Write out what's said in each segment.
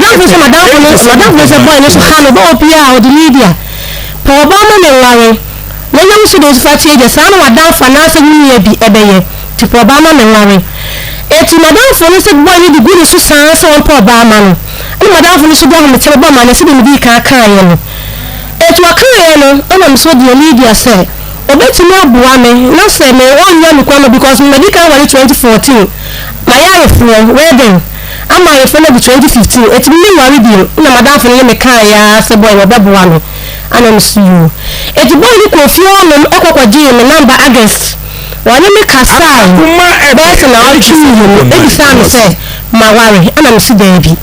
Madamfo sɛ madamfo no madamfo no sɛ boy no so ha no bɛ wɔ pii a ɔde Lydia pɛ ɔbaa ma no nware na nya wo sɛdeɛ wosi fa teɛ deɛ saa na wadamfo anaasɛ wo nua bi ɛbɛyɛ nti pɛ ɔbaa ma no nware eti madamfo no sɛ boy no de gu ne so saa sɛ ɔmpɛ ɔbaa ma no ɛna madamfo no so de ahometeɛ bɛbɔ amaneɛ sɛdeɛ medii kan kaeɛ no eti ɔkaeɛ no ɛna me so deɛ Lydia sɛ Obetumi aboa me na sɛ me ɔnnya me kwan ma because madi kan aware 2014 mayɛ ayeforɔ, wedding, ama ayeforɔ no adu 2015 eti me menware bio na madamfo no ne me kaeɛ ara sɛ boy no ɔbɛboa me ana me so yoo eti boy no kɔɔ fie hɔ nom kɔ kɔgyee me number August ɔne me kasae bɛyɛ sɛ naawɔtwe mmienu ebisaa me sɛ maware ana me se daabi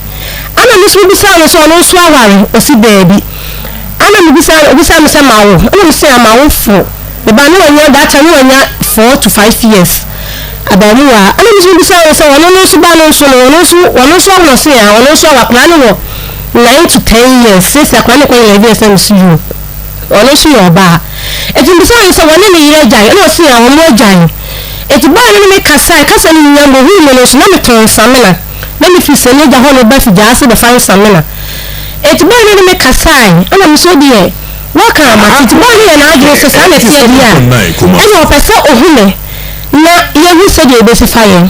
ana me nso mebisaa no sɛ ɔno nso aware ɔse daabi. Ɛna mebisaa no, obisaa me sɛ mawo? Ɛna mese ah mawo fo. Me ba no wanya that time no wanya 4 to 5 years abaamuwa. Ɛna me nso mebisaa no sɛ ɔno no nso ba no nso no ɔno nso ɔno nso awo na ɔse ah ɔno nso awo akwadaa no wɔ 9 to 10 years seesei akwadaa no kɔ 11 years. Na mese yoo, ɔno nso yɛ ɔbaa. Eti mebisaa no sɛ wɔne ne yere agyae? Ɛna ɔse ah wɔn agyae. Eti bɔɔ no ne me kasae kasa no nyinaa mu ohuu me no nso na metɔn nsamena na mefiri Sɛnegya hɔ no ba Figyaase bɛfa nsamena. Enti bɔɔ no ne me kasae, ɛna me nso deɛ wɔka a mate. Nti bɔɔ no yɛ n'adwene sɛ saa na ɛteɛ deɛ a, ɛna ɔpɛ sɛ ɔhu me na yɛhu sɛdeɛ yɛbɛsi fa yɛn.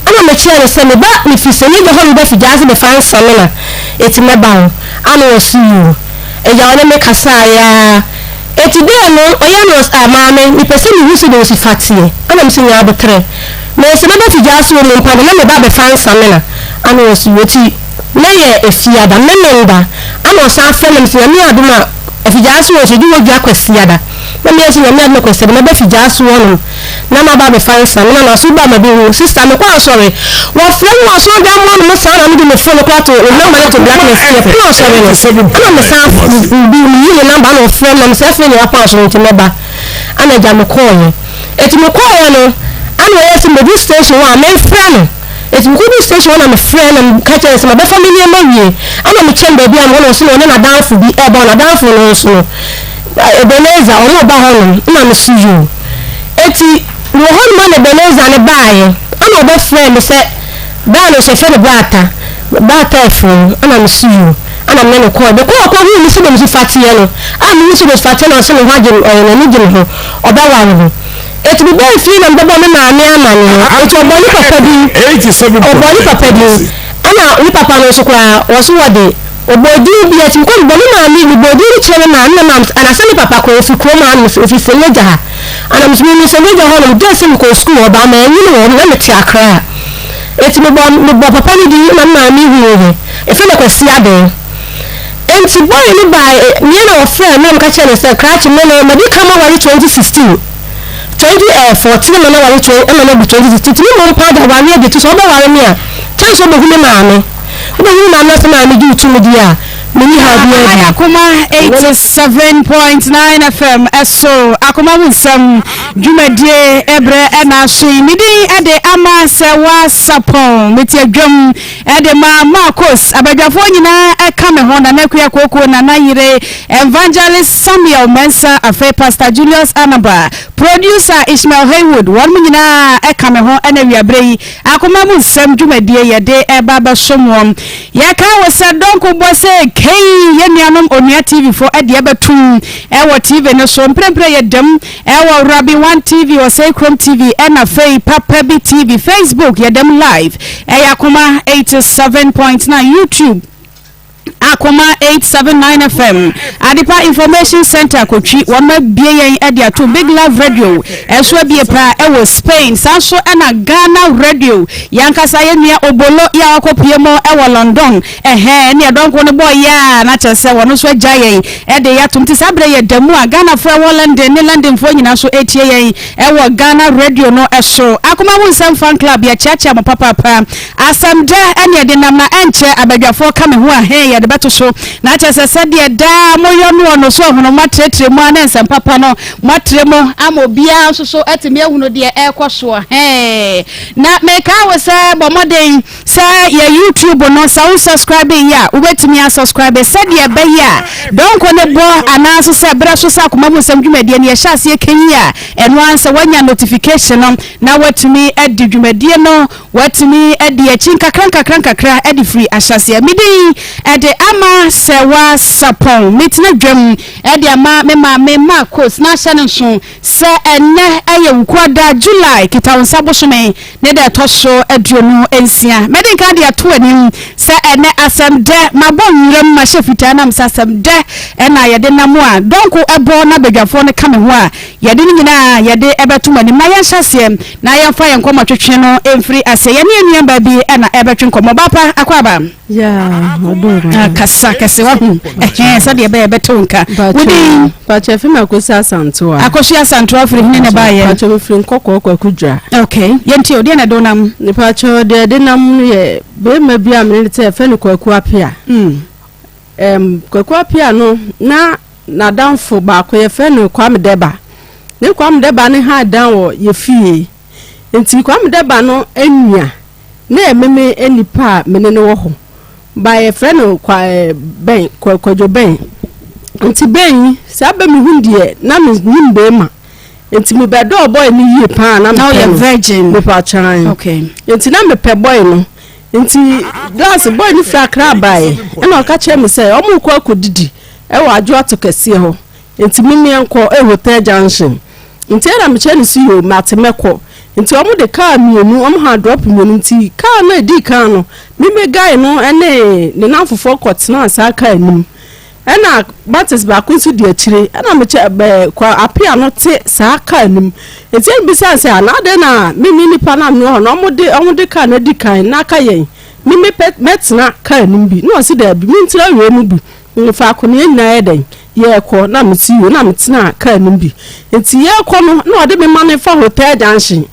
Ɛna mekyerɛɛ no sɛ me ba mefiri Sɛnegya hɔ reba Figyaase bɛfa nsamena, enti mɛba hɔ. Ana ɔse yoo. Agya ɔne me kasaeɛ ara. Enti dɛn no ɔyɛ no ɔse ah maame mepɛ sɛ mehu sɛdeɛ ɔsi fa teɛ. Ɛna mese nya aboterɛ. Mese mɛba Figyaase hɔ mmom pa de na meba abɛfa nsamena. Ana ɔse yoo. Enti. Na yɛ Efiada, Memenda, ana ɔsan frɛ me, mese Nyame adom a, Afigyaase hɔ nso yɛdi hɔ dwa Kwasiada. Na meyɛ sɛ Nyame adom a Kwasiada mɛba Afigyaase hɔ nom na maba abɛfa nsa me nana so ba mabɛhu sister mekɔ asɔre wɔfrɛ me wɔ asɔredan mu hɔ nom saa na mede me phone koraa to ne number no to blacklist yɛpɔn asɔre no ɛna mesan meyi ne number na ɔfrɛ me na mesɛ afei na yɛapɔn asɔre nti mɛba ana agya mekɔɔyɛ ɛti mekɔɔyɛ no ana ɔyɛ sɛ mɛdu station hɔ a memfrɛ no. Enti mekɔduu station hɔ na mefrɛɛ na meka kyerɛɛ no sɛ mabɛfa me nneɛma awie. Ɛnna mekyɛn baabi a mewɔ no, ɔse na ɔne n'adamfo bi reba hɔ, n'adamfo no nso no, Ebenezer, ɔno ɔba hɔnom. Ɛnna mese yoo. Enti mewɔ hɔnom a na Ebenezer no baeɛ, ɛnna ɔbɛfrɛɛ me sɛ bra no nso yɛfrɛ no Brata, Brata Afurum. Ɛnna mese yoo. Ɛnna me ne no kɔɔe. Mekɔɔ hɔ kɔhuu no sɛdeɛ mesi fa teɛ no, a mehu sɛdeɛ ɔsi fa teɛ no, ɔse ne ho agye no, ɔyɛ n'ani gye me ho, ɔbɛware me. Enti mebaa fie na mebɛbɔɔ me maame amanneɛ. Enti ɔbɔɔ ne papa din. Ɔbɔɔ ne papa din. Ɛna ne papa no nso koraa, wɔn nso wɔde, ɔbɔɔ din bi. Enti mekɔ mebɔɔ me maame, mebɔɔ din no kyerɛɛ me maame na maame, ɛna sɛ me papa koraa, ɔfiri kurom ha nom, ɔfiri Sɛnyagya ha. Ɛna me nso menim Sɛnyagya hɔ nom, gye sɛ mekɔɔ sukuu hɔ, but manyini wɔ hɔ, na mete Accra. Enti mebɔɔ, mebɔɔ papa no din na me maame huiɛ. Yɛfrɛ no Kwasi Adee. Enti boy no bae, me na ɔfrɛɛ me na meka kyerɛɛ no sɛ, Krakye, me no, madi kan maware 2016, 2014 na maware 20, ɛna mabu 2016, nti me mmom paa de awareɛ deɛ, nti sɛ wobɛware me a, kyɛn sɛ wobɛhu me maame. Wobɛhu me maame na sɛ maame gye wo to mu deɛ a, menni haw biara bio. Akoma 87.9 FM so akoma mu nsɛm dwumadie ɛbrɛ ɛna aso yi. Me din ɛde ama sɛ wasapɔn mete adwam Ɛde ma Marcos, abadwafoɔ nyinaa ɛka me ho, Nana Akua Kooko, Nana Yere, Evangelist Samuel Mensah, afei Pastor Julius Anaba, Producer Ishmael Haywood, wɔnom nyinaa ɛka me ho ɛna awiaberɛ yi Akoma mu nsɛm dwumadie yɛde ɛreba abɛsom wɔn. Yɛka wo sɛ dɔnko bɔ sɛ kei, yɛn nuanom Onua TV foɔ ɛde ɛbɛtum ɛwɔ TV no so, mprempren yɛdam Ɛwɔ Rabi One TV, Ɔsɛe Kurom TV, ɛna afei Papa Bi TV, Facebook yɛda mu live. Ɛyɛ Akoma 87.9, YouTube Akoma 879 FM, Adepa Information Center Kotwi, wɔn abie yɛn ɛde ato Big Love Radio, ɛso abie paa ɛwɔ Spain, saa nso ɛna Ghana Radio, yɛn ankasa yɛn nua Obolo yɛ a wakɔ pie mu ɛwɔ London, Ɛhɛɛ, ɛne ɛdɔnko no bɔɔ yɛ a, na kyerɛ sɛ wɔn nso agya yɛn de yɛ atom. Nti saa berɛ yɛ da mu a, Ghanafoɔ ɛwɔ London ne Londonfoɔ nyinaa nso ɛretie yɛn ɛwɔ Ghana radio no so. Akoma mu nsɛm fan club, yɛkyeakyea mo papaapa. Asɛm dɛ ɛne ɛde nam na ɛnkyɛ abadwafoɔ ka me ho a, hee, yɛde bɛ. bɛto so. Na kyerɛ sɛ sɛdeɛ daa moyɔ noɔ no, so ahunu moatrɛtrɛ mu a ne nsɛm papa no moatrɛ mu ama obiara nso so atumi ahunu deɛ ɛrekɔ soɔ. Hɛɛ. Na mekaa wo sɛ bɔ mmɔden sɛ yɛ YouTube no, sɛ wo subscribe yi a, wobɛtumi asubscribe sɛdeɛ ɛbɛyɛ a dɔnko ne bɔ anaa nso sɛ berɛ so sɛ akoma mu nsɛm dwumadie no yɛhyɛ aseɛ kɛyi a, ɛno ara sɛ woanya notification no na woatumi adi dwumadie no, woatumi adi akyi nkakra nkakra nkakra de firi ahyɛaseɛ. Me din de Ama Sɛwa Sapɔn. Metena dwam de ama me maame Marcos na ahyɛ no nso sɛ ɛnnɛ yɛ Wukuada, July, Kitawonsa bosome ne da ɛtɔ so 26. Mɛdi nkan de ato anim sɛ ɛnnɛ asɛm dɛ, mabɔ nwuram, mahyɛ fitaa nam sɛ asɛm dɛ na yɛde nam a dɔnko bɔ na badwafoɔ no ka me ho a, yɛde ne nyinaa yɛde bɛto mo anim. Na yɛnhyɛ aseɛ na yɛmfa yɛn nkɔmmɔtwetwe no mfiri aseɛ. Yɛne yɛn nuabaa bi na ɛrebɛtwe nkɔmmɔ. Ɔbaa pa, akwaaba. Yeah, ɔdɔ Ah, kasa kɛse wahu. Ɛhɛn, sɛdeɛ ɛbɛyɛ ɛbɛte wo nka. Wo din? Pacho efi mi Akosi Asantewa. Akosi Asantewa firi hene na ɛbaayɛ? Pacho mi firi Nkɔkɔɔ Kwaku Dwa. Okay, yɛntie o, deɛ na ɛde wo nam? Pacho deɛ ɛde nam no yɛ bɛrima bi a mene ne te yɛfrɛ no Kwaku Apia. Kwaku Apia no na n'adamfo baako yɛfrɛ no Kwame Dɛba. Ne Kwame Dɛba ne ha dan wɔ yɛ fie. Nti Kwame Dɛba no nua na ɛyɛ meme nipa a mene no wɔ hɔ. Ba yɛfrɛ no kwa eh, bɛn kwa, Kwadwo bɛn. Nti bɛn yi saa bɛ mehu deɛ na menim bɛrima. Nti mebɛdɔɔ bɔy no yie paa na mepɛ no. Virgin. Mepa kyan. Okay. Nti na mepɛ bɔy no. Nti last bɔy no firi Accra baeɛ ɛna ɔka kyerɛ me sɛ ɔmo rekɔ akɔdidi ɛwɔ Adwoato kɛseɛ hɔ. Nti me meɛnkɔ eh Hotel Junction. Nti ɛna mekyerɛ no sɛ yoo mate mɛkɔ. Nti ɔmo de car mmienu, ɔmo ha drop mmienu nti car no a ɛdii kan no me me guy no ɛne ne namfofoɔ kɔ tenaa saa car no mu. Ɛna Baptist baako nso di akyire ɛna mekyɛ bɛɛ kɔ apea no te saa car no mu. Nti ɛna bisa sɛ ana adɛn na me me nipa no a mewɔ hɔ no ɔmo de ɔmo de car no adi kan na aka yɛn me me pɛ mɛtena car no mu bi na ɔsi daabi mentena wei mu bi. Faako no yɛn nyinaa yɛ dɛn? Yɛrekɔ na mete o na metenaa kaa no mu bi. Nti yɛrekɔ no na ɔde me ma no fa hotel junction.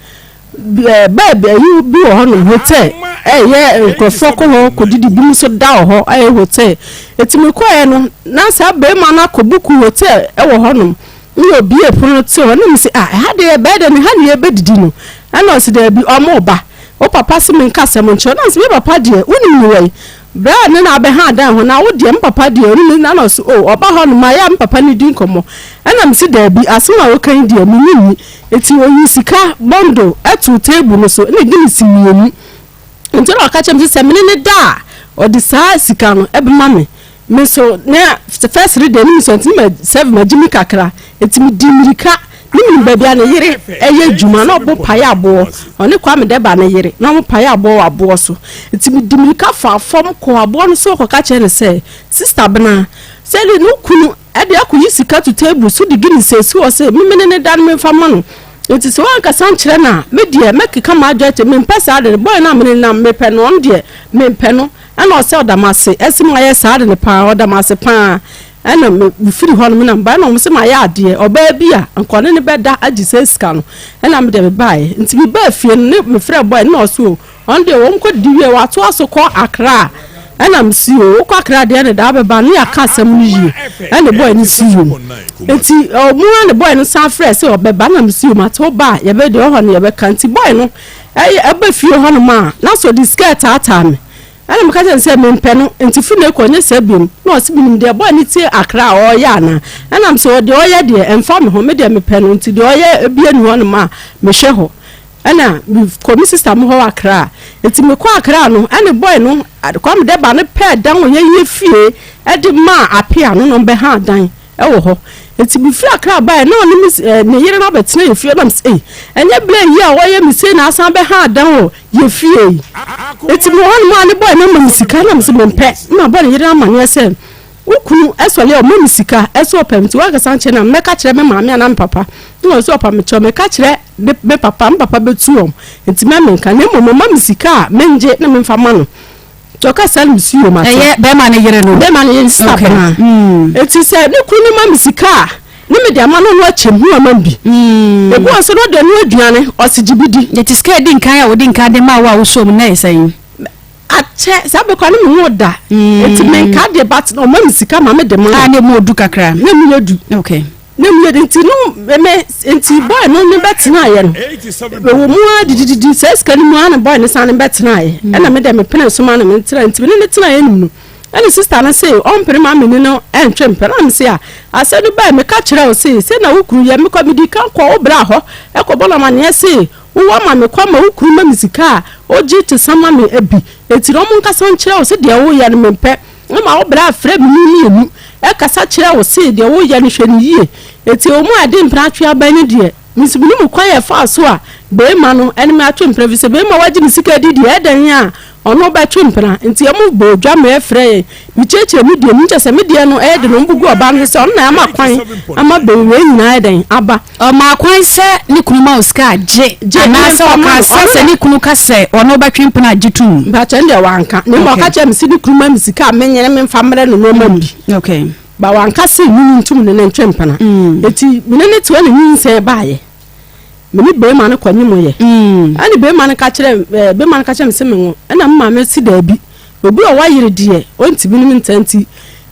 Ɛɛ baabi ayi bi wɔ hɔnom hotel ɛyɛ nkurɔfoɔ kɔ hɔ kɔdidi bi nso da wɔ hɔ ɛyɛ hotel. Nti mekɔɛ no na saa barima no akɔ buku hotel ɛwɔ hɔnom. Nna obue pono no tse hɔ na mese, Ah, ha de yɛbɛyɛ dɛn? Ha na yɛbɛdidi no? Ɛna ɔse, Daabi, ɔmo ba. Wo papa se menka asɛm nkyerɛ wo. Na mese, Me papa deɛ, wonim no wɛn? Berɛ a ne na abɛha dan ho na wo deɛ, me papa deɛ, ɔnim no. Ɛna ɔse, Oh, ɔba hɔ nom a, ɛyɛ a me papa ne di nkɔmmɔ. Ɛna mese, Daabi, asɛm a woka yi deɛ, mennye nni. Nti ɔyii sika bundle too table no so, ɛna Guinness mmienu. Nti na ɔka kyerɛ me sɛ, sɛ mene no da a, ɔde saa sika no bɛma me. Me nso na first no deɛ ne mesua nti na serve magye mi kakra nti medi mmirika ne menim baabi a ne yere ɛyɛ adwuma na ɔbo pae aboɔ ɔne Kwame Dɛba ne yere na ɔmo pae aboɔ wɔ aboɔ so nti medi mmirika faa fam kɔɔ aboɔ no so kɔka kyerɛ no sɛ sister Bena sɛ ne no kunu ɛde akɔyi sika to table so de Guinness esi hɔ sɛ memene ne da no memfa ma no nti sɛ wankasa nkyerɛ no a me deɛ mɛkeka m'adwene akyɛ mempɛ saa de no boy no a mene nam mepɛ no ɔno deɛ mempɛ no. Ɛna ɔsɛ ɔda m'ase ɛse mayɛ saa ade no paa ɔda m'ase paa ɛna me firi hɔ nom na mebaɛ na ɔmo se mayɛ adeɛ ɔbaa bi a nka ɔne no bɛda agye saa sika no ɛna me deɛ mebaɛ nti me baa fie no ne me frɛ boy no na ɔse o ɔno deɛ wɔn kɔ didi wie watoa so kɔ Accra ɛna me si o wokɔ Accra deɛ ne daa bɛba ne yɛaka asɛm no yie ɛna boy no si yom nti ɔmo a ne boy no san frɛ sɛ ɔbɛba na me si o mate wo ba a yɛbɛ deɛ ɔhɔ no yɛbɛka nti boy no ɛyɛ ɛba fie hɔ nom a na sɛ ɔde sika ɛtaataa me Ɛna meka kyerɛɛ no sɛ mempɛ no, nti firi nnɛ kɔ nyɛ saa biom. Na ɔse menim deɛ boy no te Accra a ɔreyɛ anaa? Ɛna mese ɔ deɛ ɔyɛ deɛ ɛmfa me ho, me deɛ mepɛ no nti deɛ ɔyɛ bia nni hɔ nom a mehwɛ hɔ. Ɛna mekɔ me sister mo hɔ wɔ Accra. Nti mekɔ Accra no ɛne boy no Kwame Dɛba no pɛɛ dan wɔ yɛn fie de maa Apea no na ɔmbɛhaa dan. wɔ hɔ. Nti mefiri Accra baeɛ na ɔne me eh, ne yere no abɛtena yɛ fie na mesɛ ei ɛnyɛ berɛ yi a ɔyɛ me sei na asan bɛha adan wɔ yɛ fie yi. Nti mewɔ hɔ nom a ne bɔe no ama me sika na mesɛ mempɛ na mabɔ ne yere no amanneɛ sɛ wo kunu ɛsɔle a ɔma me sika ɛsɛ ɔpɛ me nti woankasa nkyɛ na mɛka kyerɛ me maame anaa me papa na ɔsɛ ɔpa me kyɛw meka kyerɛ me papa me papa bɛtu wɔn nti mɛmenka na mmom ɔma me sika a mengye na memfa ma no. Nti ɔka saa no mesi yom ase. Ɛyɛ bɛrima no yere no. Bɛrima no yere sista Okay. bena. Nti sɛ ne kunu no ma me sika a, ne mede ama no no akyɛm hu ama me bi. Ebi wɔ nso na ɔde ɛno aduane, ɔse gye bi di. Nti sika a edi nkan a odi nkan de maa wo a wosɔɔ mu no na ɛyɛ sɛn? Akyɛ saa bɛ kora ne me ho da. Eti menka deɛ but na ɔma me sika ma me de ma. Ah, ne mu odu kakra. Ne mu yɛ du. Okay. Ne mu yɛ du nti no me nti boy no ne bɛtenaeɛ no. Ɛwɔ mu ara didididi saa sika no mu ara na boy no san ne bɛtenaeɛ. Ɛna me deɛ mepene so ma no me ntena nti me ne no tenaeɛ nim no. Ɛna sister no se ɔmpene ma me ne no ɛntwe mpena na me se a asɛm no bae meka kyerɛ wo se sɛ na wo kunu yɛ mekɔ medi kan kɔ wo bra hɔ ɛkɔbɔ no amaneɛ se Wo ama me kwan ma wo kunu ma me sika a ogye te sa ma me bi enti na ɔmo nkasa nkyerɛ wo se deɛ woyɛ no mempɛ Woma wo bra frɛ me mu mmienu ɛkasa kyerɛ wo se deɛ woyɛ no hwɛ no yie Enti ɛwɔ mu a ɛde mpena atwe aban no deɛ me nso menim kwan a ɛfaa so a beema no ɛne me atwe mpena efisɛ beema wagye me sika adi deɛ ɛdɛn a ɔno bɛtwe mpena Nti ɔmo bɔɔ dwa ma ɛfrɛ yɛn mekyerɛkyerɛ me deɛ mu kyerɛ sɛ me deɛ no ɛyɛ den ɔmo bu gu ɔbaa no so sɛ ɔno na ama kwan ama wei nyinaa ayɛ dɛn aba. Ɔmaa kwan sɛ ne kunu ma wo sika a, gye, Gye, anaasɛ memfa mma ɔkaa no. sɛ Ɔno sɛ na. ne kunu ka sɛ ɔne wo bɛtwe mpena a, gye tom? Mpakyɛ ɛno deɛ wanka, na mmom Okay. ɔka kyerɛɛ me sɛ ne kunu ma me sika a menyene memfa mmrɛ no na ɔma me bi. Okay. But wanka sɛ menyi ntom ne no ntwe mpena. Enti me ne no te hɔ na nyinsɛn baeɛ. Me ne barima no kɔnyemoeɛ. Ɛne barima no ka kyerɛɛ ɛɛ barima no ka kyerɛɛ me sɛ menwo. Ɛna me maame se daabi. Obi a ɔwɔ yere deɛ, ɔntumi ne me ntena nti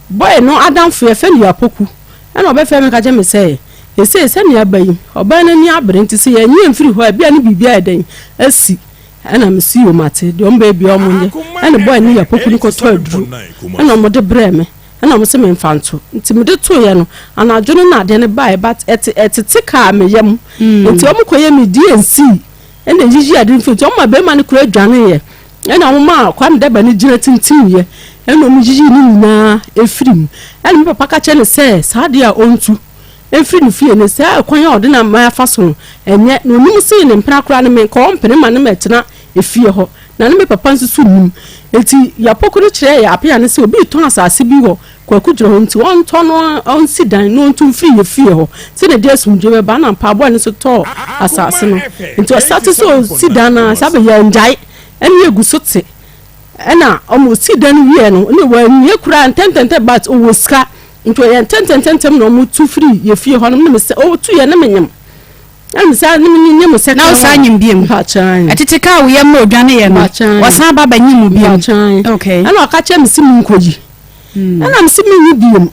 boy no adamfo yɛfrɛ no Yapoku. Ɛna ɔbɛfrɛɛ me ka kyerɛɛ me sɛ, Seesei sɛnea aba yi, ɔbaa no ani abere nti sɛ yɛannye amfiri hɔ a, ebia ne biribi ayɛ dɛn asi. Ɛna mese, Yoo mate, deɛ wɔbɛyɛ biara wɔnyɛ. Ɛna boy no ne Yapoku no kɔtɔɔ aduro ɛna wɔde brɛɛ me. Ɛna wɔse memfa nto. Nti mede toeɛ no, anadwo no na adeɛ no baeɛ but ɛte ɛtete kaa me yam. Nti wɔkɔyɛ me D&C ɛna ɛyiyi ade no firi nti wɔma barima no koraa dwaneeɛ. Ɛna wɔmaa Kwame Daba no gyina tintimiiɛ ɛna wɔyiyii ne nyinaa firii mu. Ɛna me papa ka kyerɛɛ no sɛ saa adeɛ a ɔntu mfiri ne fie no, saa ɛkwan a ɔde n'aman afa so no, ɛnyɛ. Na ɔnim se ne mpena koraa no, menka ɔmpene ma no mmɛtena efie hɔ. Na ne me papa nso so nnim. Enti Yapoko no kyerɛɛ Apea no sɛ obi retɔn asase bi wɔ Kwaku gyina hɔ nti ɔntɔ no ɔnsi dan na ɔntu mfiri yɛ fie hɔ sɛdeɛ ɛde asomdwoeɛ bɛba na mpaabɔ no nso tɔɔ asase no nti ɔsate sɛ ɔsi dan no a saa bɛ yɛngyae ɛne yɛgu so te ɛna ɔmo ɔsi dan no wieɛ no ne wɔanwie koraa ntɛntɛntɛm but ɔwɔ sika nti ɔyɛ ntɛntɛntɛntɛm na ɔmo tu firi yɛ fie hɔ nom ne me sɛ ɔtu yɛ ne menyem ɛna me sɛ ne menyem sɛ na wosan nyem biom ɛtete kaa wo yam ma odwaneeɛ no ɔsan ba bɛnyem wo biom okay ɛna ɔka kyerɛ me sɛ menkɔyi Ɛna mese menyi biom.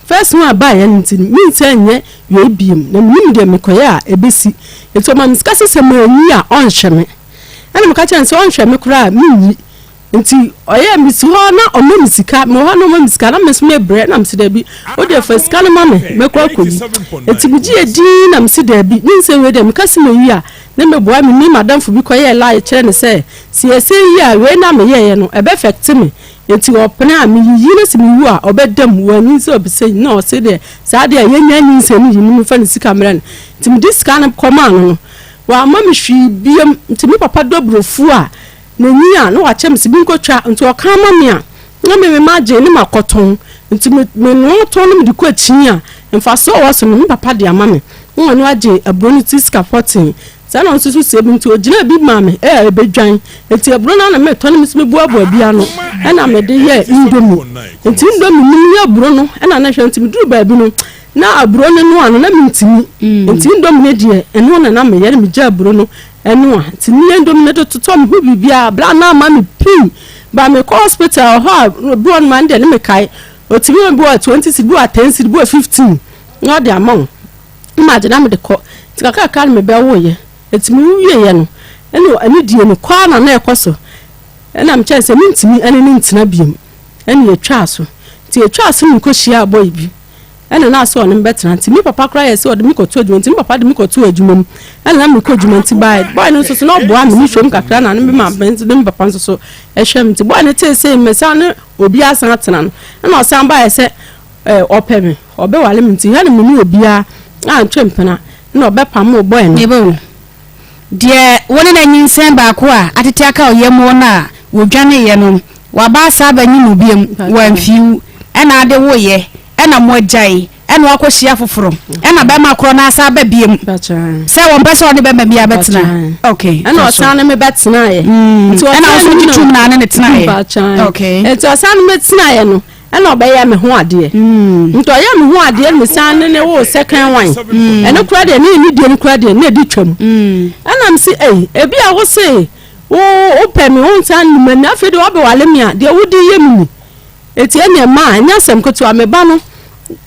First one a ɛbaeɛ no nti no mensan nyɛ wei biom na menim deɛ mekɔyɛ a ɛbɛsi. Nti ɔma me sika sɛ sɛ manyi a ɔnhwɛ me. Ɛna meka kyerɛ no sɛ ɔnhwɛ me koraa a menyi. Nti ɔyɛɛ mesi hɔ na ɔma me sika, mewɔ hɔ na ɔma me sika na me nso mebrɛ na mese daabi wo deɛ fa sika no ma me mɛkɔ akɔyi. Nti megyeeɛ dinn na mese daabi mensan wei deɛ meka sɛ mayi a ne meboa me ne m'adamfo bi kɔyɛɛ lie kyerɛ no sɛ sɛ yɛsan yi a wei no a meyɛeɛ no ɛbɛ affect me. Enti ɔpene a meyiyi no se mewu a ɔbɛda mu, wanyinsɛn ɔbisa yi na ɔse deɛ saa deɛ yɛnnya nyinsɛn no yi no memfa ne sika mmerɛ no. Nti mede sika no kɔmaa no no wamma me hwee biom. Nti me papa dɔ aburofuo a n'ani a na wakyɛ me se menkɔtwa nti ɔka ma me a na me me magye ne makɔtɔn. Nti me menoa tɔn no mede kɔ akyi a mfasoɔ a ɛwɔ so no me papa de ama me na ɔno agye aburo no ti sika pɔtee. Saa na ɔno nso sie bi nti ogyinaa bi maa me ɛ ɛbɛdwan nti aburo no na metɔ no me nso meboaboa bi ano ɛna mede yɛɛ indomie nti indomie no ne aburo no ɛna na hwɛ nti meduru baabi no na aburo no noa no na mentumi nti indomie no deɛ ɛno na na meyɛ na megya aburo no ɛnoa nti meyɛ indomie no de totɔ me ho biribiara bla na ama me pii ba mekɔ hospital hɔ a bi wɔ no ma no deɛ ne mekae ɔtumi ma bi wɔ 20 cedi bi wɔ 10 cedi bi wɔ 15 na ɔde ama wo na magye na mede kɔ. Nti kakrakra na mebɛwoeɛ. Nti mewieeɛ no, ɛna anidie no kɔ ara na na ɛkɔ so. Ɛna mekyerɛ no sɛ mentumi ɛne no ntena biom. Ɛna yɛtwaa so. Nti yɛtwaa so na mekɔhyiaa boy bi. Ɛna na asɛ ɔne me bɛtena. Nti me papa koraa yɛɛ sɛ ɔde me kɔto adwuma. Nti me papa de me kɔtoo adwuma mu. Ɛna na mekɔ adwuma. Nti by boy no nso so na ɔboa me. Mehwɛ mu kakra na ne me maame nso ne me papa nso so ɛhwɛ me. Nti boy no tee sɛ mesan ne obi asan atena no, ɛna ɔsan baeɛ sɛ Eh, ɔpɛ me, ɔbɛwale me nti hɛ no me ne obiara antwe mpena na ɔbɛpamo boy no. Meba o. Deɛ wo ne no anyinsɛn baako a atete aka wo yam no a wodwaneeɛ no, waba asa abɛnyem wo biom, wamfi wo, ɛna ade woeɛ, ɛna moagyae, ɛna woakɔhyia foforɔ, ɛna bɛrima korɔ no asa aba biom, sɛ wɔmpɛ sɛ ɔne bɛrima biara bɛtena. Okay, Ɛna kɔ so. ɔsan ne me bɛtenaeɛ. Nti Ɛna wo ɔsan nso ne wogye me tom na ne ne tenaeɛ. Okay. Nti ɔsan ne me tenaeɛ no, ɛna ɔbɛyɛ me ho adeɛ nti ɔyɛ me ho adeɛ no mesan ne ne wo second one ɛno kora deɛ ne ne deɛ no kora deɛ ne ɛdi twam ɛna me se ei ebi a wo se Wo wopɛ me, wonsan nni m'ani, afei deɛ woabɛwale me a, deɛ wode yɛ me ni. Enti ɛnneɛ ma, ɛnyɛ asɛm ketewa, me ba no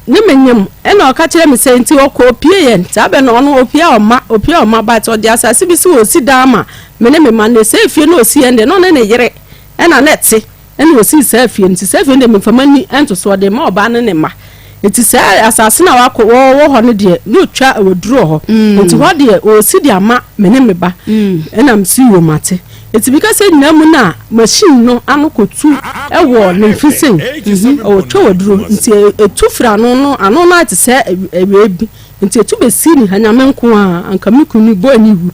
ne me nyem. Ɛna ɔka kyerɛɛ me sɛ, nti ɔkɔ opie yɛn, saa bɛ no ɔno opie a ɔmma, opie a ɔmma, but ɔde asase bi si hɔ ɔsi dan ama me ne me mma no, saa efie no a ɔsi yɛn deɛ na ɔne ne yere ɛna na ɛte. Ɛna ɔsii saa fie no. Nti saa fie no deɛ memfa m'ani nto so, ɔde rema ɔbaa no ne mma. Nti saa asase no a wakɔ wɔwɔ hɔ no deɛ, na ɔtwa waduro wɔ hɔ. Nti hɔ deɛ ɔresi de ama me ne me ba. Ɛna mese yoo mate. Nti meka sɛ nyinaa mu no a machine no ano kɔtu wɔ ne mfe sei. Ɔtwa waduro. Nti ɛtu firi ano no, ano no ayɛ te sɛ wei bi. Nti ɛtu bɛsii ne ha, Nyame nko ara, anka me kunu ne boy no wu.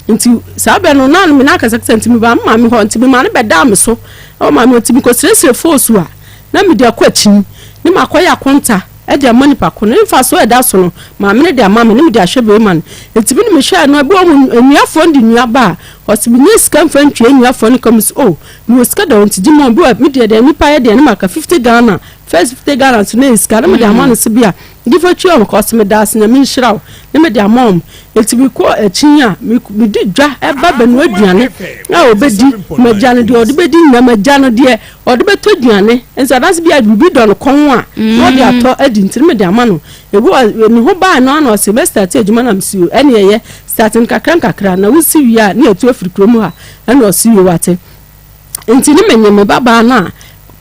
Nti saa bɛ no na me nan akasakasa nti mebaa me maame hɔ nti me maame bɛdaa me so ɛwɔ maame hɔ nti mekɔsrɛsrɛ foosu a na mede akɔ akyi ne makɔyɛ akonta de ama nipa ko no ne mfasoɔ a ɛda so no maame no de ama me ne mede ahwɛ bɛrima no nti me ne mehwɛɛ no ebi wɔ mu nnuafoɔ no de nnua ba a ɔse menya sika mfa ntua nnuafoɔ no ka mu sɛ oh mewɔ sika da hɔ nti gye ma bi wɔ me deɛ deɛ nipa yɛ deɛ ne maka 50 Ghana first 50 Ghana nso na ɛyɛ sika ne mede ama no se bi a Gye fa tua wɔn ka, ɔse medaase Nyame nhyira wo ne mede ama wɔn, enti mekɔ akyi a medi dwa ba bɛnoa aduane a ɔbɛdi, magya no deɛ ɔde bɛdi nyinaa, magya no deɛ ɔde bɛtɔ aduane, nso anaasɛ bi a biribi dɔ no kɔn a na ɔde atɔ adi nti ne mede ama no, ebi wɔ ne ho baa no ana ɔse mɛ start adwuma na mese o ɛne ɛyɛ start nkakra nkakra na wosi wie a ne yɛtu afiri kurom ha ɛna ɔse o wate nti ne menye me babaa no a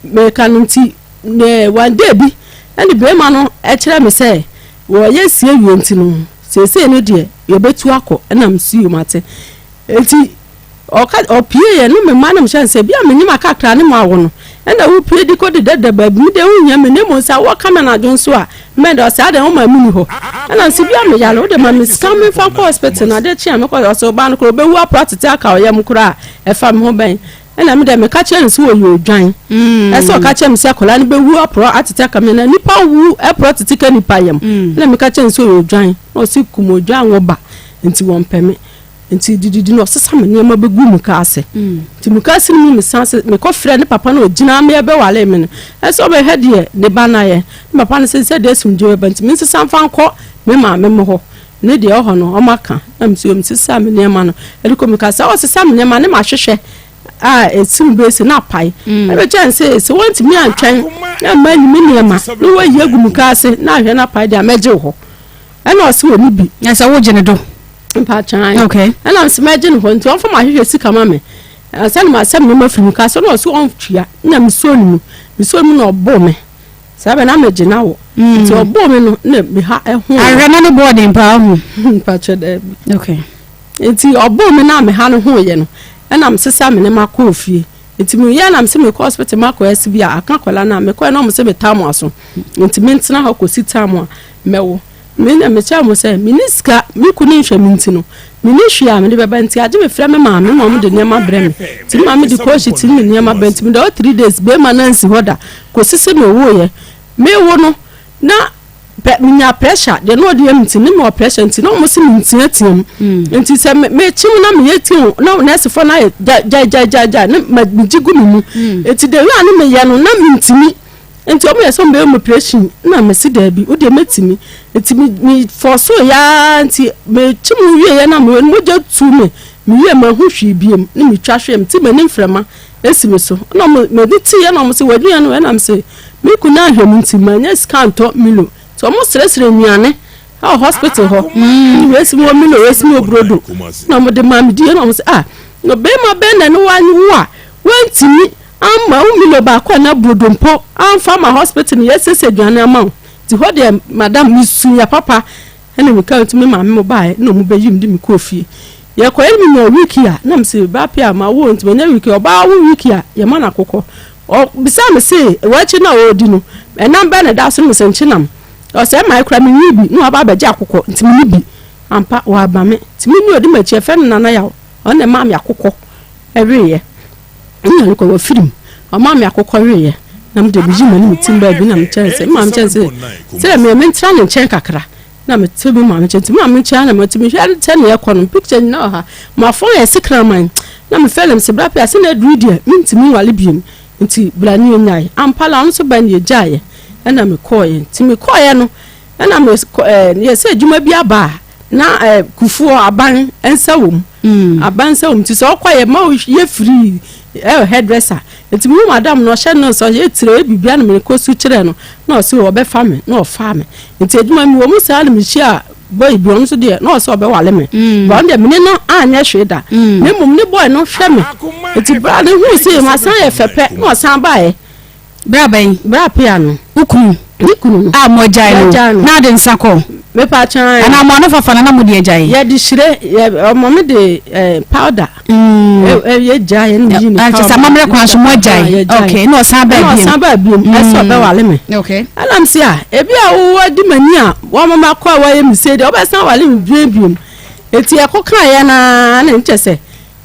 meka no nti Na one day bi ɛne barima no kyerɛ me sɛ wɔyɛ sie wie nti no seesei no deɛ yɛbɛtu akɔ ɛna mesi yom ate nti ɔka ɔpie yɛ no me mma no mehyɛ sɛ bi a menyim akakra ne mo awo no ɛna wopie di kɔ deda da baabi me deɛ wohia me na mmom sɛ awɔ ka me anadwo nso a mɛn dɛ ɔsɛ adɛn wo maame ni hɔ ɛna nso bi a meyare wode ma me sika memfa nkɔ hospital na adeɛ kye a mekɔ ɔsɛ ɔbaa no koraa ɔbɛwu apra tete aka ɔyam koraa ɛfa me ho bɛn Ɛna me deɛ meka kyerɛ no sɛ ɔyɛ odwan. Ɛsɛ ɔka kyerɛ me sɛ akwadaa no bɛwu aporɔ atete aka me na nipa wu ɛporɔ tete ka nipa yam. Ɛna meka kyerɛ no sɛ ɔyɛ odwan. Na ɔsi kum odwan wo ba nti wɔmpɛ me. Nti dididi na ɔsesa me nneɛma bɛgu muka ase. Nti muka ase no mu mesan sɛ mekɔ frɛ ne papa no ɔgyina me ɛbɛwale me no. Ɛsɛ ɔbɛhwɛ deɛ ne ba no ayɛ. Ne papa no sɛ sɛ deɛ asomdwoeɛ bɛba nti mensesa mfa nkɔ me maame mo hɔ. Ne deɛ ɔhɔ no ɔmo aka na me nso mesesa me nneɛma no ɛde kɔ mu ka sɛ ɔsesa me nneɛma ne mahwehwɛ a esi mu bɛsi na apae mm. ɛbɛ kyɛn sɛ sɛ wɔntumi antwɛn na mma nyi me nneɛma na wɔayi agu mu kaa ase na ahwɛ no apae deɛ mɛgye wɔ hɔ ɛna ɔse wɔ ne bi. Na sɛ wogye ne do. Mpakyɛn. Okay. Ɛna nsɛ mɛgye ne hɔ nti ɔmfa mahwehwɛ sika ma me ansa na masɛm nneɛma firi mu kaa sɛ na ɔse ɔntua na mesuo ne mu mesuo ne mu na ɔbɔ me. Saa bɛ na megye na wɔ. Mm. Nti ɔbɔɔ me no na me ha ɛho. Ahwɛ na ne bɔɔ den paa ho. Mpakyɛ daabi. Okay. Nti ɔbɔɔ me na me ha no ho yɛ no ɛna me sesa me ne ma kɔɔ fie. Nti me yɛ na me se me kɔ hospital ma kɔ ɛsi bi a aka akwadaa na me kɔ na ɔmo se me tam aso. Nti me ntena hɔ kɔsi tam a mɛwo. Me na mekyerɛ wɔn sɛ menni sika, me kunu nhwɛ me nti no, menni hwee a mede bɛba nti agye mefrɛ me maame ma wɔde nneɛma brɛ me. Nti me maame de kɔɔhye ti ne nneɛma brɛ nti meda hɔ 3 days bɛrima no ansi hɔ da kɔsi sɛ mewoeɛ. Mewo no na pɛ menya pressure deɛ na ɔde yɛ me nti ne mewɔ pressure nti na wɔn se menteatea mu. Nti sɛ mekyem na meyɛ ti na nɛɛsefoɔ no ayɛ gyae gyae gyae gyae ne megye gu me mu. Nti deɛ wia ne meyɛ no na mentumi. Nti ɔmo yɛ sɛ ɔmo bɛyɛ me operation na me se daabi wo deɛ mɛtumi nti me me fɔso yɛ ara nti me kyi mu wie yɛ na me mogya tu me me wie ma ho hwee biem ne me twa hwee me ti m'ani mframa esi me so na ɔmo m'ani te yɛ na ɔmo se w'aduane no ɛna me se me kunu ahwɛ me nti ma nya sika ntɔ milo nti ɔmo srɛsrɛ nnuane ɛwɔ hospital hɔ mm. wei si wɔ milo wei si wɔ brodo na ɔmo de maa me die na ɔmo se ah na bɛrima bɛn na ne wa wo a wantumi Amma wo milo baako anaa brodo mpo amfa amma hospital no yɛasiesie aduane ama wo nti hɔ deɛ madam mesuiɛ papa ɛna meka nti me maame mo baeɛ na ɔmo bɛyi me de me kɔɔ fie yɛkɔyɛ no menya week a na mese bra pia ma wo nti manya week ɔbaa wo week a yɛma no akokɔ ɔbisa me se wɔakyi no a ɔredi no ɛnam bɛn na ɛda so no mesɛ nkyenam ɔsɛ ɛma ɛkora menyi bi na waba abɛgye akokɔ nti menni bi ampa waba me nti menni ɔde makyi ɛfɛ no nana yaw ɔno na ɛmaa me akokɔ ɛweeɛ Nna no kɔ wɔ mu. Ɔmaa me akokɔ weeɛ na mede meyii m'ani me tim baabi na mekyerɛ sɛ maame kyerɛ sɛ sɛ me mentra ne nkyɛn kakra na mete me maame nkyɛn nti maame nkyɛn na mete mehwɛ sɛ nea ɛkɔ no picture nyinaa wɔ ha mafɔn yɛ sekraman na mefrɛ no sɛ bra pɛ ase na aduru deɛ mentumi nwale biem nti bra ne yɛnyae ampa la ɔno nso ba ne yɛgyaeɛ ɛna mekɔɔeɛ nti mekɔɔeɛ no ɛna me ɛɛ yɛ sɛ adwuma bi aba a na ɛɛ kufuɔ aban nsa wɔ mu. Aban nsa wɔ mu nti sɛ ɔkɔ a yɛma wo yɛ free ɛwɔ hairdresser. Nti mehu madam no ɔhyɛ nurse ɔyɛ tire ɔyɛ biribiara na mekɔ su kyerɛɛ no na ɔse ɔbɛfa me na ɔfaa me. Nti adwuma mewɔ mu saa na mehyia boy bi ɔno nso deɛ na ɔsɛ ɔbɛwale me. But ɔno deɛ mene no anyɛ hwee da. Na mmom ne boy no hwɛ me. Nti berɛ a ne huu sɛ masan yɛ fɛ pɛ na ɔsan baeɛ. Berɛ bɛn? Berɛ apea no. Wo kunu? Me kunu no. A mo agyae no? Yɛagyae no. Na ade nsa kɔ? Mepa kyɛn. Anaa mo ano fafa na na mo de agyae? Yɛde hyire, yɛ ɔmo me de eh, powder. Mm. Ɛ ɛ yɛgyae ɛna yi ne powder. Kyɛ sɛ amammerɛ kwan so mo agyae. Okay, na ɔsan baa biem. Ɛna ɔsan baa biem. Ɛsɛ ɔbɛwale me. Okay. Ɛna m se a, ebi a wowɔ di m'ani a wɔn ma kɔ a wɔayɛ me sei deɛ ɔbɛsan wale me biem biem. Eti ɛkɔ kaa yɛ naa na nkyɛ sɛ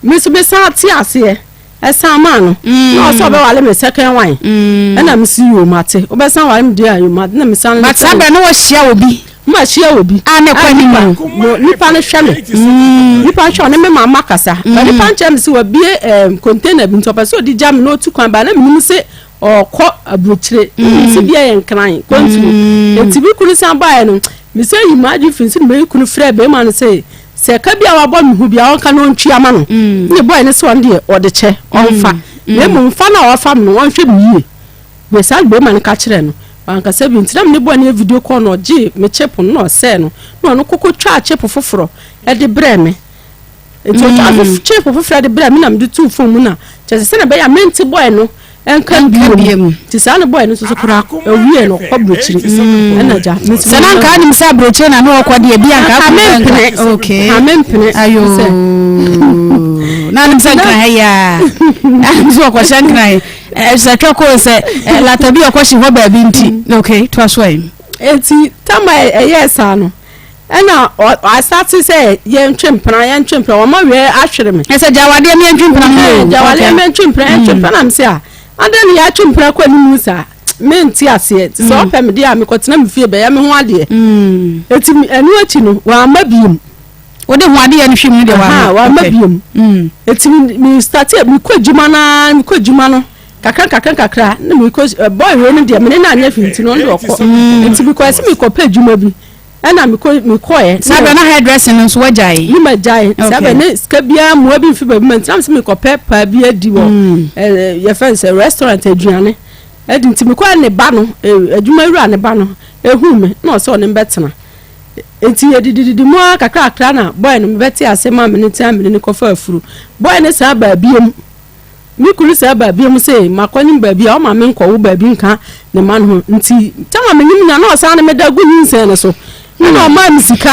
me nso mesan te aseɛ. Ɛsan maa no na ɔsɛ ɔbɛwale me second one ɛna me si yoo mate wobɛsan wale me deɛ a yoo mate na me san. But saa bɛrɛ na wahyia obi. Ma hyia obi. A na ɛkɔ anim no. Nipa no hwɛ me. Nipa hwɛ ɔne me maama kasa. Ba nipa nkyɛn me sɛ wabie ɛɛm container bi nti ɔpɛ sɛ ɔde gya me na otu kwan ba na menim sɛ ɔkɔ aburokyire. Menim sɛ bia yɛ nkran kɔntiri. Eti bi kunu san baeɛ no me sɛ yi m'adwene firi nso na me kunu frɛ bɛrima no sɛ Sɛ ɛka bi a wabɔ ne ho bi a, ɔnka na ɔntwi ama no. Ne bɔe ne sɛ ɔno deɛ ɔde kyɛ, ɔmfa. Na mmom fa no a wafa me no, ɔnhwɛ me yie. Deɛ saa barima no ka kyerɛɛ no, wankasa bio. Nti na me ne bɔe no yɛ video call na ɔgyee me chip no na ɔsɛɛ no, na ɔno kɔkɔ twaa chip foforɔ de brɛɛ me. Nti ɔtwaa chip foforɔ de brɛɛ me na mede too phone mu na kyerɛ sɛ sɛdeɛ ɛbɛyɛ a mente bɔe no Ɛnka bio. Nti saa ne boy no nso so koraa ɔwiee no ɔkɔ brokyire ɛna gya. Sɛ na nka anim sɛ abrokyire na na ɔkɔ deɛ bi anka akɔ nka. Okay. Nka mempene. Ayo. Na anim sɛ nkran ha yi a. Anim sɛ ɔkɔhyɛ nkran. Sɛ twɛ koo sɛ lata bi ɔkɔhye hɔ baabi nti. Okay, to aso ayi. Nti tama ɛyɛɛ saa no. Ɛna ɔasate sɛ yɛntwe mpena yɛntwe mpena wɔma wia ahwere me. Ɛsɛ gyawadeɛ me yɛntwe mpena ho. Gyawadeɛ me yɛntwe mpena yɛntwe mpena na me sɛ a adɛn ne yɛatwe mpena kɔ anim saa mente aseɛ nti sɛ ɔpɛ me deɛ a mekɔtena me fie bɛyɛ me ho adeɛ. Eti ɛno akyi no wamma biem. Wode ho adeɛ no hwɛ mu deɛ wamma. Wamma biem. Eti me starte mekɔ adwuma no ara mekɔ adwuma no. Kakra nkakra nkakra na mekɔ boy wei no deɛ mene no anyɛ hwee nti no ɔno deɛ ɔkɔ. Nti mekɔɛ sɛ mekɔpɛ adwuma bi. Ɛna mekɔ mekɔɛ. Saa bɛ na hairdressing no nso wagyae. Ne ma gyae. Saa bɛ ne sika biara mmoa bi mfi baabi ma nti na mesɛ mekɔpɛ paa bi adi wɔ ɛɛ yɛfɛ no sɛ restaurant aduane adi nti mekɔɛ ne ba no adwuma wura ne ba no ehuu me na ɔsɛ ɔne mbɛtena nti yɛdidididi mu ara kakrakra na bɔyɛ no mebɛte ase ma me ne tea me ne ne kɔfa afuru bɔyɛ ne saa baa biem. Me kunu san baa bio se, Makɔnyem baabi a ɔma menkɔwo baabi nka ne mma no ho. Nti tam a menyem nya na ɔsan de me da gu nyinsɛn no so. Ɛna ɔmaa me sika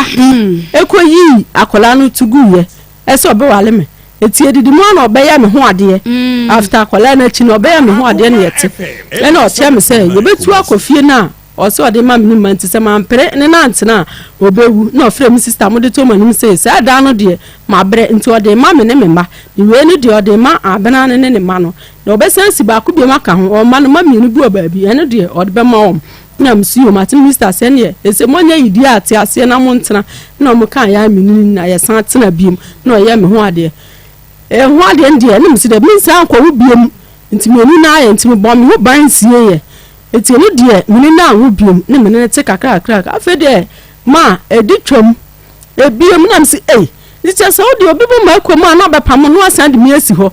kɔyii akwadaa no to guiɛ sɛ ɔbɛwale me. Nti yɛdidi mu ara na ɔbɛyɛ me ho adeɛ. After akwadaa no akyi no ɔbɛyɛ me ho adeɛ na yɛte. Ɛna ɔkyerɛ me sɛ yɛbɛtu akɔ fie no a Ɔse ɔde ma me ne mma nti sɛ mampere ne no antena a ɔbɛwu na ɔfrɛɛ me sister mode too m'anim se saa dan no deɛ mabrɛ nti ɔde rema me ne me mma ne wei no deɛ ɔde rema Abena no ne ne mma no na ɔbɛsan asi baako biom aka ho ɔmma no mma mmienu bi wɔ baabi ɛno deɛ ɔde bɛma wɔn na mese yoo mate me sister sɛ neɛ ɛsɛ moanyɛ yidie a te aseɛ na montena na ɔmo kaa yɛ a me nini na yɛsan tena biom na ɔyɛ me ho adeɛ ɛho adeɛ no deɛ na mese dɛ mensan nkɔwo biom nti m'ani no ayɛ nti mebɔ me ho ban sieɛ Enti ɛno deɛ me ne no anwo biom ne me ne no te kakrakra. Afei deɛ ma ɛdi twam ebiem na mese ei nti kyerɛ sɛ wodeɛ obi bɔ m'akwa mu a na ɔbɛpamo no asan de me asi hɔ.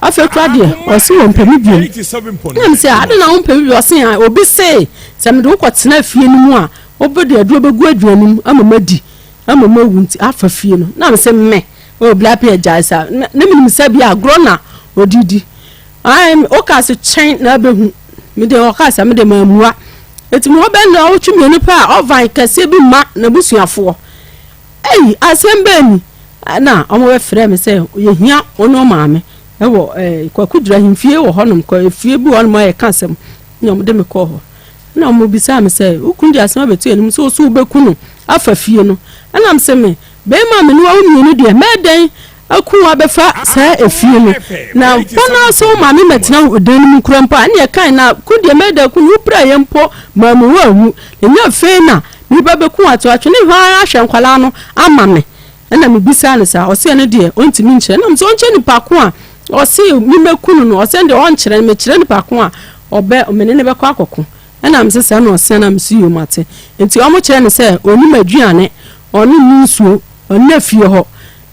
Afei koraa deɛ ɔse wɔmpɛ me biom na mese ade na wompɛ me biom ɔse a obi se sɛ mede wo kɔtena fie no mu a wobɛde aduro bɛgu aduane mu ama madi ama mawu nti afa fie no na mese me o bla pɛ agyae saa na menim sɛ bi agorɔ na ɔdidi. Ae, wokaa se kyɛn na abɛhu. Me deɛ ɔkaa saa, me deɛ mammua. Enti mewɔ bɛ nnawɔtwe mmienu pɛ a, ɔvan kɛseɛ bi ma n'abusuafoɔ. Ei, asɛm bɛn ni? Ɛna wɔbɛfrɛɛ me sɛ yɛhia wo ne wo maame wɔ eh, Kwaku Dura ahemfie wɔ hɔnom, kɔ efie bi wɔ hɔnom a yɛka asɛm. Ɛna wɔde me kɔɔ hɔ. Ɛna wɔbisaa me sɛ, wo kunu de asɛm abɛto yɛn anim sɛ wo so wobɛku no afa fie no. Ɛna mese me, bɛrima a me ne wo awo mmienu deɛ, mɛyɛ dɛn Aku wo abɛfa saa efie no, na mpo na sɛ wo maame mmɛtena wo dan no mu koraa mpo a, ɛnneɛ kan na ku deɛ mɛda aku no, wopiraeɛ mpo maa mu woanwu, na ɛnyɛ afei na mereba abɛku wo ato atwene hɔ ara ahwɛ nkwadaa no ama me. Ɛnna mebisaa no saa, ɔse ɛno deɛ ɔntumi nkyerɛ. Ɛnna mese ɔnkyerɛ nipa ko a ɔse memmɛku no no, ɔse ɛno deɛ ɔnkyerɛ no, mekyerɛ nipa ko a ɔbɛ me ne no bɛkɔ akɔko. Ɛnna mese saa na ɔse, ɛnna mese yoo mate. Nti wɔkyerɛ no sɛ ɔnnim aduane, ɔnnom nsuo, ɔnna fie hɔ.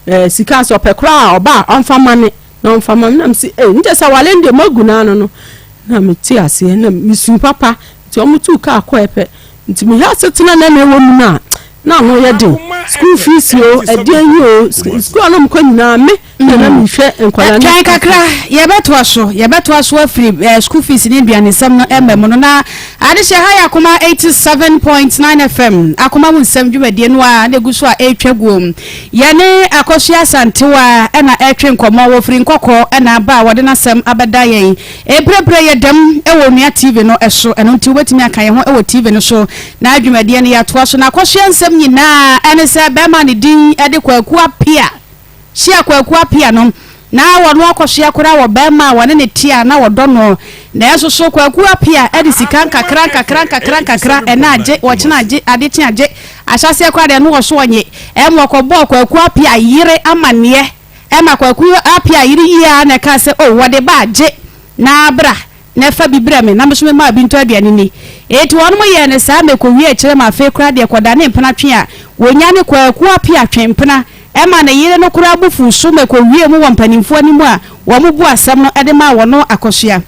ɛɛ sika sɛ ɔpɛ koraa a ɔba a ɔmfa ma ne na ɔmfa ma me na mese ei nkyɛ sɛ awale no deɛ moagu no ano no na mete aseɛ na mesu papa nti ɔmo tuu kaa kɔɛ pɛ nti mehwɛ asetena na na ɛwɔ mu no a na ano yɛ den school fees o ɛdeɛ yi o school a na ɔmo kɔ nyinaa me na na mehwɛ nkwadaa no. Twɛn kakra, yɛbɛtoa so, yɛbɛtoa so afiri eh, school fees ne aduanesɛm no ɛma mu no na adehyɛ ha yɛ Akoma 87.9 FM Akoma mu nsɛm dwumadie no a na egu so a ɛretwa guom. Yɛne Akosua Asantewa ɛna ɛretwe nkɔmmɔ, wɔfiri Nkɔkɔ ɛna aba a wɔde n'asɛm abɛda yɛn. Mprempren yɛ dɛm wɔ Onua TV no so, ɛno nti wobɛtumi aka yɛn ho wɔ TV no so na dwumadie no yɛatoa so. N'akɔsoɛ nsɛm nyinaa ɛne sɛ bɛrima a ne din de Kwaku Apia hyia Kwaku Apia no na wɔn akɔsoɛ koraa wɔ bɛrima a wɔne ne te a na wɔdɔ no, nanso so Kwaku Apia de sika nkakra nkakra nkakra nkakra ɛna agye, wɔkyena agye, ade kye agye, ahyɛaseɛ koraa deɛ no wɔ so ɔnye, ɛma wɔkɔbɔɔ Kwaku Apia yere amaneɛ. Ɛma Kwaku Appiah yere yie ara na ɛkaa sɛ, Oh, wɔde ba a, gye na bra na fa bi brɛ me na me nso memma obi ntɔ aduane nni. Enti wɔnom yɛɛ no saa ma ɛkɔwiee akyire ma afei koraa deɛ kɔdanee mpena twe a wɔnya ne Kwaku Appiah twe mpena ma ne yere no koraa bo fuu so ma ɛkɔwiee mu wɔ mpanimfoɔ anim a wɔn bu asɛm no de maa wɔn akɔsoa.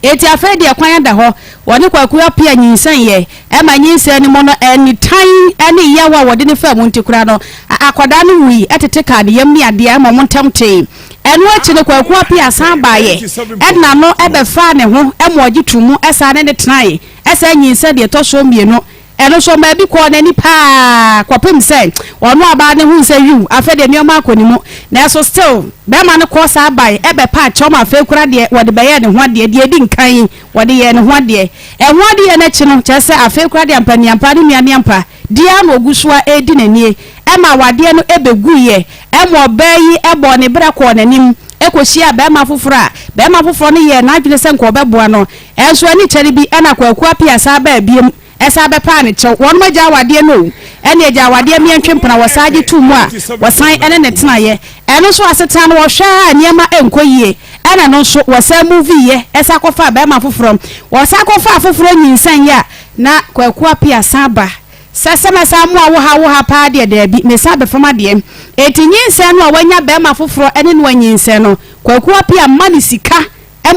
Enti afei deɛ kwan ada hɔ, wɔne Kwaku Appiah nyinsɛneeɛ. Ɛma nyinsɛn no mu no, nitan ne yaw a wɔde no faa mu nti koraa no, akwadaa no wui, tete kaa ne yam ne adeɛ ma wɔn ntam tee. Ɛno akyi no, Kwaku Appiah san baeɛ de n'ano bɛfaa ne ho ma ɔgye too mu san ne no tenaeɛ, san nyinsɛn deɛ ɛtɔ soɔ mmienu. Ɛno nso, ɔmaa bi kɔɔ n'ani paa kɔpem sɛ ɔno abaa no huu sɛ yiw, afei deɛ nneɛma akɔ ne mu. Nanso still, bɛrima no kɔɔ saa bae bɛpaa kyɛw ma afei koraa deɛ wɔde bɛyɛɛ ne ho adeɛ. Deɛ ɛdi nkan, wɔde yɛɛ ne ho adeɛ. Ɛho adeyɛ no akyi no, kyerɛ sɛ afei koraa deɛ ampaniampa ne nuaneampa di ara na ɔgu so ara redi n'anie. Ɛma awadeɛ no bɛguiɛ. Ɛma ɔbaa yi bɔɔ ne bra kɔɔ n'anim kɔhyiaa barima foforɔ a barima foforɔ no yɛɛ n'adwene sɛ nka ɔbɛboa no. Ɛnso ani kyɛre bi na Kwaku Appiah san baa biom. Ɛsan bɛpaa ne kyɛw. Wɔnom agya awadeɛ no o, ɛne agya awadeɛ mmea ntwe mpena wɔsan gye too mu a wɔsan ɛne no tenaeɛ. Ɛno nso asetena no wɔhwɛ a nneɛma nkɔ yie ɛna ɛno nso wɔsan movie yɛ san kɔfaa barima foforɔ. Wɔsan kɔfaa foforɔ nyinsɛn yɛ a na Kwaku Appiah san ba sɛ sɛ mɛsan moa wo ha wo ha paa deɛ daabi mesan bɛfam adeɛ. Enti nyinsɛn no a wanya barima foforɔ ɛne no anyinsɛn no Kwaku Appiah mma no sika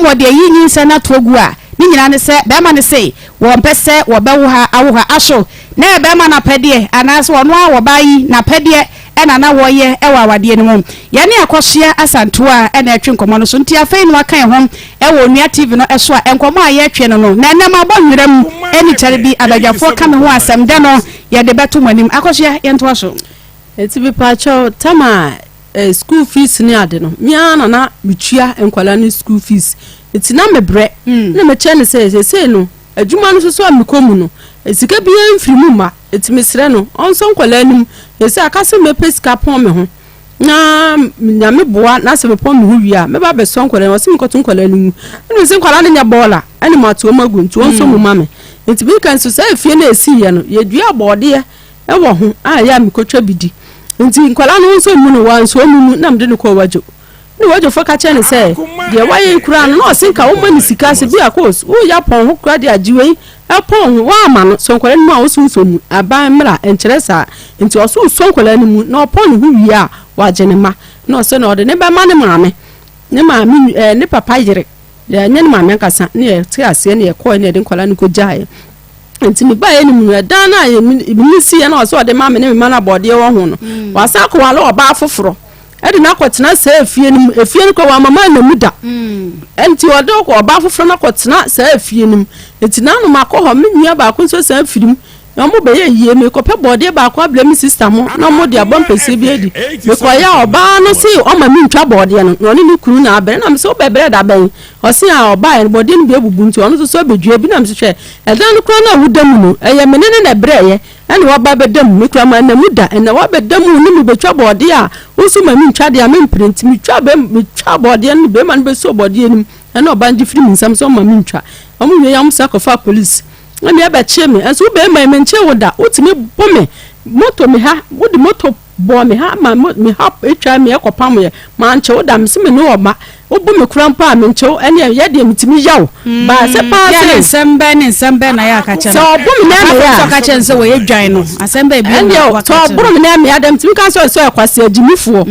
ma ɔde ayi nyinsɛn no ato agu a, ne nyinaa ne sɛ barima no se wɔmpɛ sɛ wɔbɛwo ha awo ha. Aso na ɛyɛ barima no apɛdeɛ anaasɛ ɔno ara ɔbaa yi n'apɛdeɛ na na wɔreyɛ wɔ awadeɛ no mu? Yɛne Akɔsoa Asantewaa na ɛretwe nkɔmmɔ no so nti afei na waka yɛn ho wɔ Onua TV no so a nkɔmmɔ a yɛretwe no no na ɛnam abɔ nweram ne kyɛre bi abadwafoɔ ka me ho asɛm dɛ no yɛde bɛto mo anim. Akɔsoa yɛntoa so. Enti mepaakyɛw, tam a eh, school fees ne ade no, me ara na na metua nkwadaa no school fees. Nti na mebrɛ. Mm. Na mekyerɛ no sɛ, seesei no, adwuma no soso a mekɔ mu no, eh, sika biara mfiri mu mma. Nti mesrɛ no, ɔnsɔ nkwadaa no mu. Seesei aka sɛ mɛpɛ sika pɔn me ho. Na Nyame boa na sɛ mepɔn me ho wie a, mɛba abɛsɔ nkwadaa no. Ɔse mekɔto nkwadaa no mu. Ɛna mese nkwadaa no nyɛ bɔɔla, ɛne mato wɔn agu, nti ɔnsɔ mu ma me. Nti meka nso saa efie no a ɛsiiɛ no, yɛdua bɔɔdeɛ wɔ ho a ɛyɛ a mekɔtwa bi di. Nti nkwadaa no nso mmu no, wɔansoa mu mu na mede no kɔɔ Wadwo. Ne Wadwofoɔ ka kyerɛ no sɛ, deɛ wayɛ yi koraa no, na ɔse nka woma no sika sɛ bi a kos, woyɛ apɔn ho koraa deɛ agye wei pɔn ho, woamma no, sɔ nkwadaa no mu a wose wosɔ mu, aban mmara nkyerɛ saa. Nti ɔse wosɔ nkwadaa no mu na ɔpɔn ne ho wie a, wagye ne mma. Na ɔse na ɔde ne bɛma ne maame, ne maame, eh, ne papa yere, ɛnyɛ ne maame ankasa, ne yɛte aseɛ ne yɛkɔɛ ne yɛde nkwadaa no kɔgyaeɛ. Nti mebaeɛ no mu no, ɛdan no a mene siiɛ na ɔsɛ ɔde ma me ne me mma no abɔdeɛ wɔ ho no, mm. wasan akɔwale ɔbaa foforɔ ɛde no akɔtena saa efie no mu. Efie no kɔ wama ma na mu da. Mm. Nti ɔde ɔbaa foforɔ no akɔtena saa efie no mu. Nti nanom akɔ hɔ, me nua baako nso san firi mu. Na ɔmo bɛyɛ yie, mekɔpɛ bɔɔdeɛ baako abrɛ me sista mo na ɔmo de abɔ mpɛsie bi adi. Mekɔyɛ a ɔbaa no se ɔma me ntwa bɔɔdeɛ no, na ɔne ne kunu na abrɛ. Na mese wobɛbrɛ da bɛn? Ɔse a ɔbaeɛ no bɔɔdeɛ no bi abubu nti ɔno nso so abɛdua bi. Na mese hwɛ, ɛdan no koraa no a woda mu no, ɛyɛ me ne no na ɛbrɛeɛ ɛna waba abɛda mu. Me koraa manna mu da, ɛnɛ woabɛda mu ne me bɛtwa bɔɔdeɛ a wo nso ma mentwa deɛ a mempene. Nti metwaa bɛ, metwaa bɔɔdeɛ no ne bɛrima no bɛsoo bɔɔdeɛ no mu ɛna ɔbaa no gye firi me nsam sɛ ɔmma mentwa. Wɔn wieeɛ a wɔsan kɔfaa polisi. Ɛnna ɛbɛkyee me. Ɛnso wo barima yi, menkyee wo da. Wotumi bo me moto me ha, wode moto. Bɔɔ me ha ma me ha twaa me kɔpam yɛ. Mankye wo da, mese me ne wo mma. Wobu me kora mpo a, menkye wo. Ɛneɛ yɛ deɛ metumi yɛ wo. Baa sɛ paa Yɛ ne sɛ. nsɛm bɛn ne nsɛm bɛn na yɛ aka kyerɛ Sɛ no? ɔbo me na Apart ɛmeyɛ from sɛ a. ɔka kyerɛ no sɛ wɔyɛ dwan no, asɛm bɛn bio na Ɛndeɛ waka sɛ kyerɛ ɔboro no? me na ɛmeyɛ a, deɛ metumi ka sɛ ɔsɛ ɔyɛ kwasea gyimifoɔ.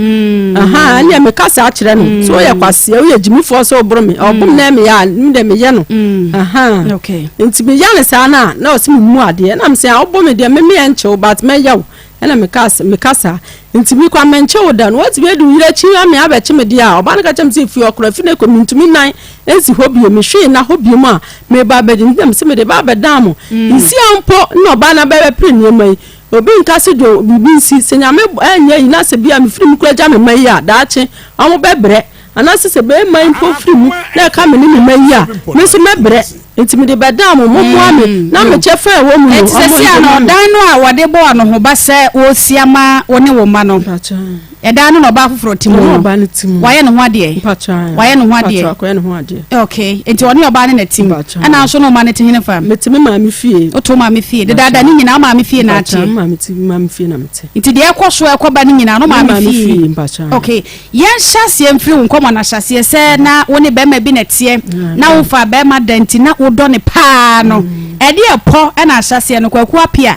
Ahaa, ɛndeɛ meka saa kyerɛ no. Sɛ woyɛ kwasea, woyɛ gyimifoɔ sɛ woboro me. Ɔbo me na ɛmeyɛ a, me deɛ meyɛ no. Ahaa. Okay. Nti meyɛ no saa no a, na ɔse memmu adeɛ. Ɛna mese ah, wobɔ me deɛ, me meyɛ nkye wo but mɛyɛ wo. Ɛna mekaa sɛ, meka saa. Nti me koraa menkye wo da no, woatumi adi wo yere akyi ame abɛkye me deɛ a, ɔbaa no ka kyerɛɛ me sɛ, firi ɔkora fi no kɔ, mentumi nnan nsi hɔ bio, mehwee nna hɔ bio a, mereba abɛdi. Nti na mese mede ba abɛdan mo. Nsia mpo na ɔbaa no abɛpere nneɛma yi. Obi nka sɛ dwo biribi nsi, sɛ Nyame anyɛ yi na sɛ bi a mefiri mu koraa gya me mma yi a, daakye wɔbɛbrɛ. Anaasɛ sɛ barima yi mpo firi mu na ɛka me ne me mma yi a, me nso mɛbrɛ. Enti mede bɛdan mo, mommoa me na me kyɛfa a ɛwɔ mu no, Enti ɔmo seesei ngye a no, mma me. ɔdan no a wɔde bɔɔ anohoba sɛ wɔresi ama wo ne wo mma no, ɛdan no na ɔbaa foforɔ te mu Ɔne no, ɔbaa no te mu. wayɛ ne ho adeɛ? Wayɛ ne ho adeɛ? Akɔyɛ ne ho adeɛ. Okay, enti ɔne ɔbaa no na ɛte mu. Ɛna nso ne wo mma no te hene fa? Mete me maame fie. Wote wo maame fie? Dedaada ne nyinaa, wo maame fie na ateɛ? Me maame te, me maame fie na mete. Nti deɛ ɛkɔ so ɛkɔ ba no nyinaa no maame fie? Me maame fie, Okay, Yɛnhyɛ aseɛ mfiri wo nkɔmmɔ no ahyɛaseɛ sɛ na wo ne barima bi na ɛteɛ, na wofaa barima da nti na wodɔ no paa no, ɛdeɛ pɔ na ahyɛaseɛ no Kwaku Appiah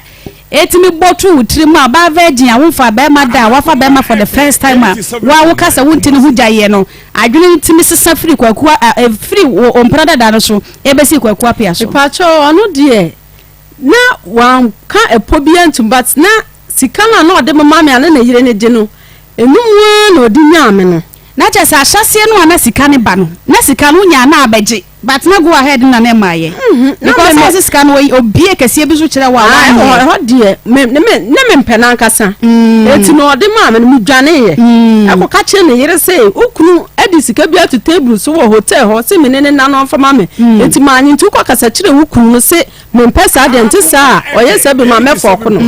ɛtumi bɔ too wo tirim a ɔbaa virgin a womfaa barima da a wafa barima for the first time a wo a woka sɛ wonte ne ho gyaeɛ no adwene no tumi sesa firi Kwaku a ɛfiri wo mpena dada no so ɛbɛsi Kwaku Appiah so. Mepakyɛw ɔno deɛ na wanka ɛpɔ biara ntom but na sika no a na ɔde mema me a na ne yere no gye no ɛno mu ara na ɔde nyaa me no. Na kyerɛ sɛ ahyɛseɛ no a na sika no ba no na sika no wonyaa na abɛgye but na go ahead no na na ɛmmaeɛ because na ɔse sika no ɔbie kɛseɛ bi so kyerɛ wo a woanyɛ. Ɛhɔ deɛ me ne me ne mempɛ no ankasa enti na ɔde maa me no medwaneeɛ ɛkɔka kyerɛ ne yere se wo kunu de sika bi ato table so wɔ hotel hɔ se me ne ne nna no ɔmfa ma me enti manye nti wokɔ kasa kyerɛ wo kunu no se Mempɛ saa deɛ nte saa a ɔyɛ saa bi ma mɛfɔɔko no.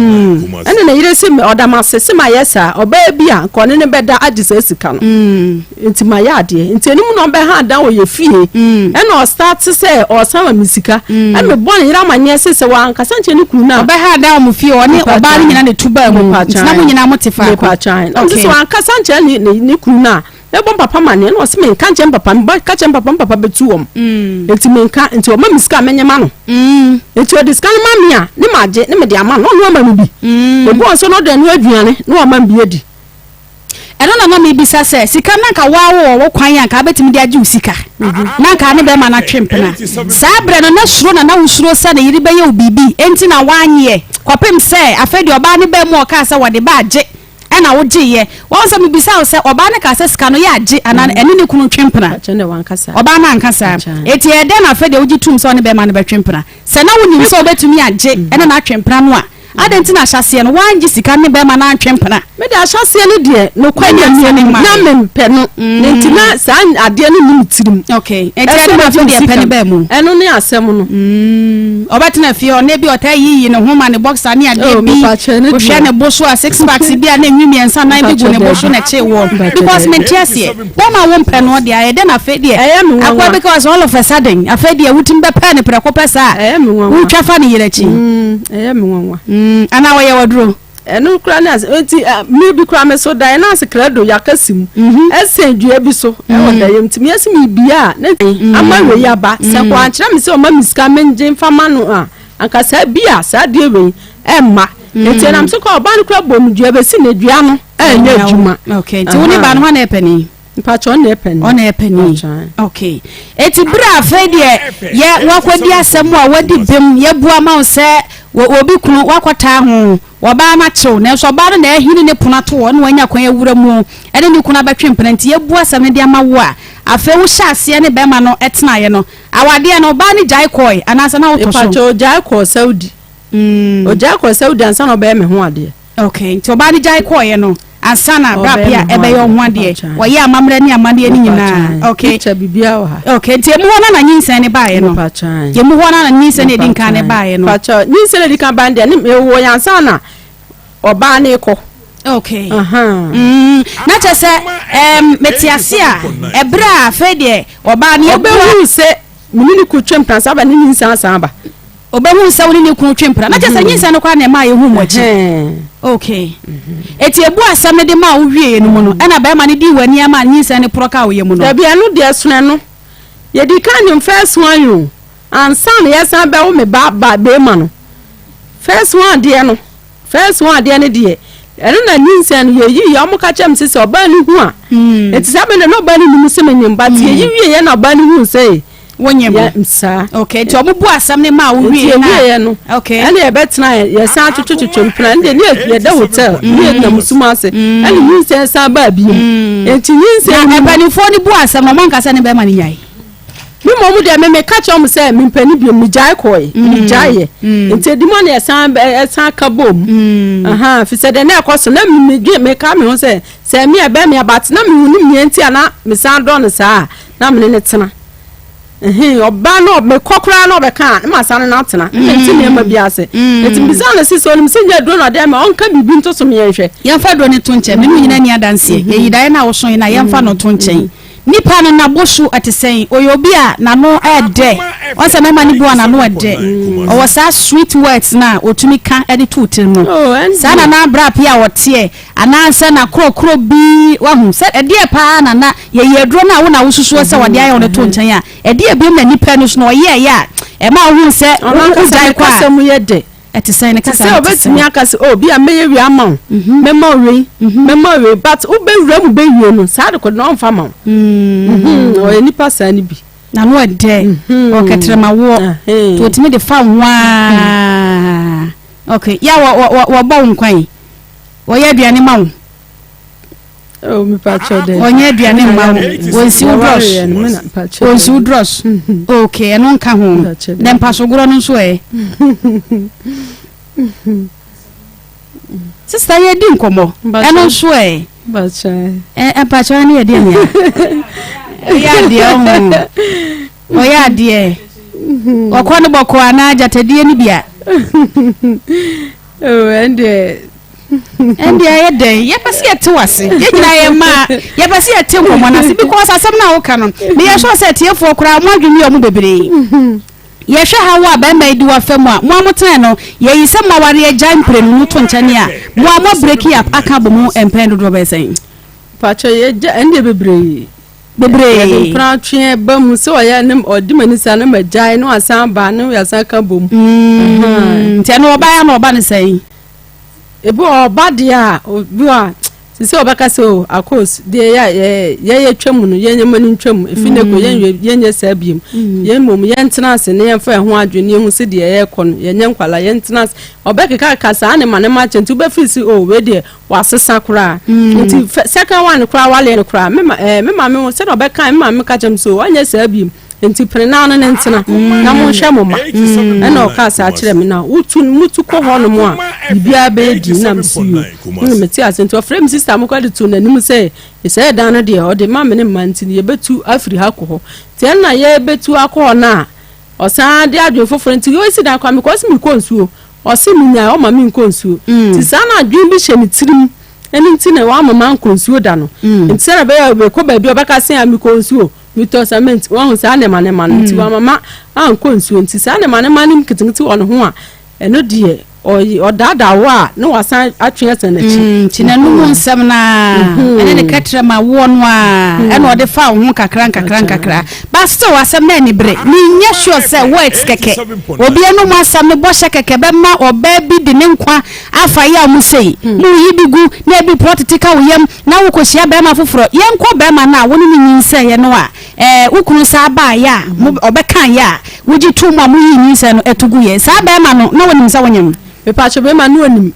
Ɛna ne yere se ɔda m'ase se mayɛ saa. Ɔbaa bi a nka ɔne no bɛda agye saa sika no. Nti mayɛ adeɛ. Nti anim na ɔbɛha dan wɔ yɛ fie. Ɛna ɔstarte sɛ ɔresan ma me sika. Ɛna mebɔ ne yere amaneɛ se sɛ wankasa nkyerɛ ne kunu no a. Ɔbɛha dan wɔ mo fie ɔne ɔbaa no nyinaa na ɛtu baa mu. Nti na mo nyinaa mote faako. Mepatwa. Nti sɛ wankasa nkyerɛ ne kunu no a. Mɛbɔ mpapa amaneɛ na ɔse menka nkyerɛ mpapa meba ka kyerɛ mpapa mpapa bɛtu wɔn nti menka nti ɔma me sika a mɛnyɛ ma no nti ɔde sika no ma me a ne magye ne mede ama no na ɔno ama me bi ebi wɔ nso na ɔde ɛno aduane na wama me bi adi. Ɛno na na mebisa sɛ sika no anka woa wowɔ wo kwan a anka wobɛtumi de agye wo sika na anka ne bɛrima no atwe mpena saa berɛ no na suro na na wosuro sɛ ne yere bɛyɛ wo biribi enti na woanyeɛ kɔpem sɛ afei deɛ ɔbaa no baa mu a ɔkaa sɛ wɔde ba agye Ɛna wo gye yɛ. Wahu sɛ me bisa wo sɛ ɔbaa no kaa sɛ sika no yɛ agye anaa ɛne ne kunu twe mpena? Ɔbaa no anka saa. Eti ɛyɛ dɛn na afei deɛ wogye tum sɛ ɔne bɛrima no bɛtwe mpena? Sɛ na wonim sɛ wobɛtumi agye ɛne no atwe mpena no a, adɛn nti na ahyɛaseɛ no woangye sika no ne bɛrima no antwe mpena? Me deɛ ahyɛaseɛ no deɛ nokware Nyame anim na mempɛ no nti na saa adeɛ no nni me tirim. Okay, enti ɛdɛn na afei deɛ pɛ no baa mu? Ɛno ne asɛm no. Ɔbɛtena fie hɔ na ebi ɔtaa yiyi ne ho ma ne boxer ne adeɛ bi, wohwɛ ne bo so a six packs bi a na enwi mmiɛnsa nan bi gu ne bo so na ɛkyee woɔ. Because mente aseɛ, bɛrima a wompɛ no deɛ ayɛ dɛn na afei deɛ akoa bi ka sɛ all of a sudden afei deɛ wotumi bɛpɛ no prɛko pɛ saa a wotwa fa ne yere akyi. Ɛyɛ me nwanwa. Anaa ɔyɛ w'aduro? Ɛno koraa ne asɛm nti mmere bi koraa me so daeɛ na ase krado yɛaka mu mhm. ɛsɛn dua bi so ɛwɔ mhm. daeɛ mu nti meyɛ sɛ mebia a na mhm. ama wei aba sɛ kɔ ankyerɛ me sɛ ɔma me sika mengye mfa ma no a anka saa bi a saa adeɛ wei ɛmma nti ɛnam so kɔ ɔbaa no koraa bɔ me dua bɛsi na dua no ɛnyɛ adwuma. nti wo ne ba no hɔ na ɛpɛ ni. Mpakyɛ ɔna ɛpɛ ni. Ɔna ɛpɛ ni. Okay. Eti bere a afei deɛ yɛ wakɔdi asɛm a wadi bem yɛbu ama wo sɛ obi kunu wakɔtaa ho ɔbaa no akyew nanso ɔbaa no na ahini ne pono ato hɔ na wanya kwan awura mu ɛne ne kunu abɛtwe mpena nti yɛbu asɛm no de ama wo a afei wohyɛ aseɛ ne bɛrima no tenaeɛ no awadeɛ no ɔbaa no gyae kɔe anaasɛ na wotɔ so. Mpakyɛ ɔgyae kɔɔ Saudi. Ɔgyae kɔɔ Saudi ansa na ɔbɛyɛ me ho adeɛ. Okay, nti ɔbaa no gyae kɔɔeɛ no ansa na bra pia ɛbɛyɛ ɔho adeɛ. Wɔyɛ amammerɛ ne amanneɛ no nyinaa. Okay. Picture biribiara wɔ ha. Okay, nti emu hɔ no na nyinsɛn no baeɛ no. Emu hɔ no na nyinsɛn no edi nkan no baeɛ no. Pakyɛ nyinsɛn no edi kan baeɛ no deɛ ne mewɔ yɛn ansa na ɔbaa no rekɔ. Okay. Mm, na kyerɛ sɛ ɛɛm mete ase a ɛberɛ a afei deɛ ɔbaa no yɛbua. Ɔbɛhuu sɛ me ne no kɔtwam kan saa ba ne nyinsɛn asan aba. Ɔbɛhuu sɛ wo ne ne kunu twe mpena. Na kyerɛ sɛ nyinsɛn no koraa na ɛmaa yɛhuu mo akyi. Okay. Eti ebu asɛm no de maa wo wieeɛ no mu no, ɛna barima no dii w'ani ama nyinsɛn no porɔ kaa wo yam no? Dabi, ɛno deɛ ɛsono ɛno. Yɛdii kan nyem first one o, ansa na yɛsan bɛwo me ba ba barima no. First one deɛ no, first one deɛ no deɛ, ɛno na nyinsɛn no yɛyi yɛ, wɔn ka kyerɛ me sɛ sɛ ɔbaa no hu a, eti saa bɛ no na ɔbaa no nim sɛ menyem, but yɛyi wie yɛ na ɔbaa no hu sɛ Wonyem yɛ saa. Okay, nti wɔn bu asɛm no maa wo wie na. Nti yɛwie yɛ no, okay, ɛna yɛbɛtena yɛ yɛsan twetwetwetwe mpena, ɛna deɛ ne yɛda hotel, ne yɛnam sum ase, ɛna nyinsɛn san baa bio. Nti nyinsɛn Na mpanimfoɔ no bu asɛm no, wɔn ankasa ne bɛrima no nyae. Me mmom deɛ me meka kyerɛ wɔn sɛ mempɛ no biom, megyae kɔe, megyaeɛ. Nti edi mu a na yɛsan ɛsan ka bom. Ahaa, fi sɛ deɛ na ɛkɔ so na me medwe meka me ho sɛ sɛ me a ɛbɛyɛ me a but na mehu ne nea nti a na mesan dɔ no saa a na me ne no tena. Ɛhɛn, ɔba na mekɔ koraa na ɔbɛka a na masan ne no atena. Na mente nneɛma bi ase. Nti mebisa no se sɛ onim sɛ nyɛ aduro na ɔde ama a ɔnka biribi nto so meɛnhwɛ. Yɛmfa aduro no nto nkyɛn, me ne wo nyinaa nni adanseɛ. Yɛyi daeɛ no a wosoe no a, yɛmfa no nto nkyɛn. Nipa no n'abosu te sɛn? Ɔyɛ obi a n'ano yɛ dɛ. Ɔn sɛ mmarima no bi wɔ a n'ano yɛ dɛ. Ɔwɔ saa sweet words no a ɔtumi ka de to wo tirim no. Saa na na bra pii a ɔteɛ anaasɛ n'akorɔkorɔ bi, wahu sɛ ɛdeɛ paa na na yɛyi aduro no a wo na wosusuo sɛ wɔde ayɛ wo no to nkyɛn a, ɛdeɛ biom na nipa no so na ɔyɛɛyɛ a ɛma wohuu sɛ wogyae kɔ a. Ɛte sɛn? Ne Te kasa sɛ no te sɛn? obetumi aka sɛ, oh, bi a mɛyɛ wei ama wo, mɛma wo wei, mɛma wo wei, but wobɛwura mu bɛwie no, saa de kɔ no ɔmfa ma wo. Mhm, Ɔyɛ nipa saa no bi. N'ano ɛdɛ, ɔwɔ kɛtrɛmawoɔ, nti ɔtumi de fa wo ho ara. Okay, yɛ a wɔ wɔ wɔ wɔbɔ wo nkwan, wɔyɛ aduane ma wo. Oh, ɔnyɛ aduane mma wo, ɔnsi wo drɔs, ɔnsi wo drɔs. Ok, ɛno nka ho. Na mpasogorɔ no nso ɛ? Sista yɛdi nkɔmmɔ, ɛno nso ɛ? Mpakyɛ ne yɛde ania ɔyɛ adeɛ ɔho, ɔyɛ adeɛ ɔkɔ no bɔkɔ anaa gyatadie no bia? Ɛndeɛ Ɛnde ɛyɛ dɛn? Yɛpɛ sɛ yɛte w'ase. Yɛn nyinaa yɛ mmaa. Yɛpɛ sɛ yɛte nkɔmmɔ no ase because asɛm no a woka no, meyɛ sure sɛ atiefoɔ koraa mo adwene yɛ ɔmo bebree. Yɛhwɛ haw a bɛrima yi di w'afa mu a, mo a motenae no, yɛyi sɛ mo aware agyae mprenu no to nkyɛne a, mo a mo abreki up aka abɔ mu mpɛn dodoɔ bɛyɛ sɛn? Pakyɛ yɛgya ɛndeɛ bebree. Bebree. Yɛde mpena twe ba mu sɛ ɔyɛ ne ɔdi m'ani saa na magyae na wasan ba na yɛasan ka bom. Nti ɛno ɔbaeɛ a na ɔba no sɛn? Ebi wɔ ɔba deɛ a obi wɔ a te sɛ ɔbɛka sɛ o akos deɛ yɛ yɛyɛ twam no yɛn nneɛma no ntwam efi ne kɔ yɛn yɛnyɛ saa biem yɛn mmom yɛntena ase na yɛmfa yɛn ho adwene na yɛhu sɛ deɛ yɛrekɔ no yɛnyɛ nkwala yɛntena ase ɔbɛkeka ka saa ne ma ne ma kyɛ nti wobɛfiri si o wei deɛ wasesa koraa nti second one koraa waleɛ no koraa me ma ɛɛ me maame ho sɛdeɛ ɔbɛka me maame ka kyɛm so ɔnyɛ saa biem Nti pene na ne no ntena, na monhwɛ mo mma. Ɛnna ɔkaa saa kyerɛɛ me, na wotu mutu kɔ hɔnom a, biribiara bɛyɛ dinn. Na mese, Yoo. Ɛnna metee ase. Nti ɔfrɛɛ me sista mokɔ de too n'anim sɛ, sɛɛ dan no deɛ, ɔde ma me ne mma nti no, yɛbɛtu afiri ha kɔ hɔ. Nti ɛnna yɛrebɛtu akɔ hɔ no a, ɔsan de adwene foforɔ nti ɔsi dan koraa mekɔ, ɔse mekɔ nsuo. Ɔse menyae, ɔma menkɔ nsuo. Nti saa na adwene bi hyɛ ne tirim, ɛno nti na wamma mankɔ nsuo da no. Nti sɛdeɛ ɛbɛyɛ a mekɔ baabi a ɔbɛka sɛ a mekɔ nsuo. Metɔ cement, wahu saa nneɛma nneɛma no nti wama ma ankɔ nsuo nti saa nneɛma nneɛma no nketenkete wɔ ne ho a ɛno deɛ ɔyi ɔdaadaa wo a na wasan atwe asan n'akyi. Mm, nti n'anum nsɛm no a ɛne ne kɛtrɛma woɔ no a ɛna ɔde fa wo ho nkakra nkakra nkakra but still asɛm no ani bere menyɛ sure sɛ words kɛkɛ obi anum asɛm no bɔhyɛ kɛkɛ bɛma ɔbaa bi de ne nkwa afa yɛ a mo sei mo yi bi gu na ebi porɔ tete ka wo yam Na wokɔhyia barima foforɔ, yɛnkɔ barima no a wo ne no nyinsɛneeɛ no a, ɛɛ, wo kunu san baeɛ a, mo, ɔbɛkaeɛ a, wogye too mu a moyii nyinsɛn no to guiɛ. Saa barima no, na ɔnim sɛ wonyem? Mepakyɛ, barima no ɔnim.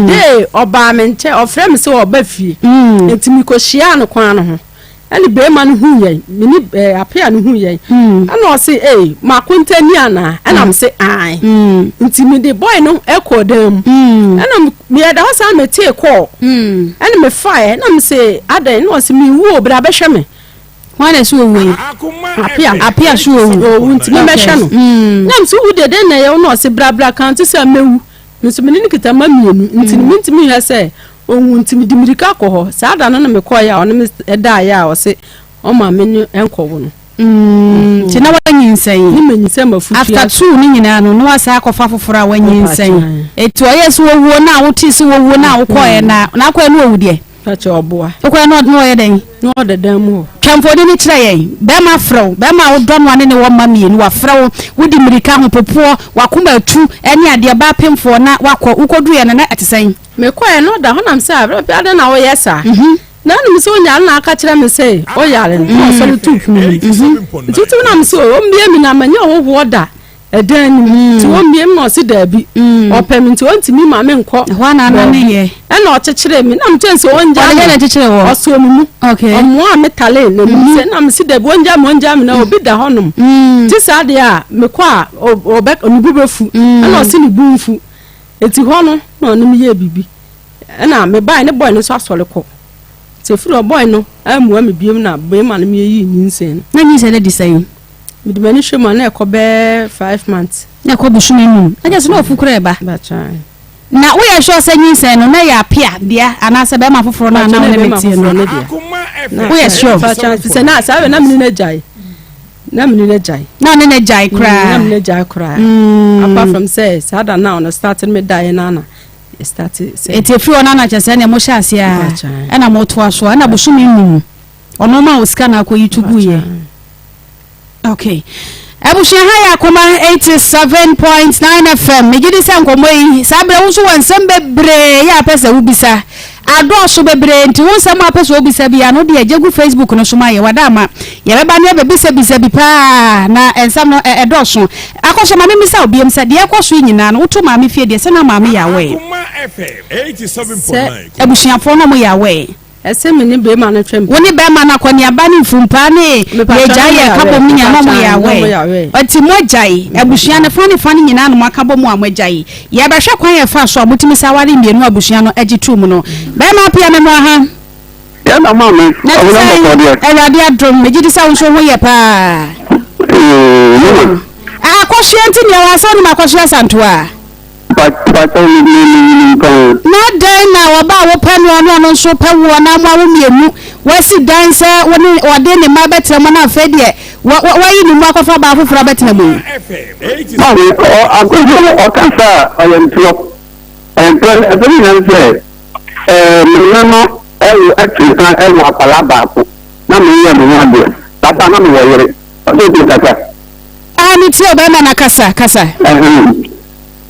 Dee, ɔbaa me nkyɛn, ɔfrɛɛ me sɛ ɔreba fie. Enti mekɔhyiaa no kwan no ho. Ɛne barima no huu yɛn, me ne ɛɛ, Apea no huu yɛn. Ɛna ɔse, Ei, m'akonta ni anaa? Ɛna mese, Ae. Nti mede boy no kɔɔ dan mu. Ɛna meyɛda hɔ saa metee kɔɔ. Ɛna mefaeɛ, ɛna mese, Adɛn? Ɛna ɔse, Mewu o, bra bɛhwɛ me. Hwan na ɛsɛ owu yi? Apea. Apea so owu. Owu nti memmɛhwɛ no. Na mese, Wowu deɛ, dɛn na ɛyɛ wo? Na ɔse, Bra, bra, ka nte sɛ mɛwu. Me nso me ne no kita mma mmienu, nti no mentumi nhwɛ sɛ Ɔnwu nti mede mmirika kɔ hɔ. Saa da no na mekɔeɛ a ɔne me daeɛ a ɔse ɔma me ne nkɔwo no. Nti na wanyinsɛn. Ne manyinsɛn ma futua. After 2 ne nyinaa no, na wasan akɔfa foforɔ a wanyinsɛn. Eti ɔyɛ sɛ wɔwuo na wote sɛ wɔwuo na wokɔɛ na na akɔɛ no wɔwu deɛ. Pakyɛ ɔboa. Wokɔɛ no na ɔyɛ dɛn? Na ɔda dan mu hɔ. Twa mfoni no kyerɛ yɛn. Bɛrima frɛ wo, bɛrima a wodɔ no a ne ne wɔ mma mmienu, wafrɛ wo, wodi mmirika, ahopopoɔ, wakoma atu ne adeɛ, baa pemfoɔ na wakɔ. Wokɔduruiɛ no na ɛte sɛn? Mekɔɛ no ɔda hɔ na mesɛ ah, adɛn na woyɛ saa? Na ɔnim sɛ onyare na aka kyerɛ me sɛ ɔyare no na ɔsɔre tuu pono mu. Nti wotim na mesɛ ɔmmie me na manyɛ ɔhohoɔ da ɛdan no mu. Nti ɔmmie me na ɔse daabi. Ɔpɛ me nti ɔntumi ma me nkɔ. Ɛhɔ a na ana ne yɛ. Ɛna ɔkyekyeree me na mekyɛn sɛ ɔngya me. Ɔde na kyekyeree wɔ. Ɔsɔɔ me mu. Ɔmoaa me talee n'anim sɛ na mese daabi ɔngya me ɔngya me na obi da hɔnom. Nti saa deɛ a mekɔ a ɔbɛ ne bo bɛfu. Ɛna ɔse ne bo mfu. Nti hɔ no na ɔne me yɛɛ biribi. Ɛna mebae ne boy no nso asɔre kɔ. Nti ɛfiri hɔ boy no ammua me biom na bɛrima no meyii nyinsɛn no. Na nyinsɛn no adi sɛn? Mede m'ani hwɛ mu a na ɛkɔ bɛyɛ 5 months. Na ɛkɔ bosome 5. Na kyerɛ sɛ na ɔfu koraa ɛba. Bakyan. Na woyɛ sure sɛ nyinsɛn no na ɛyɛ Apia dea anaasɛ bɛrima foforɔ no a na wo ne ne teɛ no? No. Woyɛ sure? Bakyan fi sɛ na saa bɛ na mene no agyae. Na mene no agyae. Na ɔne no agyae koraa? Na mene no agyae koraa. Apart from sɛ saa da na ɔno start no me daeɛ no ana start sɛ. Eti efiri hɔ no ana kyerɛ sɛ ɛnna mo hyɛ aseɛ a ɛna mo toa so a ɛna bosome 5 ɔno ma wo sika na akɔyi to gu yɛ. Okay. Abusua, ha yɛ Akoma 87.9 FM. Megye di sɛ nkɔmmɔ yi, saa berɛ wo nso wɔ nsɛm bebree yɛ apɛ sɛ wobisa. Adɔɔso bebree nti wo nsɛm a apɛ sɛ wobisa biara no deɛ gye gu Facebook no so ma yɛ wada ama. Yɛbɛba ne yɛbɛbisabisa bi paa na nsɛm no ɛdɔɔso. Akɔso ma memmisa wo biom sɛ deɛ ɛkɔ so yi nyinaa no woto maame fie deɛ sɛ na maame yɛ aware? Sɛ Abusuafoɔ no wɔyɛ aware? Ɛsɛ me ne bɛrima no twɛm. Wo ne bɛrima no akɔneaba ne mfumpaa ne yɛgyae yɛ ka bom no nyinaa na ɔmo yɛ aware. Ɔti mo agyae abusua no fa ne fa no nyinaa na mo aka bom a mo agyae. Yɛbɛhwɛ kwan a ɛfa so a motumi sa aware mmienu a abusua no agye tom no. Bɛrima Apia me mo aha. Yɛn na maame, Na te ɔhene sɛn? bɔkɔ deɛ. Awurade adom, megye di sɛ wo nso wo ho yɛ paa. Ee, mama. Akɔsoa nti nea ɔwɔ asɛ wonim Akɔsoa Asantewa? Mpakyɛw me me me nim paa. Na dɛn na ɔba a wopɛ noɔ ne ɔno nso pɛ woɔ na moawo mmienu, wasi dan sɛ wo ne ɔde ne mma bɛtena mu na afei deɛ wa wa wayi ne mu akɔfa baa foforɔ abɛtena mu yi? Maame, ɔ ankasa no ɔkasa a ɔyɛ ntorɔ. Ɔyɛ ntorɔ no ɛsɛm nyinaa ne sɛ ɛɛ me ne no ɛwo ɛte nka ɛwo akwadaa baako na meyɛ me ho adeɛ. Saa ta na mewɔ yere. Ɔsɛ obi kasa. Ah, me tie o, bɛrima na kasa, kasa. Ɛhɛn.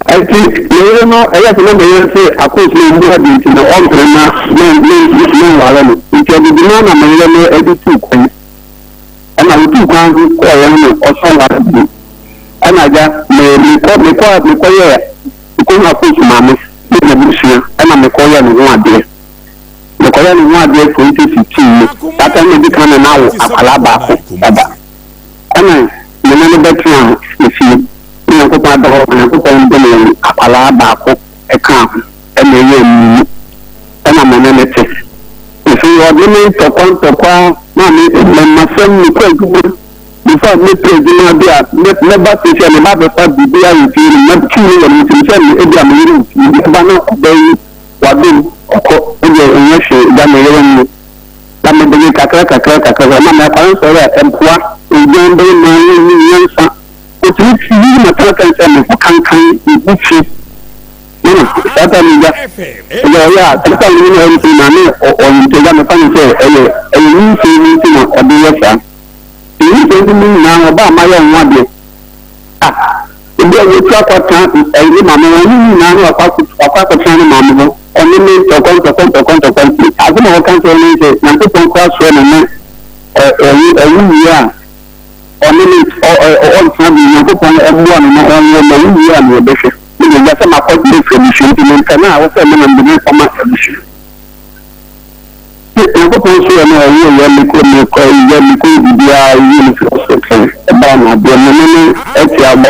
Ɛnti me yere no, ɛyɛ sɛ na me yere se akos no mmu ade nti no ɔmpene na me me menware no. Nti ɔde dwuma na me yere no de tuu kwan. Ɛna otuu kwan nso kɔɔeɛ no na ɔsan ware bio. Ɛna agya, me mekɔ mekɔ mekɔyɛɛ mekɔhu akos maame ne n'abusua ɛna mekɔyɛɛ ne ho adeɛ. Mekɔyɛɛ ne ho adeɛ 2015 mu. That time na edi kan na n'awo akwadaa baako dada. Ɛna me ne no bɛtenaa efie. Ne Nyankopɔn adɔ hɔ, Onyankopɔn dom yɛn akwadaa baako kaa ho, ɛna ɛyɛɛ mmienu. Ɛna me ne no te. Afei ɔde me ntɔkwa ntɔkwa maa me m'asɛm mekɔ adwuma. Before mɛpɛ adwuma bi a mɛba fie sɛ meba abɛfa biribi ayɛ fie no, mɛtu no wɔ ne nsam sɛ me ebi a me yere wɔ fie. Mɛba na ɔbaa yi wadom ɔkɔ, ɛdeɛ ɛnyɛ hwee, gya me yere no. Na mede no kakra kakra kakra na me akwadaa no sɔre a mpoa odwan bɛyɛ maa no nni nyansa otumi yi ma kankan sɛ me ho kankan me ho fi me na saa ta mi gya ɛyɛ ɔyɛ a saa ta mi na ɛyɛ na ne ɔyɛ nti gya mefa no sɛ ɛyɛ ɛyɛ nyinsɛn mu nti na ɔde yɛ saa nyinsɛn mu nyinaa ɔba a mayɛ ho adeɛ a Obi a watu akɔtena ne maame hɔ, ne nyinaa no wakɔ akɔtena ne maame hɔ, ɔne ne ntɔkwa ntɔkwa ntɔkwa ntɔkwa nti, asɛm a wɔka kyerɛ no ne sɛ, Nyankopɔn koraa soɛ no ne ɔwo wie a, ɔne ne ɔntena bio, Nyankopɔn mmoa no na ɔnwo na ɔwo wie a na yɛbɛhwɛ. Me deɛ, gya sɛ makɔgye afiri abusua nti, mempɛ no a, ɛwɔ sɛ me na mede no kɔma abusua. Nyankopɔn so yɛ no ɔwo yɛ me kɔ me kɔ yɛ me kɔ biribiara yi me fi hospital ɛbaa na adeɛ me ne no ɛte aba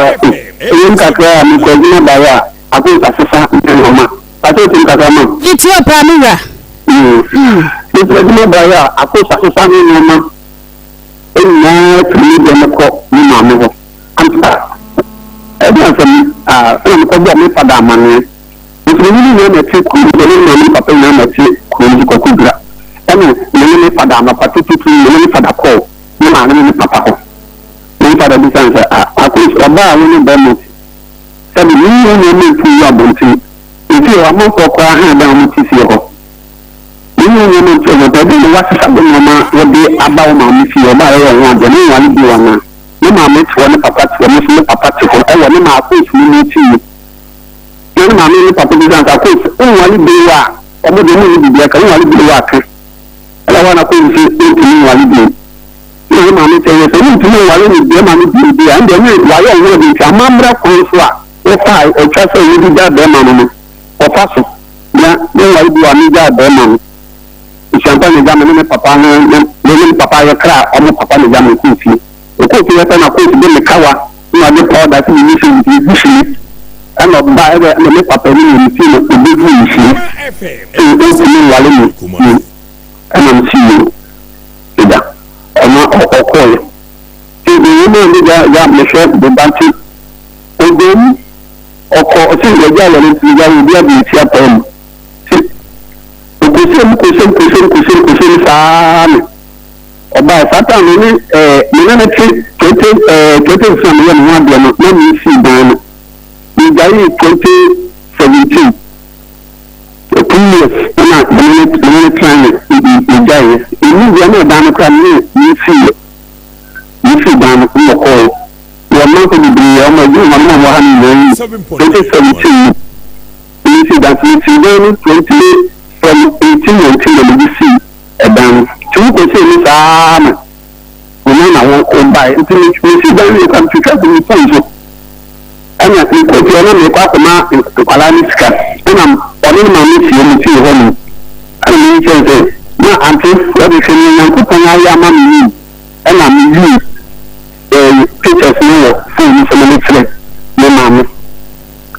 ɛyɛ mu kakra a me kɔ adwuma baeɛ a ako asesa ne nneɛma pakyɛ wotim kakra ma. Me tie wo paa me wura. Me kɔ adwuma baeɛ a ako asesa ne nneɛma nyinaa firi me deɛ me kɔ me maame hɔ ampa ɛde asɛm a ɛna me kɔ bɔɔ me fada amaneɛ. Nti me ne no nyinaa na ɛte kuro no so, me ne maame ne papa nyinaa na ɛte kuro no so, Kwaku Dura. Ɛna me ne me fada anɔpa tututu me ne me fada kɔɔ me maame ne me papa hɔ. Ɔbaa a wo ne bɛrima te, sɛbe menyi wo nneɛma mfi wo abɔnten, mfie hɔ, amanfoɔ koraa ha dan a wɔte fie hɔ. Menyi wo nneɛma mfi abɔnten, ɛdeɛn na woasesa wo nneɛma wode aba wo maame fie, ɔbaa yɛyɛ wo ho adeɛ, menware bio anaa? Me maame te hɔ, ne papa te hɔ, me nso me papa te hɔ, ɛwɔ ne maako mfunu mu fie. Na ne maame ne papa bisa no sɛ, Akos, wonware bio a? Wɔn deɛ wɔnni biribiara ka, wonware bio a ka. Ɛna hɔ a na Akos se ɔntumi nware bio. Ɛna ne maame kyerɛ no sɛ, wontumi nware ne bɛrima no bio deɛ a, ɛndeɛ ne wayɛ wo ho ade nti amammerɛ kwan so a wofa a ɛtwa sɛ wode gyaa bɛrima no no, kɔfa so na wonware bio a megyaa bɛrima no. Nsuampa na egya me ne me papa ne me ne me papa yɛ kra ɔmo papa na egya me kɔɔ fie. Mekɔɔ fie pɛ na coach de me kawa na ɔde powder si me nufu nti egu fie. Ɛna ɔba ɛbɛ ɛna me papa ne me fie na obeguu me fie. Sɛ ontumi nware me bio ɛna me si yoo egya ɔma ɔkɔɔɛ. Nti eyi maa me gya gya mehwɛ me ba nti ɔdɔ mu ɔkɔ ɔse yɛgya aware nti megya obi abɔ nti apaa mu. Nti Ɔkɔsɛm kɔsɛm kɔsɛm kɔsɛm kɔsɛm saa na ɔbaeɛ. Saa time no ne ɛɛ me ne no te 20 ɛɛ 2015 a meyɛ me ho adeɛ no na mesii dan no. Megyaee 2017 2 years ɛna me ne no me ne no tenaeɛ megyaeɛ. Ɛmu deɛ na ɛdan no koraa me ne mesiiɛ. Mesii dan no na ɔkɔeɛ. Wɔ mmanfoɔ bebree a wɔn adwuma ma no ma wɔn ha no nyinaa nim 2017 mu. Mesi dan mesii dan no 2017 18 19 na mede sii ɛdan no. Nti wo kɔsii mu saa ara na wo nan na wo baeɛ. Nti mesii dan no wie koraa metwitwa guu me phone so. Ɛna mekɔɔ fie hɔ na merekɔ akɔma nkwadaa no sika. Ɛna ɔne ne maame fie mu fie hɔ nom. Ɛna meyi kyerɛ no sɛ na ante wɔde hwɛ nea Nyankopɔn ayɛ ama me yi. Ɛna meyii ɛɛ pictures no wɔ phone no so na mekyerɛ me maame.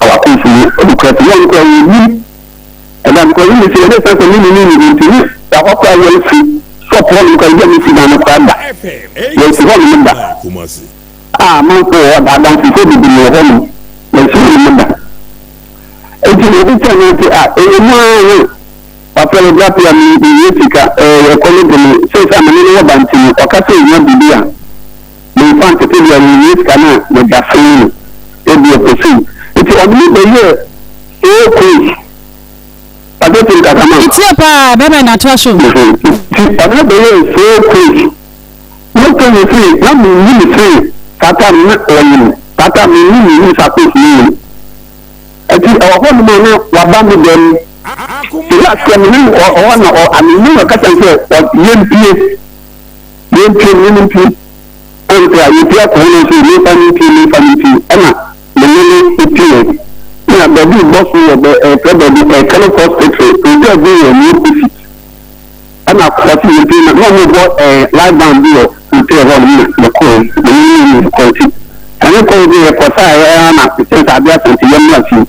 Awakofo no ɔde kura ti wɔn kura wɔn nim ɛda no kura wɔn si ɛde sɛ sɛ ne ne ne ne nti ne da hɔ kura wɔn si shop hɔ nom kura ebi a ne si dan no kura da wɔn si hɔ nom da a amanfo wɔ hɔ da adansefo bebree wɔ hɔ nom wɔn si hɔ nom da eti na obi kyɛn no ti a ɛyɛ mu ara ne wafɛ no bra pia mi mi yɛ sika ɛɛ ɛkɔ ne de no sɛ sɛ amane no wɔ ba nti no ɔka sɛ ohia biribi a. Memfa ntete deɛ menwie sika no a mede afee no ebia ɔpɛ sei nti ɔde me bɛyɛɛ so close Pakyɛ tie me kakra ma. Metie paa bɛma na toa so. Nti ɔde me bɛyɛɛ so close Mɛtɔ me firi na menyi me firi saa time no na ɔnyim saa time no menyi menyi saa close no nyim Nti ɛwɔ hɔ nom a na waba me dɛm nti last year me ne ɔhɔ na ɔ ame ne ɔkasa sɛ yɛmpie Yɛmpue, me ne no mpue. Ɔnte a, yɛpue akɔ hɔ no nso, memfa no mpue, memfa no mpue. Ɛna me ne no pueɛ. Na baabi rebɔ so wɔ bɛ, ɛfrɛ baabi ɛɛ Kenneth Hospital, hotel bi wɔ ne opposite. Ɛna ɔse yɛmpue na na wɔrebɔ ɛɛ live band bi wɔ hotel hɔ nom na yɛkɔɛ. Me ne no yɛkɔɛ nti, ɛne kɔɛ bi yɛkɔsaeɛ ara na sɛ sɛ adeɛ asa nti yɛmmra fie.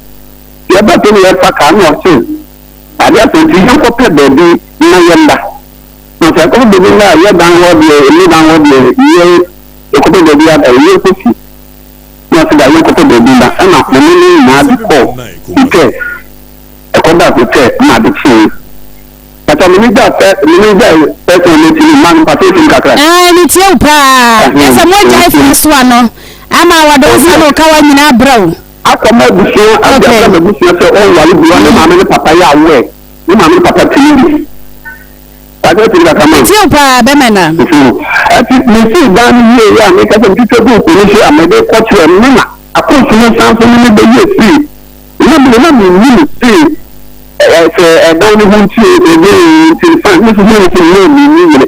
Yɛba fie no yɛfa kaa na ɔse adeɛ asa nti yɛnkɔpɛ baabi na yɛnda. Na sɛ ɛkɔpɛ baabi na yɛ dan hɔ deɛ ɛne dan hɔ deɛ yɛ ɛkɔpɛ baabi a yɛ kɔ fi na ɔsɛ da yɛ kɔpɛ baabi na ɛna mene ne nyinaa de kɔ hotel ɛkɔda hotel na ade kyee pata mene gya fɛ mene gya pɛsɛn ne ti ma no pata etim kakra. Ɛɛ ne tie wo paa ɛsɛ mo agya efi so ano ama wɔde wo nsa na ɔka wa nyinaa brɛ wo. Akɔma abusua adi Okay. akɔma abusua sɛ ɔnware bi ne maame ne papa yɛ awɛ ne maame ne papa ti ne bi. Pata etim kakra ma. Metie wo paa bɛma na. Ɛti mesii dan no yie a meka sɛ metwitwa gu nkoni so a mede kɔkyerɛ me na akɔnso no san so ne me bɛyɛ firi na me na mennim firi sɛ ɛdan no ho nti ɛbi nti fa ne so ho nti ne menni yere.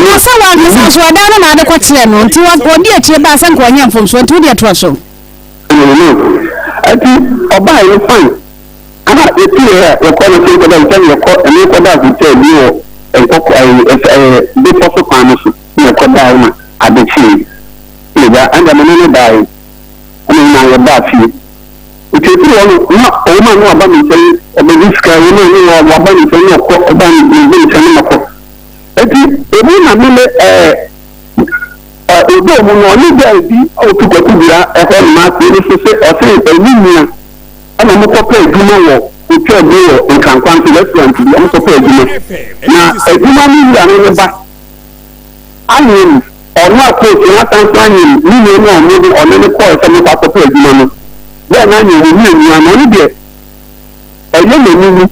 Na sɛ wankasa nso ɛdan no na ade kɔkyerɛ no nti wɔdi akyire baa sɛ nka ɔnyɛ mfomsoɔ nti wode ɛtoa so. Ɛti ɔbaa yɛ fine ana yɛpii yɛ yɛkɔ no sɛ nkɔda nkyɛn yɛkɔ ɛne kɔda hotel bi wɔ nkɔkɔ ɛɛ ɛɛ bepɔ so kwan no so na yɛkɔda hɔ na ade kyee na gya ɛnna me ne ne daeɛ ɛna nyinaa yɛbaa fie nti efiri hɔ no na ɔwɔ mu a na waba me nkyɛn ɔbɛgye sika ɛwɔ mu a na waba me nkyɛn na ɔkɔ ɔba me nkyɛn na ɔkɔ eti emu na me ne ɛɛ ɛɛ ɔdɔ mu no ɔne gya bi a otu kwaku dua ɛhɔ nom ase no so sɛ ɔse ɛne nua ɛna ɔmo kɔpɛ adwuma wɔ hotel bi wɔ Nkrankwanso restaurant bi ɔmo kɔpɛ adwuma na adwuma no wura no ne ba ayɛ mu. Ɔno a coach no asan nso anyem ne nua no a ɔno de ɔne no kɔɔe sɛ mekɔ akɔpɛ adwuma no, berɛ a na anyem wɔn mmienu ara no, ɔno deɛ ɛyɛ n'aniwu.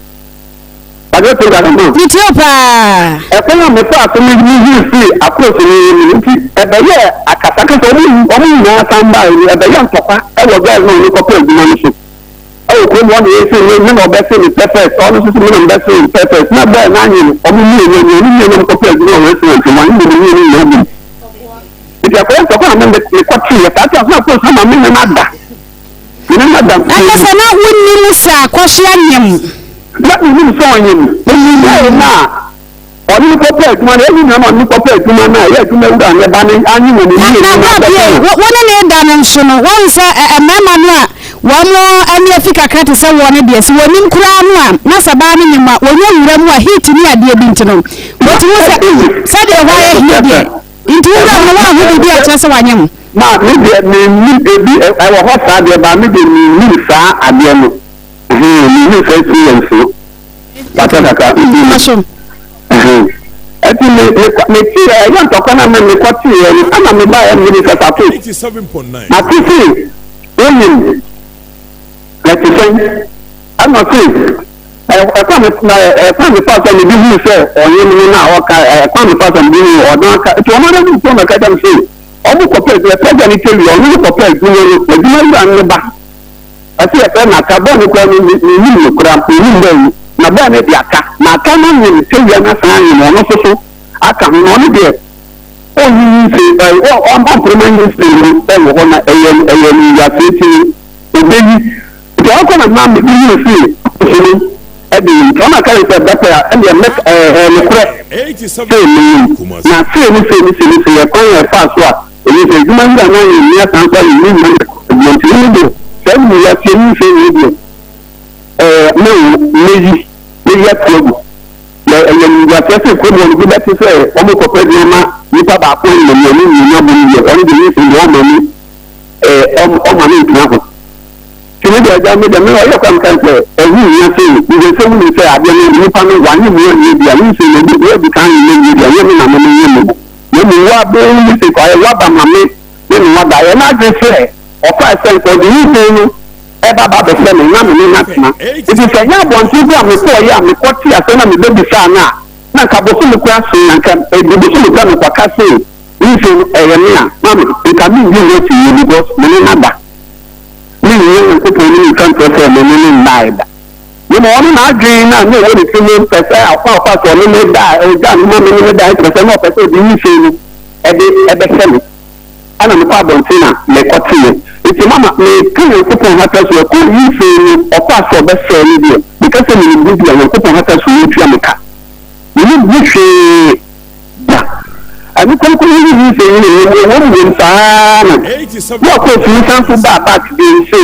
Wagye to dada ma. Metie wo paa. Ɛkwan a mefaa so me mehuu firi approach no mu no nti ɛbɛyɛɛ akasakasa, wɔn wɔn nyinaa san baeɛ no ɛbɛyɛ ntɔkwa wɔ girl no a ɔne kɔpɛ adwuma no so. Ɛwɔ kurom hɔ na yɛsi me me na ɔbɛse me pɛpɛs, ɔno nso se me na mebɛse no pɛpɛs. Na girl no anye no, wɔn mmienu anye, wɔn mmienu a wɔkɔpɛ adwuma wɔ restaurant no wɔanye wɔn mmienu nyinaa bom. Nti akɔyɛ ntɔkwa na me mekɔteeɛ saa te ase na approach no ama me ne no ada. Me ne no ada. Na kyerɛ sɛ na wonnim sɛ akɔsoa nyem. Na mennim sɛ ɔnyem. Menim no a ɔne no kɔpɛ adwuma no, ɛyɛ ne nua no a ɔne no kɔpɛ adwuma no a ɛyɛ adwuma wura ne ba no anye wɔn Na mmienu na no berɛ a abɛka bia no. wo wo ne no reda no nso no, woahu sɛ ɛ mmarima no a wɔn ani afi kakra te sɛ woɔ no deɛ, sɛ wɔnim koraa no a, na sɛ baa no nyem a, wɔnya wura mu a heat ne adeɛ bi nti no, wɔtumi hu sɛ sɛdeɛ ɛhɔ ayɛ heat deɛ, nti wo wura mu no woanhu biribi a ɛkyerɛ sɛ wanyem. Ma me deɛ mennim ebi ɛwɔ hɔ saa deɛ ba me deɛ mennim saa adeɛ no ɛhɛn mennim saa experience no kakra kakra nti no ɛhɛn ɛti me me me te ɛyɛ ntɔkwa na me me kɔ te yɛ no ɛna me ba yɛ me de sɛ sato mate se wonim na te sɛn ɛna se ɛkwan me na ɛkwan me fa so me de hu sɛ ɔnye me no na ɔka ɛkwan me fa so me de hu ɔno aka nti ɔno ara bi na ka kyerɛ me se Ɔmo kɔpɛ adwuma, pɛgya ne tawia, ɔno ne kɔpɛ adwuma no, adwuma wura no ne ba. Ɔse yɛfrɛ no Aka, bɔɔ no koraa no mennim no koraa, mennim bɔɔ yi, na bɔɔ no de Aka, na Aka no anyem tawia no asan anyem ɔno nso so aka ho, na ɔno deɛ ɔnyi nyinsɛn, ɛ, ɔmpere ma nyinsɛn no wɔ hɔ, na ɛyɛ, ɛyɛ no wiase nti no, ɔbɛyi. Nti ɔkɔ na maa mede huu se ɔhene de nti ɔna kae sɛ bɛpɛ a ɛndeɛ mɛk ɛɛ ɛyɛ nokorɛ sei menim na sei ne sei ne sei ne sei ɛkwan a ɛfaa so a ɛyɛ sɛ adwuma wura no ayɛ nni asan so ayɛ nni nyina deɛ nti mene deɛ saa animuaseɛ ne nsɛm wei deɛ ɛɛ menwo mɛyi mɛyi ato agu na ɛyɛ animguaseɛ sɛ kurom hɔ no bi bɛte sɛ wɔn kɔpɛ aduan ma nipa baako ne mmienu mmienu abom deɛ ɔno deɛ ne nsɛm deɛ ɔma ni ɛɛ ɔma ne ntena ho. Nti me deɛ agya me deɛ me ɔyɛ kwa meka sɛ ɛho nhia sɛ mehwɛ sɛ wonim sɛ adeɛ no nipa no wanyɛ mu anyɛ bi a wonim sɛ na obi wadi kan anyɛ mu bi a nyɛ me na me menyɛ mu na mmom woabɛhu me sɛ ayɛ woaba ma me ne ne wada ayɛ n'adwene sɛ ɔfae sɛ nka ɔde nyinsɛn no ɛba ba bɛhyɛ me na me ne no atena nti sɛ ɛnyɛ abɔnten bi a mekɔɔyɛ a mekɔte asɛm na mebɛbisaa no a na nka bosome koraa so na nka ɛdi bosome koraa mekɔka sɛ nyinsɛn no ɛyɛ me a na nka menni ho akyinnye because me ne no ada. Mennyɛ Nyankopɔn no nka nkyerɛ sɛ me ne no nnae da. Na mmom ɔno n'adwene no a na ɛwɔ ne tirim pɛ sɛ ɔkwan a ɔfaa so ɔne me dae, ɔgyaa me ma me ne no dae kyerɛ sɛ na ɔpɛ sɛ ɔde nyinsɛn no de bɛhyɛ me. Ɛna mekɔɔ abɔnten na mekɔteeɛ. Nti mama meka Nyankopɔn hata so, ɛkɔɔ nyinsɛn no ɔfaa so ɔbɛsɛe no deɛ, meka sɛ menim ho bi a, Nyankopɔn hata so ɔntua me ka. Menim ho hwee. Da. Ɛno kronkron yi nyi sɛ nyina mu ɛwɔ mu wom saa na na ɔkɔ ofie san so baa back bio se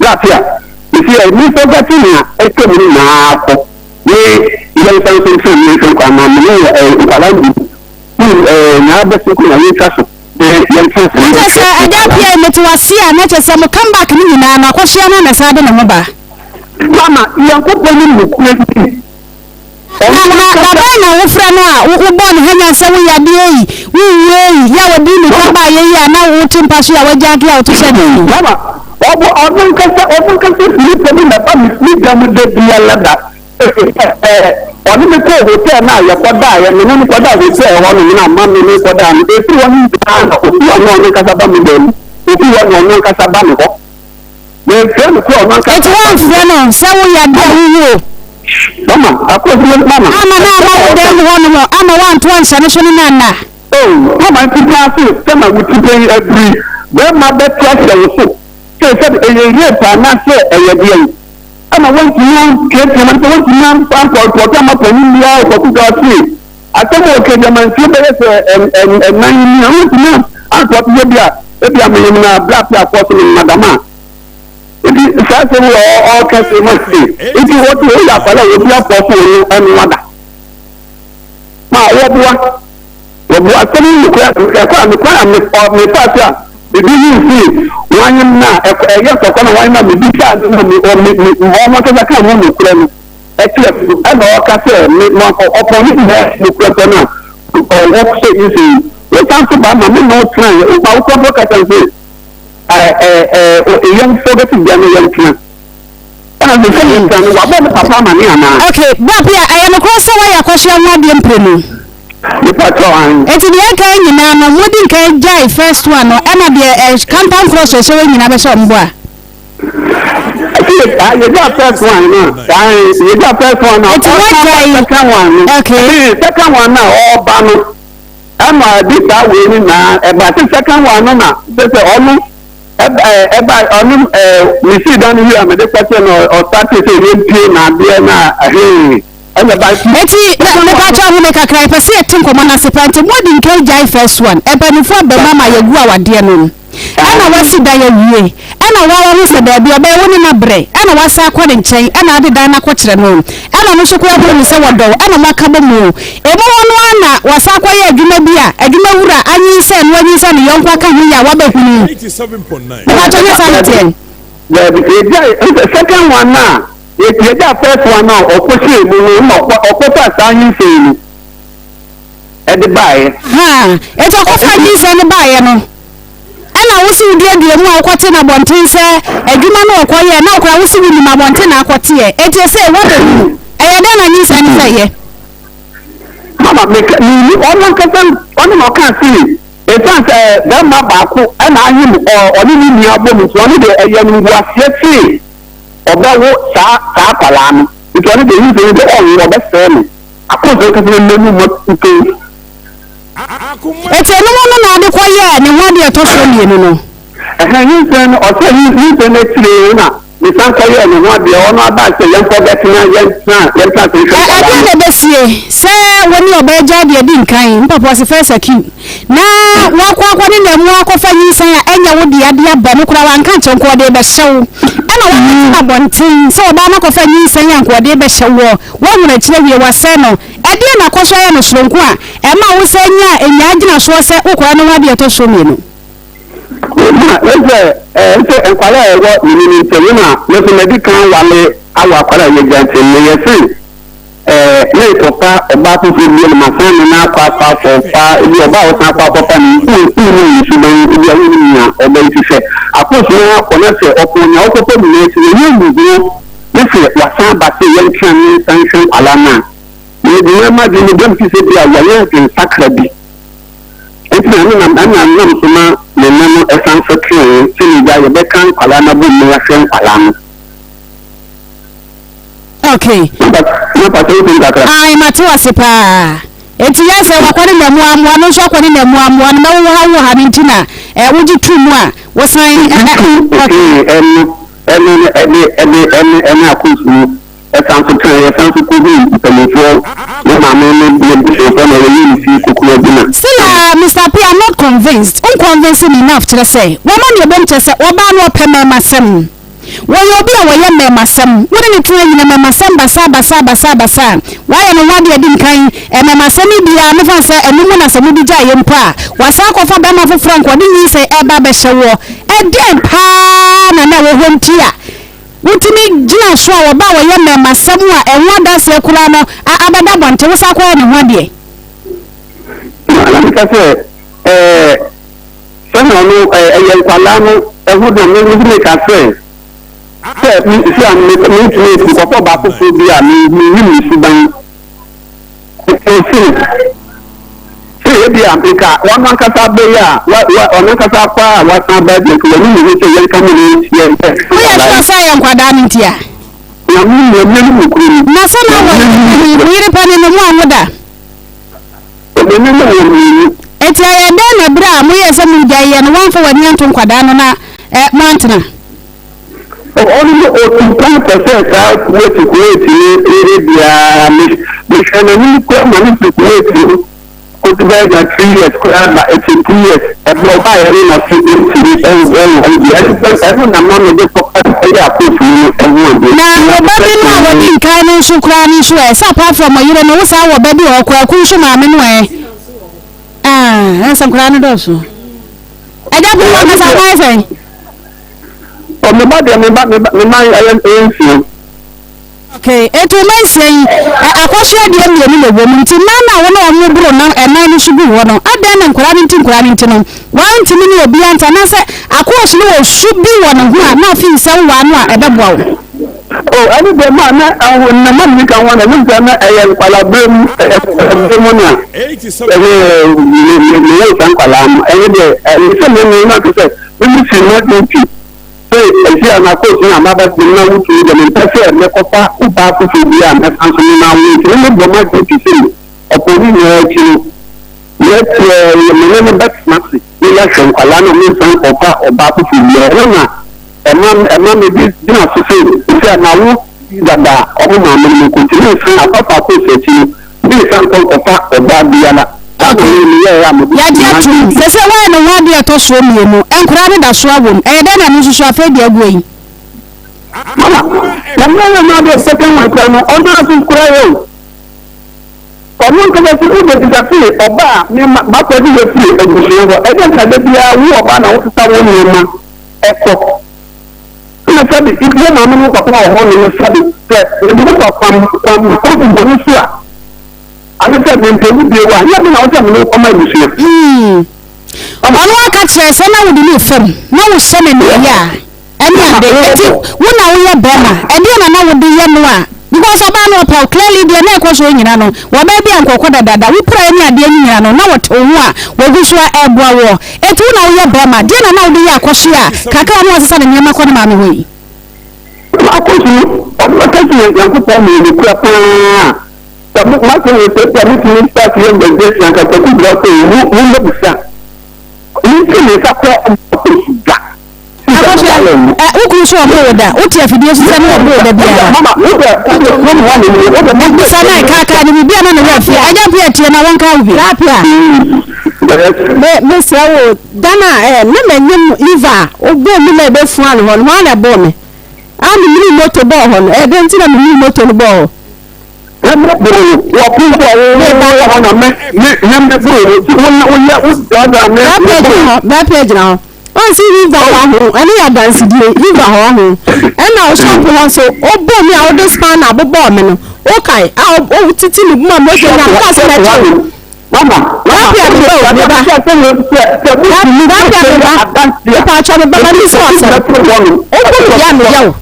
Rafi a mese ɛ me forget nea atwa mu no nyinaa kɔ ne yɛn san so ntra mu yɛnhwɛ nkwa na me ne ɛ nkwadaa no bi ɛ nea abɛsi kɔ na yɛntwa so ne yɛntra ase Na kyerɛ sɛ yɛnhwɛ Agya nkwadaa Appiah no. mete wase a na kyerɛ sɛ mo come back no nyinaa no akɔsoa no na ɛsan de ne ho ba. Mama Nyankopɔn nim nokorɛ nti. Na Ɔno na da ankasa. bɛn na wofrɛ no a wo wobɔɔ no hanyan sɛ wo yadeɛ yi, wo wuo yi, yɛ a wɔde mmirika baeɛ yi a na wote mpa so yi a woagyanke a wote sɛ dɛn yi? Mama, ɔbɔ ɔno ankasa ɔno ankasa firi fam na ɛba me me dan mu da biara da. Ɛɛ, ɔne me kɔɔ hotel no a yɛkɔdaeɛ, me ne no kɔdaa hotel hɔ nom na ama me ne kɔdaa no. Ɛfiri hɔ no nyinaa na ofi hɔ na ɔno ankasa ba me dan mu. Ofi hɔ na ɔno ankasa ba me hɔ. Yɛnfrɛ no kora ɔno ankasa. Enti woamfrɛ no sɛ wo yadeɛ a wowu o? Mama, akɔsi mama. Ama na ama wo dan mu hɔ nom ama woanto anhyɛ no so ne no anna? Oh, mama nti paa se sɛ ma wo ti pɛn aduri bɛrima bɛte ahyɛ wo so sɛ sɛ ɛyɛ rape anaasɛ ɛyɛ deɛn ɛna wontumi anteatea ma sɛ wontumi ankɔrepɔte ama panin biara ɔkɔto ase Asɛm a ɔka bi ama mfeɛ bɛyɛ sɛ ɛnan ni a wontumi ankɔ yɛ bi a ebi a menim na berɛ ape akɔ so menim adam a nti saa asɛm wɔ ɔka sɛ ma se nti wɔte woyɛ akwara a obi afɔ so wɔ no ɛno ada ma wɔboa wɔboa asɛm yi nokora ɛkɔ a mekɔ a mefa so a ebi yi nsi wɔanyem na ɛyɛ ntɔkwa na wɔanyem na mebisa na me wɔn ankasa ka ho nokorɛ no Ɛkyerɛ so, ɛna ɔka sɛ, Me, ma ɔpɔn ne nyinaa mu prɛmpɛ no a, ɔwɔ sɛ Esau yi. Wosan so ba ma me ne wo tenaeɛ. Woba wo nkurɔfoɔ ka kyerɛ me sɛ, Ɛ ɛ ɛ yɛmfa bɛsi dua no yɛntena. Ɛna sɛ sɛ yɛntena no, wabɔ me papa amane anaa? Okay, Bra Pia, ɛyɛ nokorɛ sɛ woayɛ akwahyia ho adeɛ mprenu? Mepa kyɛw, aane. Enti deɛ ɛka yi nyinaa no, modi nkan gyae first one no, ɛna deɛ ɛ kantankorɔ hyɛhyɛ wei nyinaa bɛhyɛ wɔn bo a? Ɛti yɛgya first one no a, aane, yɛgya first one no a, Enti ɔsan ba moagyae? second one no. Okay. Ɛhɛn, second one no a ɔreba no, Ɛma ɛde saa wei no nyinaa ɛba te second one no na sɛ sɛ ɔno ɛba ɔno ɛɛ mesii dan no wie a mede kɔkyɛ no ɔsate sɛ yɛmpie na adeɛ na ɛhee ɛna ba ti. Eti mepa kyɛ ɔhome kakra yɛpɛ sɛ yɛte nkɔmmɔ no ase paa nti moadi nkan gyae first one mpanimfoɔ aba mu ama yɛagu awadeɛ no ɛna wasi dan awie ɛna woa wahu sɛ daabi ɔbɛyɛ wo ne no abrɛ ɛna wasan akɔ ne nkyɛn ɛna ade dan no akɔkyerɛ no ɛna ɔno nso koraa hunu sɛ wɔdɔ wo ɛna moaka bɔ mu emu hɔ no ara na wasan akɔyɛ adwuma bi a adwuma wura anyinsɛn no anyinsɛn ne yɔnko aka ho yi a wabɛhunu mepakyɛ nyɛ saa na teɛ. Daabi yɛgya second one na yɛgya first one na ɔkɔhyɛɛ mu no na ɔkɔfa saa nyinsɛn no ɛde baeɛ. Haa eti ɔkɔfa nyinsɛn no baeɛ no. Ɛna wo se woduadua mu a wokɔte no abɔnten sɛ adwuma no ɔkɔyɛ na wokora wo se wonim abɔnten na akɔteɛ enti ɛsɛ woabɛhunu ɛyɛ dɛn na nyinsɛn no sɛ yɛ. Mama meka menim ɔno ankasa ɔno na ɔkaa se ɛsiane sɛ bɛrima baako ɛna ahim ɔne ne nua bɔ mu nti ɔno deɛ ɛyɛ animguaseɛ se ɔbɛwo saa saa akwadaa no nti ɔno deɛ nyinsɛn no deɛ ɔnwo ɔbɛsɛe no akɔsɛ kasa no mmamu ma nti. Enti ɛno mu no na ɔde kɔyɛɛ ne ho adeɛ ɛtɔ soɔ mmienu no. Ɛhɛn, nyinsɛn no, ɔsɛɛ nyinsɛn no akyire yi na mesan kɔyɛɛ ne ho adeɛ, ɔno abaa sɛ yɛnkɔ bɛtena, yɛntena, yɛntena ase nhwɛ nkwadaa no. Ɛdeɛn na ɛbɛsie sɛ wo ne ɔbaa gyae deɛ ɛdi nkan, mpapoase first acute, na woakɔ akɔ ne na mu akɔfa nyinsɛn a ɛnyɛ wo dea de aba no koraa wanka ankyerɛ wo nka ɔde rebɛhyɛ wo, ɛna woakɔtena abɔnten sɛ ɔbaa no akɔfa nyinsɛn a nka ɔde rebɛhyɛ woɔ, woahunu akyire awie, wasɛe no. Ɛdeɛn na kɔ so ayɛ no soronko a ɛma wo san nya nyaa gyinasoɔ sɛ wokɔyɛ no ho adeɛ ɛtɔ so mmienu? Ma ɛsɛ ɛsɛ nkwadaa a ɛwɔ me ne ne ntam na me nso madi kan wale awo akwadaa a yɛgya nti meyɛ se ɛɛ merekɔfa ɔbaa foforɔ bio no masan ne no akɔ akɔ akɔfa ebi ɔbaa a ɔsan akɔ akɔfa no nso nso ne suban ebi a wonim nea ɔbɛyɛ fi sɛ akɔso na akɔ na sɛ ɔkɔ nea ɔkɔfa nyinaa akyi no ɛnyɛ nhuhuo ne sɛ wasan aba sɛ yɛntena ne nsa nhwɛ nkwadaa no a, mede me m'adwene mu dɛm te sɛ bi a yɛayɛ adwensakra bi. Nti na ɛno na ɛna nam so ma me nne no ɛsan so teeɛ sɛ megya yɛbɛka nkwadaa no abom na yɛahwɛ nkwadaa no. Okay. Na pàtó nso kakra. Ayi mate wase paa. Eti yɛ sɛ wakɔ ne na mu amoa no nso akɔ ne na mu amoa no na wowɔ ha wowɔ ha no nti na ɛ wogye tu mu a wosan ɛ ɛ. Okay ɛno ɛno no ɛde ɛde ɛne ɛne akoosu no ɛsan so tena yɛsan so kɔhuu mpanimfoɔ ne maame ne ne busuafoɔ na yɛyii ne fii kokoa bi na. Still ah Mister Appiah I'm not convinced, wo nconvince me enough kyerɛ sɛ wama nea ɛbom kyerɛ sɛ ɔbaa no ɔpɛ mmarimasɛm wɔyɛ obi a wɔyɛ mmarimasɛm wo ne no tena nyina mmarimasɛm basaa basaa basaa basaa wayɛ ne ho adeɛ adi nkan mmarimasɛm yi biara mefa no sɛ ɛno mu na sɛ mode gyaeɛ mpo a wasan akɔfa bɛrima foforɔ a nka ɔde nyinsɛn ɛreba abɛhyɛ woɔ Ɛdeɛn paa na na ɛwɔ hɔ nti a wotumi gyina so a wɔba a wɔyɛ mmarimasɛm a ɛho adanseɛ koraa no abɛda abɔnten, wosan kɔyɛ ne ho adeɛ? Na meka sɛ, Ɛɛ, sɛnea ɔno ɛyɛ nkwadaa no ɛho na me nso meka sɛ, sɛ me sɛ a me mentumi nkɔfɔ ɔbaa foforɔ bi a mennim ne suban. Ɔse sɛ ebia nka ɔno ankasa bɛyɛ a wa wa ɔno ankasa akɔ a wasan aba deɛ nka w'ani nni ho sɛ yɛnka mo ne yɛn yɛ Woyɛ sure sɛ ɛyɛ nkwadaa no nti a? Nyame Nyame no nokorɛ ni. Na sɛ na wɔ Nyame mo yere panin no mo anwo da? Ɔne ne wɔ mmienu. Enti ɛyɛ dɛn na berɛ a moyɛɛ sɛ moregyae yɛ no woamfa w'ani anto nkwadaa no na eh, moantena? Ɔno no otu kwan kɔ sɛ saa Kuwait Kuwait no ere biara me mehwɛ n'anim koraa ma no fi Kuwait no kosi bɛyɛ na 3 years koraa ba ɛti 2 years ɛbrɛ ɔbaeɛ no na so ntumi ɛnwɔ ɛnwɔ bi ɛno ɛno na ma mede kɔka ɛyɛ akootu no ɛho adeɛ. Na wo ba bi no a wɔdi nkan no nso koraa no nso ɛ, sɛ apart from ɔyere no wo saa wɔ ba bi wɔ hɔ Kwaku nso maame no ɛ? Ah, ɛnsɛ nkoraa no dɔɔso. Agya Pini wankasa wo nan sɛn? Ɔ me ba deɛ me ba me ba me nan ɛyɛ ɛyɛ nsia. Okay, enti wo mma nsia yi, ɛ, akwasoɔ deɛ mmienu na ɛwɔ mu, nti mmaa no a wo ne wɔn boro no ɛnan no so gu hɔ no, adɛn na nkwadaa no nti nkwadaa no nti no, woantumi ne obiara nte, anaasɛ akɔɔso no wɔ su bi wɔ ne ho a na afei sɛ wowaa no a ɛbɛboa wo? Oh, ɛne deɛ ma na ɛho na ma mi ka ho na ne sɛ na ɛyɛ nkwadaa berɛ mu, ɛyɛ nkwadaa berɛ mu na ɛyɛ me me me yɛ nsa nkwadaa no, ɛne deɛ ɛne sɛ me me na sɛ me me si ma nti. Sɛ ɛsi a na kootu na maba bio na wotumi deɛ mempɛ sɛ mɛkɔfa ɔbaa foforɔ bi a mɛsan so ne no awo nti ne mebɔ m'adwene pi sɛ ɔpɔn ne nyinaa akyi no yɛteɛ me ne no bɛtena ase na yɛahwɛ nkwadaa no a mensan nkɔfa ɔbaa foforɔ biara. Ɛno na ɛma ɛma mede gyina so sɛ ɛsi a mawo dada a ɔmo maame no mekɔ nti mensan akɔfa kootu akyi no mensan nkɔ nkɔfa ɔbaa biara. Saa na me meyɛeɛ a mede Yɛagye sii atom m'adwene pi. sɛ sɛ woayɛ ne ho adeɛ a ɛtɔ soɔ mmienu, nkoraa no da so ara wom. Ɛyɛ dɛn na ɛno nso so afei deɛ aguo yi? Mama, na me ayɛ no adeɛ second one koraa no, ɔno ara so koraa yɛ o. Ɔno ankasa so wobɛbisa se ɔba a me ma makɔ de wafiri abusua hɔ, ɛdeɛn nti na da biara wo ɔbaa na wosesa wo nneɛma kɔ? Ɛna sɛbe wo maame ne wo papa wɔ hɔ nom sɛbe sɛ mede wo kɔ kwam kwam kwan bɔne so a, Ane sɛ mempɛ wo bio a, nyɛ me na wo sɛ mene wo kɔma abusua. Mm. Ɔno aka kyerɛ sɛ na wode no fam na wohyɛ no nea ɛyɛ a ɛne ade. Enti wo na woyɛ bɛrima, ɛdeɛ na na wode yɛ no a because ɔbaa no ɔpɛ wo clearly deɛ na ɛkɔ soɔ nyina no wɔbaa bi a nkɔkɔ dadaada wo piraeɛ ne adeɛ no nyina no na wɔte wo ho a wɔgu so a ɛreboa woɔ. Enti wo na woyɛ bɛrima, deɛ na na wode yɛ akɔhye a kakra na wasesa ne nneɛma kɔ ne maame hɔ yi? Akɔhye, ɔno ɔka sɛ Nyankopɔn ma yɛ ne kura paa. Sɛ mo m'asɛm yɛ sɛ ebia metumi start yɛ investigation anka Kwaku Bra sɛ mo mo mmɛbisa me nti me nsa kɔ ɔmo da. Akosua, ɛ wo kunu so ɔbo wo da? Wote afidie so sɛ ne ɔbo wo da biara? Mama, wo dɛ wo dɛ kurom hɔ ne wo dɛ mo Bisa na kaakaa ne biribi a na ne werɛ afi. Agya Pia tie na wɔnka wo bi. Rapia, me mesrɛ wo da no a ɛ na manyem Eva a wobɔɔ mu na ɛbɛfua no hɔ no hwan na ɛbɔɔ me a memene moto bɔɔ hɔ no ɛdɛn nti na memene moto no bɔɔ hɔ? Wo boro wo wɔ pon so a wo wɔ hɔ na me me me me boro wo ti wo na wo yɛ wo daadaa me me Bɛpɛ boro. gyina hɔ, bɛpɛ gyina hɔ. Ɔnsi river hɔ ho, ɛno yɛ adansedie, river hɔ ho. Ɛna ɔshop hɔ nso, wobɔ me a wode spanner bobɔɔ me no, wokae a wotiti me ma mogya nya me kaa sɛ mɛkye wo. Mama, mama, Bɛpɛ me ba o, me ba. sɛ sɛ mo Bɛpɛ me ba, mepaakyɛw me ba ma me nsi asɛm. Wobɔ me deɛ a meyɛ wo.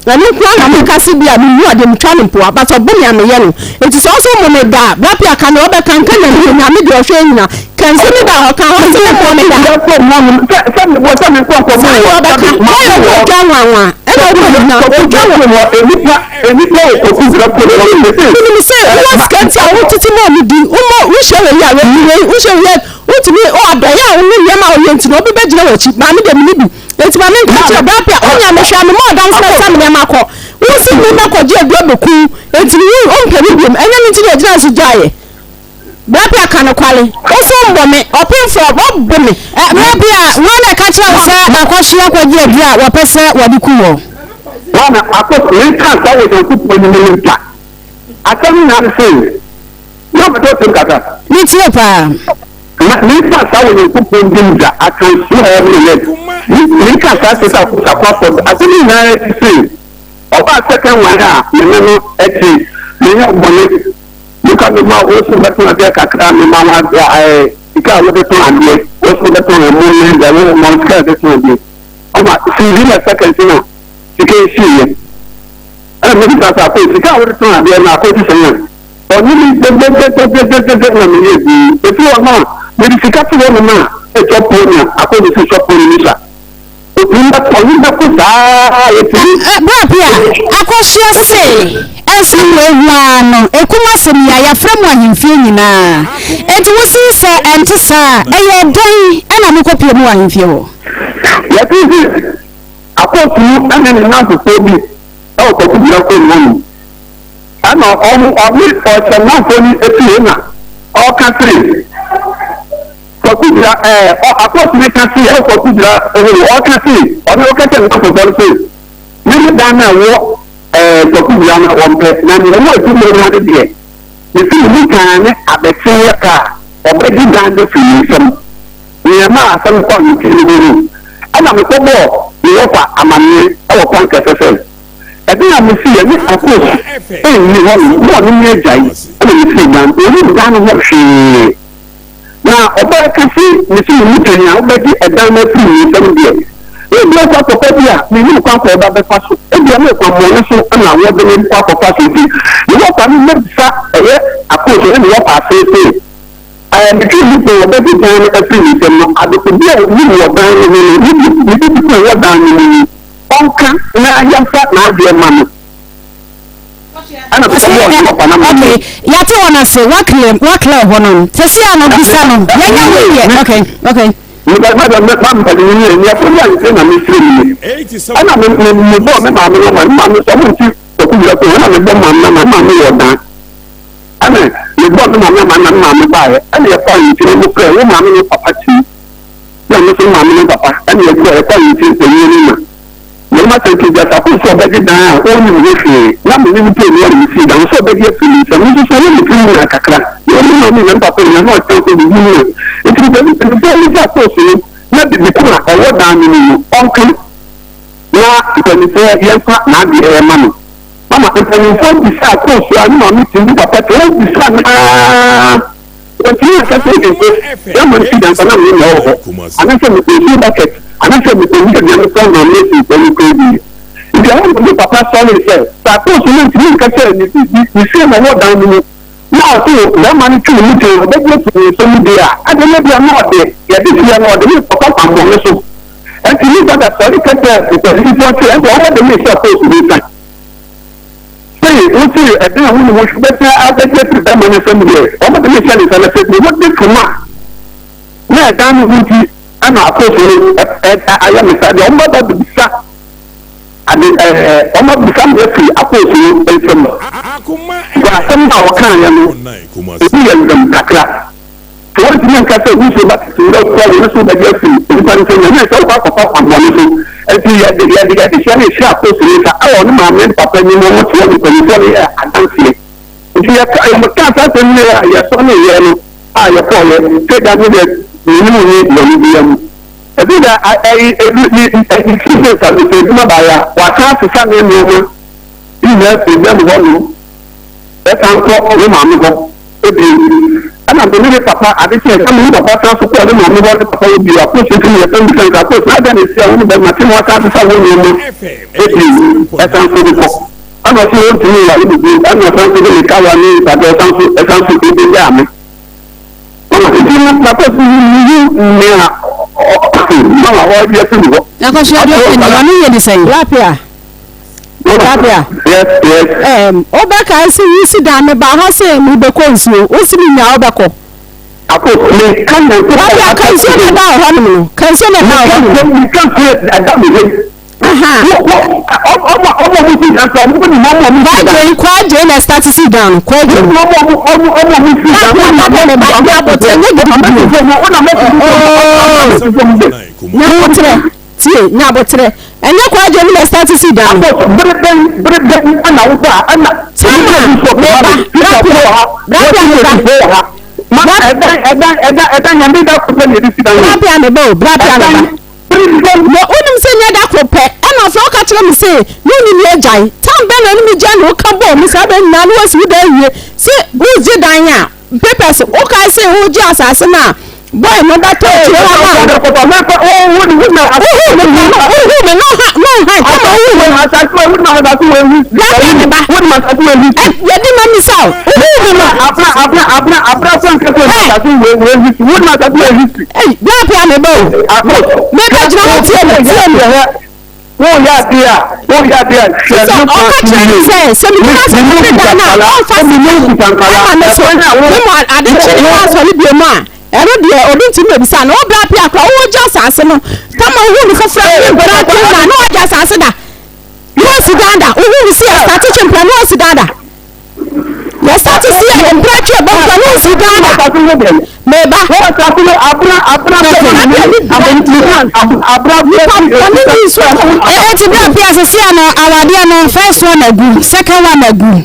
Ɛno nko ara na meka se bi a memu adeɛ metwa no mpoa but ɔbo me a meyɛ no nti sɛ ɔse ɔmo me da a bra pia ka nea ɔbɛka nka nyame yɛ nyame deɛ ɔhwɛ nyina ka nsi me da hɔ ka hɔ se memmɔ me da saa na ɔbɛka wɔyɛ ɔmo odwa nwanwa ɛna ɔkɔ nyina odwa menim sɛ wowɔ sika nti a wotete ma ɔmo di womɔ wohyɛ wei a wei wohyɛ wei wotumi adɔyɛ a wo ne nneɛma a woyɛ nti na obi bɛgyina w'akyi maame deɛ mene bi Enti ma menka nkyerɛ wo, berɛ pɛ a ɔnya me hwɛ a, mema ɔdanse na ɛsɛ me nneɛma kɔ. Wo se me mɛkɔgye aduro abɛku wo, enti me wu, ɔmpɛ me biom. Ɛnyɛ me nti na ɔgyinaa so gyaeɛ. Berɛ pɛ a ka nokware, wo se wommɔ me, ɔpemfoɔ, wobo me. Berɛ pɛ a, hwan na ɛka kyerɛ wo sɛ akɔhye akɔgye aduro a wɔpɛ sɛ wɔde ku woɔ? Hwan na akɔ, menka saa wɔ Nyankopɔn anim no da. Asɛm no nyinaa ne se, na ɔpɛ sɛ ɔte me kasa. Metie paa. Na menka saa wɔ Nyankopɔn din da, I can swear heaven and earth, me menka saa te sɛ akosakoafo, asɛm no nyinaa ara ne se, ɔbaa second one a me ne no te, menyɛ wo bɔne, meka mema wo so bɛtɔn adeɛ kakra, mema wo adeɛ ɛɛ sika a wode tɔn adeɛ, wo so bɛtɔn ɛmo ne deɛ wo ma wo sika a wode tɔn adeɛ, ɔma sinzi na second na sika yi siiɛ, ɛna mebisa sɛ akɔ sika a wode tɔn adeɛ no akɔ si sɛn a. Ɔne me gyɛgyɛgyɛgyɛgyɛgyɛ na meyɛɛ dinn. Ɛfiri hɔ no a, mede sika to hɔ nom a, ɛtɔ pon na akɔdu so sɔ pon no mu sa. Ɔtumi bɛkɔ, ɔne bɛko saa ara, yɛtumi. Bra Pia, akɔsoɛ se ɛnsɛm wei ho ara no, ɛkum asɛm yi a, yɛafrɛ mo ahemfie nyinaa. Enti wo se sɛ ɛnte saa a, ɛyɛɛ dɛn na mokɔpie mu wɔ ahemfie hɔ? Yɛtee se akɔɔto no ne ne nnamfofoɔ bi wɔ Kwaku Dua kurom hɔnom. Ɛna ɔmo ɔne ɔsɛmafo no fie na ɔka se Kwaku Dura ɛɛ ɔ akɔs ne ka se ɛwɔ Kwaku Dura hɔ no ɔka se ɔne ɔka kyerɛ ne nkurɔfoɔ no se ne ne dan no a ɛwɔ ɛɛ Kwaku Dura no wɔmpɛ na nea ɛwɔ atumire no ade deɛ mesi ne mu kan ne abɛsen yɛ ka a ɔbɛgye dan no firi ne nsam nea ɛmaa asɛm kɔɔ ne tiri mu no ɛna mekɔbɔɔ ne wɔfa amanneɛ ɛwɔ kwan kɛse sɛ ɛde a mesi yɛ ne akɔs. Nni hɔ nom, na ɔne me agyae, ɛna me firi dan, ɔnnim dan no ho hwee. Na ɔbaa ka se, Mese mo mu deɛ nea wobɛgye ɛdan no afiri me nsam deɛ, ebia ɔkɔ akɔfa bi a mennim kwan kɔ ɔba bɛfa so, ebia ne kwammɔne so na wɔde me kɔ akɔfa so, nti me wɔfa no mmɛbisa ɛyɛ akooso ne me wɔfa aseesei. Ɛɛ, metwee mu sɛ wɔbɛgye dan no afiri me nsam no, adekodeɛ a ɔnim wɔ dan no ho no, ne ne biribi a ɛwɔ dan no mu no, ɔnka na yɛmfa n'adeɛ mma no. Ɛna papa bɔɔ ne papa na maame. Okay, yɛate wɔn ase, woaclear woaclear hɔ no. Sɛsi a no bisa no, yɛnyɛ wo yɛ. Okay, okay. Meba ba ba ba mpa ne nyɛ ni afɔ ni ayɛ na me firi mi. Ɛna me me me bɔ me maame na me maame sɛ ɔmo nti kɔkɔ wura ko ɛna me bɔ maame na me maame wɔ dan. Ɛna me bɔ me maame ama na me maame baeɛ ɛna yɛkɔ ahemfie no mo frɛ wo maame ne papa ti na me nso maame ne papa ɛna yɛkɔ yɛkɔ ahemfie mpanyin no na Mmarima sɛ nka Gyasafo sɛ ɔbɛgye dan a ɔnnim ho hwee, na me ne no pɛɛ mu a na mesii dan sɛ ɔbɛgye afiri me nsam. Me nso so ɛyɛ me tirim nyaa kakra. Na ɔno maame na me papa nyinaa na ɔkyerɛ sɛ biribi ni a. Enti mepɛ sɛ mepɛ sɛ megya course no na biribi ko a ɛwɔ dan no mu no ɔnka na mpanimfoɔ yɛmfa n'adeɛ mma no. Mama mpanimfoɔ bisaa course a ne maame tim ne papa tim, wɔbisaa no ara. Wɔntumi anka sɛ mpo bɛrima no fi dansa na me na ɛwɔ hɔ, anaasɛ mepɛ nsuo bucket, anaasɛ mepɛ obi aduane koraa maa me asi nkwa mu koraa bi. Nti ɛhɔ na me papa sɔree sɛ, sɛ akɔɔso no ntumi nka sɛ ne biribi, ne fie na ɛwɔ dan no mu, na ɔse bɛrima no twe ne mu tee ɔbɛgye afiri ne nsa mu deɛ a, adeɛ no bia na ɔde yɛde fie no ɔde me rekɔfa kwammɔne so. Ɛnti me dada sɔre ka kyerɛɛ mpanimfoɔ sɛ ɛnde ɔbɛde me rehyɛ akɔɔso no nsa. Sei, wosee ɛdan a wonni ho hwee bɛsan abɛgye afiri bɛrima no nsam deɛ, wɔde no hyɛ ne nsa na sɛ ne ho de tom a, na ɛdan no ho nti na apolisifoɔ no ayɛ me saa deɛ, wɔbɛba abɛbisa ade ɛɛ wɔabisa me afiri apolisifoɔ no nsam. Wɔ asɛm no a wɔkaeɛ no, ɛmu yɛ lɛm kakra. Sɛ woantumi anka sɛ wusuo ba tete wura kura wo no so wobɛgye afiri onipa no nsam a, ɛnyɛ sɛ wokɔ akɔfa kwammɔne so. Enti yɛde yɛde yɛde hyɛ no hyɛɛ apostle no nsa ɛwɔ ne maame ne papa anim, wɔn te hɔ mpanimfoɔ no yɛɛ adanseɛ. Enti yɛka yɛkaa saa asɛm yi a yɛsɔneeɛ no a yɛkɔeɛ sɛ da no deɛ me ne wo nni bɔne biara mu. Ɛfiri sɛ ɛyi ɛdu ne ɛyi sisi sa sɛ adwuma baeɛ a wasan asesa ne nneɛma nyinaa afiri dɛm hɔnom ɛsan kɔ ne maame hɔ. Bio, ɛna me ne me papa ade kyeeɛ na me ne papa san so kɔɔ ne maame hɔ ne papa hɔ bio. Akos nso ne yɛsan bisa no sɛ, Akos, adɛn na ɛsi a wo ne barima te na woasan asesa wo nneɛma bio ɛsan so de kɔ? Ɛna ɔse ɔntumi nware me bio, ɛna ɔsan so de me kawa ne ntadeɛ ɔsan so ɛsan so ɛbɛgyaa me. Mama, nti no Akos mehu nea mama ɔde afiri me hɔ. Akos ɔde afiri ne hɔ, ɔno yɛ ne sɛn? Lapia. Rabia, Yes, yes. Um, wobɛkae sɛ wosi dan meba ha sɛ mebɛkɔ nsuo, wosi me nyaa wobɛkɔ. Ako, meka Nyankopɔn Rabia, ka nsuo na ɛda wɔ hɔnom no, ka nsuo na ɛda wɔ hɔnom no. Meka nsuo ɛda me hɔ. Aha. Ɔmo ɔmo ɔmo si dan sɛ ɔmo nim ɔmo ɔmo si dan. Kwagye, kwagye na ɛstart si dan no, kwagye. Ɔmo ɔmo ɔmo ɔmo ɔmo si dan. Rabia, rabia, me ba, nyabotrɛ, nyɛ gidigidi. Oh. Nyabotrɛ. Tie, nya aboterɛ. Ɛnyɛ Kwadwo no na ɛstarte sii dan no. Akos, bere bɛn, bere bɛn na wo ba a ɛna Tama, me ba, Brapia, Brapia me ba. wɔ ha. Ma ɛdan, ɛdan, ɛdan, ɛdan nyame da koro pɛ na yɛde si dan no. Brapia me ba o, Brapia me ba. Bere bɛn. Na wonim sɛ nyɛ da koro pɛ, ɛna afei woka kyerɛ me se ne wo ne me agyae. Tam bɛn na ne me gyae na woka bɔɔ mu saa bere nyinaa na woasi wo dan awie se wogye dan a. Papers, wokae sɛ wogye asase no a boy no bɛtɔ akyire hɔ ma wo. Wohuu me no na wohuu me no ha no ha kama wohuu me. Brapia me ba. Yɛdi ma misa o. Wohuu me no. Hey, brapia me ba o. Meba gyina hɔ tie me tie me. Woyɛ adeɛ a, woyɛ adeɛ a, hwɛ Sɛ ne ɔka kwan kyerɛ me yie. sɛ sɛ megyina Me asase me ne kuta dan a nkwadaa, ɔmfa me sika me kuta nkwadaa. ɛma me so Ɛkwan a wo ne mu ade kye ne kɔ asɔre bio mu a ɛno deɛ obi ntumi bɛbisa no wo bra pia kora wowɔ gya asase no tama wohu no foforɔ ne nkora twe na na wagya asase da na wasi dan da wohu no si ɛstate twe mpra na wasi dan da yɛstate si yɛ mpra twe bɔ mpra na wasi dan da meba Eti bra pia sisi ano awadeɛ no first one agu second one agu.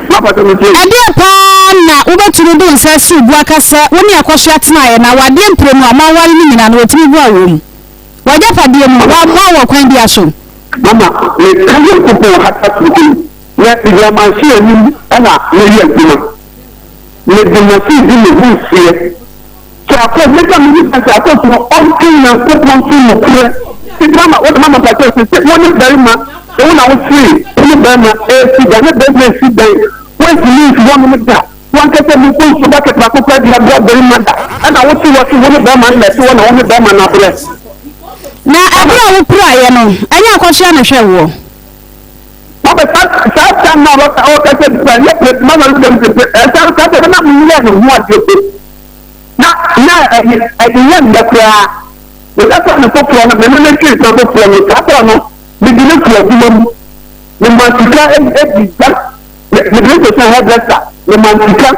Ɛdeɛ paa na wobɛtumi de wo nsa asi wo bo aka sɛ wo ne Akɔsoa tenaeɛ na awadeɛ mprenu a moaware no nyinaa no wɔtumi boa wɔ mu? W'agyapadeɛ mu, wɔammoa wo wɔ kwan biara so? Mama, meka Nyankopɔn hata soro yi. Me megyina machine anim na meyɛ adwuma. Mede machine di me ho nseɛ. Sɛ akɔ meda me nipa sɛ akɔ so ɔnka Nyankopɔn so nokorɛ. Nti mama wode mama mpakyɛw sɛ sɛ wo ne barima sɛ wo na wo see wo ne barima ɛresi dan ne barima ɛresi dan woantumi nsi hɔnom da wankasa mu mpo nsu bucket baako koraa de aboa barima da ɛna wote hɔ se wo ne barima no na ɛte hɔ na wo ne barima no abrɛ. Na ɛberɛ a wopiraeɛ no, ɛnyɛ akɔsoa na ɛhwɛɛ woɔ? Mama saa saa time na ɔka ɔka sɛ bisa yɛ pɛ mama no dɛm sɛ ɛsa saa sɛ na mo yɛ ne ho adeɛ pɛ na na ɛyɛ ɛyɛ yɛ nnɛ koraa meka sɛ ne foforɔ no mene ne twe sɛ foforɔ no saa sɛ no mede ne kɔ adwuma mu mema sika ɛdi gya mede ne kɔ sɛ hairdresser mema sika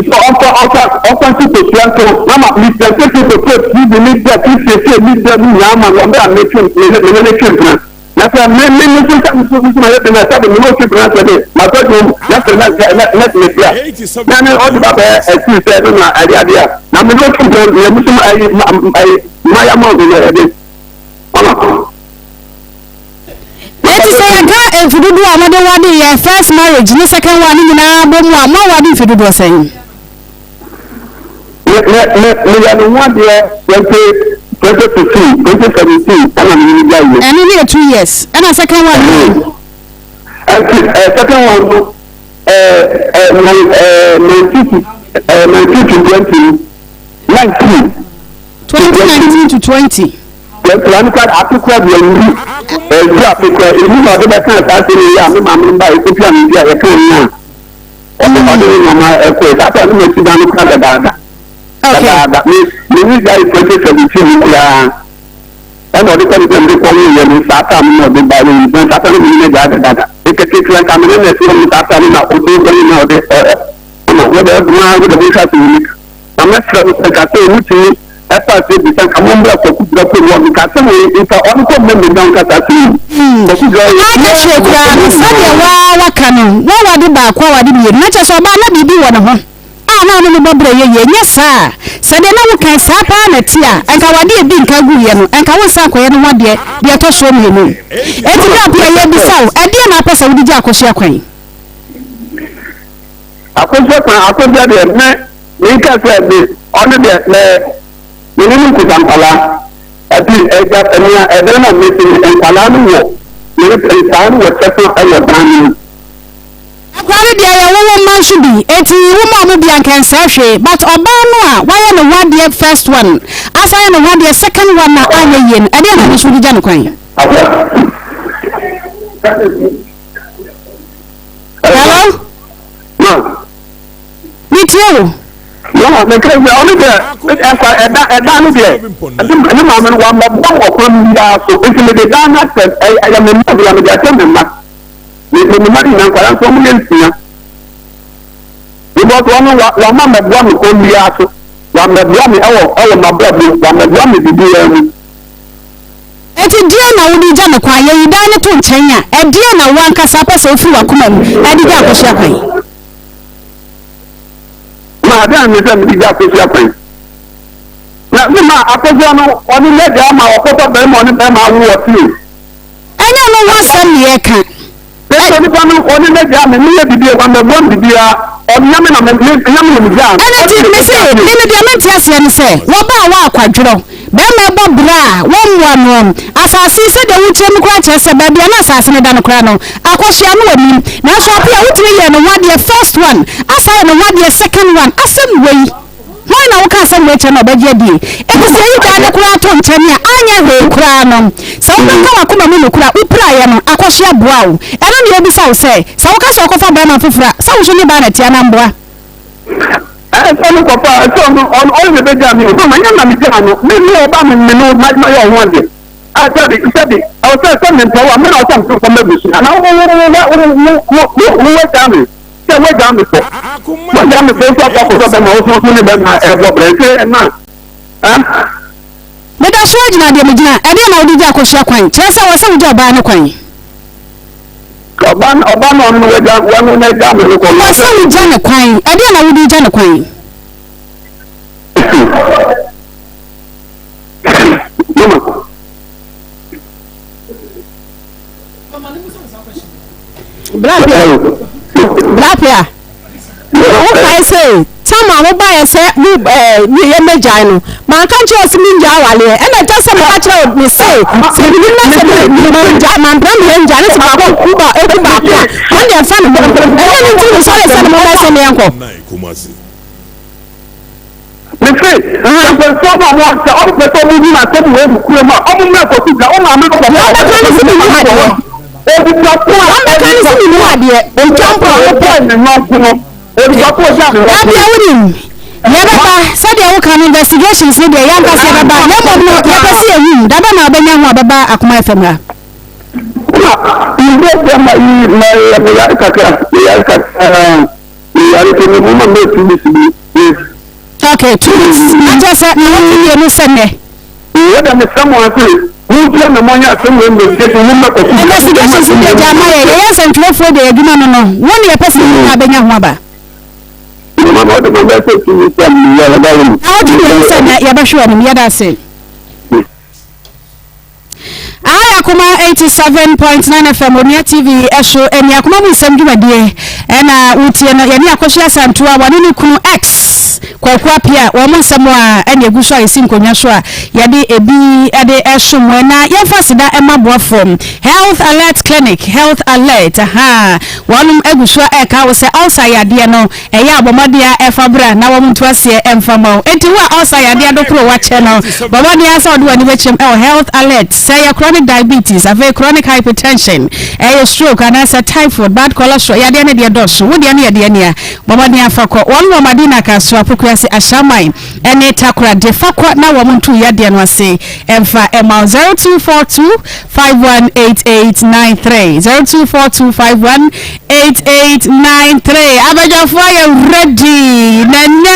sɛ ɔfa ɔfa ɔfa nso kosua nso mama mesɛ sɛ sɛ kɔtɔ tv ne da siesie ne da mu nyinaa ma no ɔbɛ a metwe mene ne twe mpena. Na sɛ me me me nso sɛ me nso nso mayɛ den a sɛde me ne ofi bena sɛ de matɔ dwom na sɛ na na na sɛ mefia na ne ɔde ba bɛyɛ ɛsiri sɛ ɛno na ɛde adeɛ a na me ne ofi bena na me nso ayi ma ayi maya ma ɔde na ɛde ɔna. Eti sɛ yɛka mfe dodoɔ a mode wade yɛ first marriage ne second one ne nyinaa bɔ mu a moawade mfe dodoɔ sɛn? Me me me meyɛ ne ho adeɛ 2015, 2017 ɛna me ne no gyae yɛ. Ɛno ne yɛ 2 years, ɛna second one no yɛ? Ɛnti second one no 19 to 20 no, 19. 2019 to 20. Yɛkura no kora afe kora deɛ ndu ɛdu afe kora emu na ɔde bɛka saa asɛm yi a me maame no ba ekopia me bi a yɛka no a. Ɔde ɔde ne nneɛma ɛkɔe. Saa ta no ma si dan no kora dadaada. Dadaada. Me me ne gyae 2017 no koraa. Ɛna ɔde kɔ ne sɛ mede kɔ wo yɛ no saa ta no na ɔde ba yɛ no. Saa ta no me ne gyae dadaada. Ekete nka me ne na ɛte hɔ no saa ta no na ɔde kɔ ne na ɔde ɛ ɛ ɔma wode ɛdoma wode mo nsa se wɔ nika. Na mɛsrɛ no sɛ nka sɛ ɔmu tumi ɛfa ase bisa nka mo mbra Kwaku Dura kurom hɔ nka asɛm wei nka ɔno kɔ mmɛ mmɛnya nka saa asɛm yi. Kwaku Dura yɛ. Aka kyerɛ koraa no, sɛdeɛ waa waka no, wawade baako awade mmienu, na kyerɛ sɛ ɔbaa na biribi wɔ ne ho a na ɔne no bɔ brɛ yɛ yie, nyɛ saa a, sɛ deɛ na woka yi saa paa na ɛte a, nka wade a ɛdi nka guiɛ no, nka wonsan nkɔyɛ ne ho adeɛ deɛ ɛtɔ soɔ mmienu. Enti berɛ a Pia yɛrebisa wo, ɛdeɛn na wopɛ sɛ wode gya Akosua kwan? Akosua kwan, Akosua deɛ me menka sɛ me ɔno deɛ me me ne no nkuta nkwadaa ɛti ɛgya nea ɛdan na mesi no nkwadaa no wɔ me ne nkwadaa no wɔ kyɛfa ɛwɔ dan no mu. Akwadaa no deɛ yɛ wowo mma nso bi eti wo ma ɔmo bi anka ɛnsɛe hwee, but ɔbaa no a wayɛ ne ho adeɛ first one asan ayɛ ne ho adeɛ second one a anyɛ yie no, ɛdeɛn na ɔno nso wode gya no kwan? Hello? Ma. Metie wo. Ma, meka sɛ ɔno deɛ ɛfa ɛda ɛda no deɛ ɛde ne maame no wammɛbɔ wɔ kwan biara so, nti mede dan no akyɛ, ɛyɛ me mma deɛ, mede akyɛ me mma, me me mma no nyinaa, nkwadaa nso wɔn yɛ nsia, because ɔno wa wama mmɛboa me kwan biara so, wammɛboa me ɛwɔ ɛwɔ m'abrabɔ mu, wammɛboa me biribiara mu. Enti deɛn na wode regya no kwan? Yɛyi dan no to nkyɛn a, ɛdeɛn na wo ankasa wopɛ sɛ wofiri w'akoma mu de gya Akosua kwan? Ma adeɛ a mepɛ sɛ mede gya Akosua kwan. Na me ma Akosua no, ɔne n'agya ama ɔkɔfa barima ɔne barima awo wɔ fie. Ɛnyɛ ɔno ho asɛm na yɛreka. Sɛ nipa no ɔne n'agya me meyɛ biribi a wammɛboa me biribiara, ɔnyɛ me na me nyɛ me na megyaa no. Ɛno nti mese, me no deɛ mente aseɛ ne sɛ, wɔba a wɔakwadworɔ, barima ɛbɔ bra a wɔmmoa noɔ, asase yi sɛdeɛ wokyerɛ mu koraa kyerɛ sɛ baabi a na asase no da no koraa no, akɔsoa no wɔnim, nanso Appiah wotumi yɛɛ ne ho adeɛ first one, asan ayɛ ne ho adeɛ second one, asɛm wei. Hwan na woka asɛm wei kyerɛ no a ɔbɛgye adie? Enti sɛ yɛyi daa no koraa to nkyɛn a, anyɛ hwee koraa no, sɛ wobɛka w'akoma mu nokorɛ a, wopiraeɛ no, akɔhye aboa wo. Ɛno na yɛrebisa wo sɛ, sɛ woka sɛ wokɔfa barima foforɔ a, sɛ wo nso ne baa na ɛte anaa mboa? Ɛɛ sɛ ɔno kɔfa a, sɛ ɔno ɔno ɔno na ɛbɛgyaa me o. Mama nyɛ na megyaa no. Me me ɔba me me no ma mayɛ ɔho adeɛ. Ah sɛbi sɛbi ɛwɔ sɛ sɛ mempɛ wo a, me na ɔsɛ mekɔfa m'abusua anaa wo wo wo wo wo wo wo wo woagyaa me. Sɛ woagyaa me fɔ, woagyaa me fɔ nso akɔ akɔsɔ bɛma wo so ne bɛma ɛbɔ brɛ nti ɛma eh. Meda so ara gyina deɛ megyina. Ɛdeɛn na wode gya akosua kwan? Kyerɛ sɛ, ɛwɔ sɛ wogya ɔbaa no kwan. Ɔbaa no, ɔbaa no ɔno no wagya, wɔno na agya me no kɔ. Ɛwɔ sɛ wogya no kwan. Ɛdeɛn na wode gya no kwan? Mama. Bra Bra Wokae sɛ tam a mobaeɛ sɛ mo ɛɛ ne yɛ mɛgyae no, manka nkyerɛ wo sɛ mengyae awaleɛ. Ɛna ɛtɔ sɛ meka kyerɛ wo me se sɛ menim na sɛ mangyae mampra me yɛ ngyae ne sɛ baako ku ba ɛku baako a wɔn deɛ mfa ne ho. Ɛnyɛ ne nti mesɔre sɛ ne mobɛyɛ sɛ meɛnkɔ. Mese, sɛ mpanyinfoɔ no a wɔn sɛ wɔn pɛ sɛ wɔn hu asɛm wei mu kura mu a, wɔn mmra kɔsi dwa, wɔn maame no Wɔn bɛka ne sɛ mennim adeɛ. Onipa ko a Wɔn bɛka ne sɛ mennim adeɛ. Onipa ko a ɔgyae ne yɔnko no, onipa ko a ɔgyae ne yɔnko no. Dabi a wonim, yɛbɛba, sɛdeɛ woka no investigations no deɛ yɛn ankasa yɛbɛba, na mmom no yɛpɛ sɛ yɛhu, da bɛn na wobɛnya ho a bɛba Akoma FM ha? Na mbrɛ bɛma yi mɛyɛ meyare kakra, meyare kakra. Meyare nti me moma mɛ 2 weeks bi yes. Okay, 2 weeks. Na kyerɛ sɛ na wɔte mmienu sɛ nnɛ. Wɔ dɛ mesrɛ mo ase montie na monyɛ asɛm wɔ investigation mo mmɛ kɔsi. Investigations deɛ gya ma yɛ yɛyɛ nsɛntwerɛfoɔ deɛ adwuma no no wo ne yɛpɛ sɛ yɛn nyinaa bɛnya ho aba. Mama ɔde ma bɛsɛ 2 weeks a meyare da wo. Na wɔte mmienu sɛ nnɛ yɛbɛhwɛ wɔ anim yɛda ase. Aha yɛ Akoma 87.9 FM Onua TV so ɛne Akoma mu nsɛm dwumadie ɛna wotie no yɛne Akosua Asantewa wɔne ne kunu ex Kwaku Apia wɔn mo nsɛm a ɛne egu so a yɛsi nkonnwa so a yɛde ebi ɛde ɛsom wɔn na yɛmfa aseda ɛma boafoɔ Health Alert Clinic Health Alert aha wɔn egu so a ɛka wo sɛ ulcer yadeɛ no Ɛyɛ a bɔ mmɔden ara fa bra na wɔnto aseɛ mfa mma wo. Enti wo a ulcer yadeɛ adokoro woakyɛ no, bɔ mmɔden ara sɛ wode w'ani bɛkyɛm wɔ Health Alert. Sɛ ɛyɛ chronic diabetes, afei chronic hypertension, ɛyɛ stroke anaasɛ typhoid, bad cholesterol, yadeɛ no deɛ dɔɔso. Wo deɛ no yɛ deɛ nea, bɔ mmɔden ara fa kɔ. Wɔn wɔ Madina, Kasoa, Pokuase, Ashaiman ne Takoradi. Fa kɔ na wɔnto wo yadeɛ no ase mfa mma wo. 0242 518893 0242 518893 Abadwafoɔ ayɛ ready na nnɛ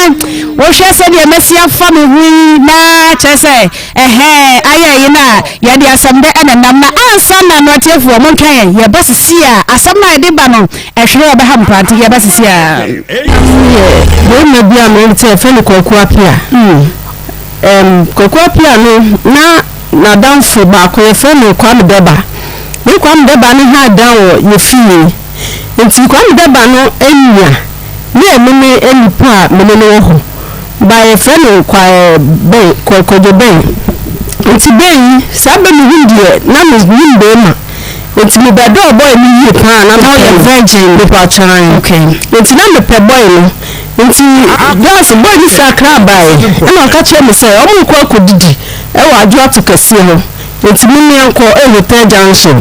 wohwɛ sɛdeɛ mɛsi afa me ho yi na kyerɛ sɛ ɛhɛn ayɛ yi no a yɛde asɛm dɛ ɛna nam na ansa na no atiefoɔ montwɛn yɛn yɛba sisi a asɛm no a yɛde ba no ɛhwere ɔbɛha mpa nti yɛba sisi a. Yɛ bɛrima bi a mene sɛ yɛfrɛ no Kwaku Apia. Kwaku Apia no na N'adamfo baako, yɛfrɛ no Kwame Dɛba. Ne Kwame Dɛba no haa dan wɔ yɛ fie. Nti Kwame Dɛba no nua ne ɛno ne nipa a me ne no wɔ hɔ. Ba yɛfrɛ no Kwa eh, Bɛn, Kwa, Kwadwo Bɛn. Nti Bɛn yi, saa bɛ me hu deɛ, na me nim bɛɛma. Nti me bɛ dɔɔ bɔy no yie paa na me Na pɛ ɔyɛ no. virgin. Mepa kyɛw. Okay. Nti na me pɛ bɔy no. Nti last boy no firi Accra baeɛ ɛna ɔka kyerɛɛ me sɛ ɔmo rekɔ akɔdidi ɛwɔ Adwoato kɛseɛ hɔ nti me meɛnkɔ ɛwɔ Hotel Junction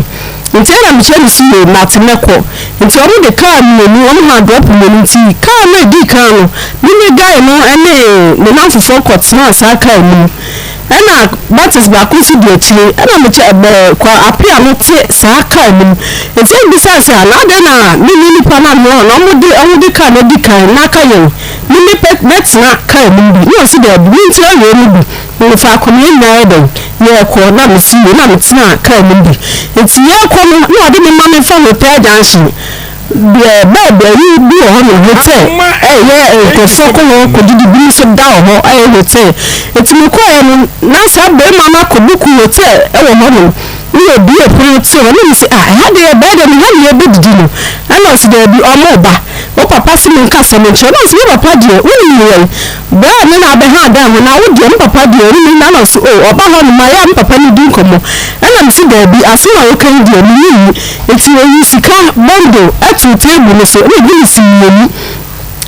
nti ɛna mekyerɛ no sɛ yoo mate mɛkɔ nti ɔmo de car mmienu ɔmo haa drop mmienu nti car no a ɛdii kan no me ne guy no ɛne ne namfofoɔ kɔ tenaa saa car no mu Ɛna Baptist baako nso di akyire, ɛna mekyɛ ɛbɛ kwa Apea no te saa car no mu. Nti ɛna mebisaa sɛ, na adɛn na me ne nipa no anoa na wɔn de wɔn de car no adi kan na aka yɛn, me me pɛ mɛtena car no mu bi. Na ɔse daabi, mentena wei mu bi. Na faako no yɛn nyinaa yɛ dɛn, yɛrekɔ, na mese yie, na metenaa car no mu bi. Nti yɛrekɔ no, na ɔde me ma memfa Hotel Junction. Deɛ bɛɛbi ayi bi wɔ hɔ nom hotel ɛyɛ nkurɔfoɔ kɔ hɔ kɔdidi bi nso da wɔ hɔ ɛyɛ hotel nti mekɔɛ no na saa barima no akɔ buku hotel ɛwɔ hɔ nom ne yɛ bue pono te hɔ ne me se ah ɛha deɛ ɛbɛyɛ dɛ ne ha ne yɛbɛdidi no ɛna ɔse daabi ɔmo ba wo papa se menka asɛm nkyerɛ na ɔse me papa deɛ wonim ne yɛn berɛ a ne na abɛha dan ho na wo deɛ me papa deɛ ɔnim ne na ɔse o ɔba hɔ nom ayɛ a me papa ne di nkɔmmɔ ɛna me se daabi asɛm a woka yi deɛ menye nni Enti oyii sika bundle too table no so na guineas mmienu.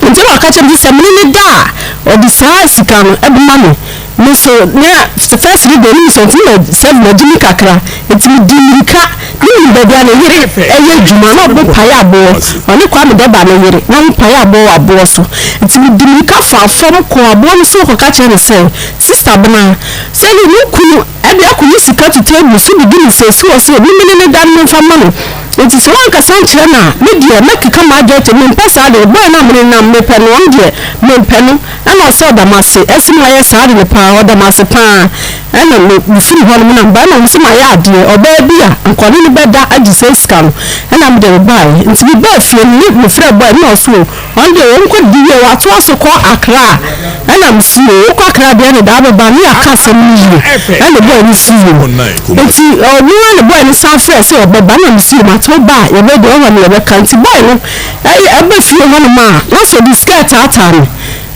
Enti na ɔka kyerɛ me sɛ sɛ me ne no da a, ɔde saa sika no bɛma me. Me nso, na first no deɛ menim sɛ ɔntumi na sɛ magye me kakra. Enti medii mmirika. Menim baabi a ne yere yɛ adwuma, na ɔmo pae aboɔ. Ɔne Kwame Dɛba no yere, na ɔmo pae aboɔ wɔ aboɔ so. Enti medi mmirika faa fam kɔɔ aboɔ no so kɔka kyerɛɛ no sɛ, Sista Bena, sɛdeɛ me kunu Ɛde akɔyi sika to table so de di no sɛ esi hɔ sɛ obi mene no da no memfa mma no. Enti sɛ woankasa ankyerɛ no a, me deɛ mɛkeka m'adwene ato mempɛ saa de, boy no a mene no nam mepɛ no ɔno deɛ mempɛ no. Ɛna ɔsɛ ɔda m'ase, ɛse mayɛ saa ade no paa, ɔda m'ase paa. Ɛna me mefiri hɔ nom na mebaeɛ na ɔhu sɛ mayɛ adeɛ, ɔbaa bi a anka ɔne no bɛda agye saa sika no. Ɛna me deɛ mebaeɛ. Nti mebaa fie no ne mefrɛɛ boy no na ɔse o Ɔno deɛ wɔn kɔ didi wie watoa so kɔ Accra ɛna me si o wokɔ Accra deɛ ne daa bɛba ne yɛaka asɛm no yie ɛna boy no si o nti ɔno ara ne boy no san frɛ sɛ ɔbɛba ɛna me si o mate. But wo ba a yɛbɛ deɛ ɔhɔ no yɛbɛka. Nti boy no ɛyɛ ɛba fie hɔ nom a na sɛ ɔde sika ɛtaataa me.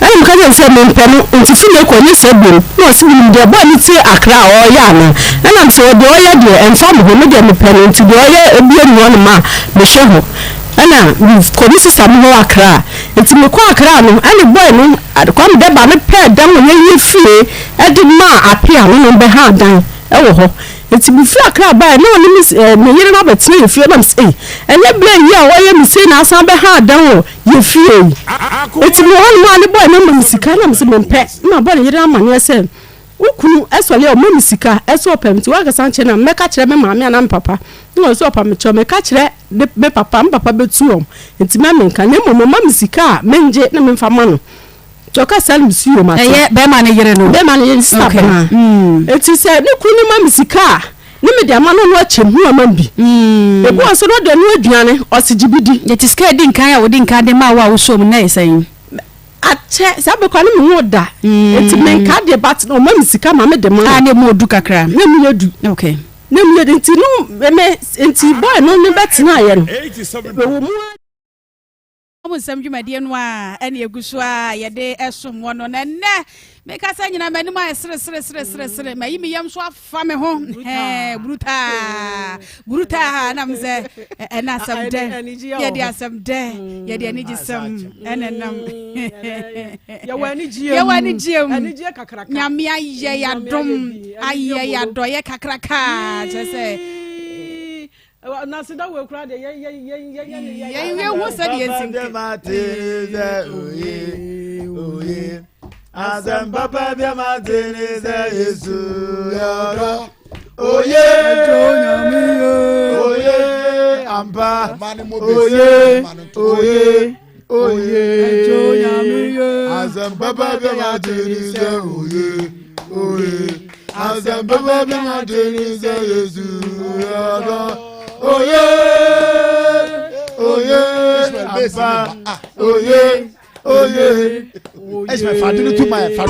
Ɛna meka kyerɛ no sɛ mempɛ no nti fi na ɛkɔ nyɛ saa biom. Na ɔse menim deɛ boy no te Accra a ɔɔyɛ anaa. Ɛna mese ɔ deɛ ɔyɛ deɛ ɛmfa me ho me deɛ mepɛ no nti deɛ ɔyɛ bia nni hɔ nom a mehwɛ ho. Ɛna mekɔ me sista mo hɔ Accra. Nti mekɔ Accra no ɛne boy no Kwame Dɛba no pɛɛ dan wɔ yɛn fie ɛde maa Apea no na ɔbɛhaa dan ɛwɔ hɔ. Nti mefiri Accra baeɛ na ɔne me eh, me yere no abɛtena yɛ fie na mesɛ ei ɛnyɛ berɛ yi a ɔyɛ me sei na asan bɛha dan wɔ yɛ fie yi. Nti mewɔ hɔnom a ne bɔɔ no ama me sika na mesɛ mempɛ na mabɔ ne yere amanneɛ sɛ wo kunu ɛsɔre a ɔma me sika ɛsɛ ɔpɛ me nti woankasa nkyɛ na mɛka kyerɛ me maame anaa me papa na ɔsɛ ɔpa me kyɛw meka kyerɛ ne me papa me papa bɛtu wɔn nti mɛ menka na mmom ɔma me sika a mengye na memfa ma no. Nti ɔka saa no mesi yom ate. Ɛyɛ bɛrima no yere no. Bɛrima no yere sista Okay. bɛn. Nti sɛ ne kunu no ma me sika a, ne mede ama no no akyɛ mu ama me bi. Ebi wɔ nso na ɔde ɛno aduane, ɔse gye bi di. Nti sika a edi nkan a odi nkan de maa wo a wosɔɔ mu no na ɛyɛ sɛn? Akyɛ, saa bere koraa ne me nwoo da. Nti menka deɛ but na ɔma me sika ma mede ma no. Ah, na emu odu kakra. Na emu yɛ du. Okay. Na emu yɛ du nti no me nti boy no ne bɛtenaeɛ no, ɛwɔ mu ara. Mo nsɛm dwumadie no a ɛne ɛgu so a yɛde ɛsom wɔ no na ɛnnɛ meka sɛ nyina m'anim ayɛ sere sere sere sere sere mayi me yam so afa me ho hɛn brutaa brutaa nam sɛ ɛna asɛm dɛ yɛde asɛm dɛ yɛde anigyesɛm ɛna nam yɛwɔ anigyeɛ mu nyame ayɛ yɛadom ayɛ yɛadɔyɛ kakraka kyerɛ sɛ Na seda wɔ ekura deɛ yɛn yɛn yɛn yɛn yɛn yɛn yɛn yɛn hu sɛ deɛ nsi nke. Oye, asɛm papa bi ama te ne sɛ Yesu yɛ ɔdɔ. Oye, oye, ampa. Oye, oye, oye. Asɛm papa bi ama te ne sɛ oye, oye. Asɛm papa bi ama te ne sɛ Yesu yɛ ɔdɔ. Oye, oye, ampa. Oye, oye. Ismail Fadunu tu ma fa.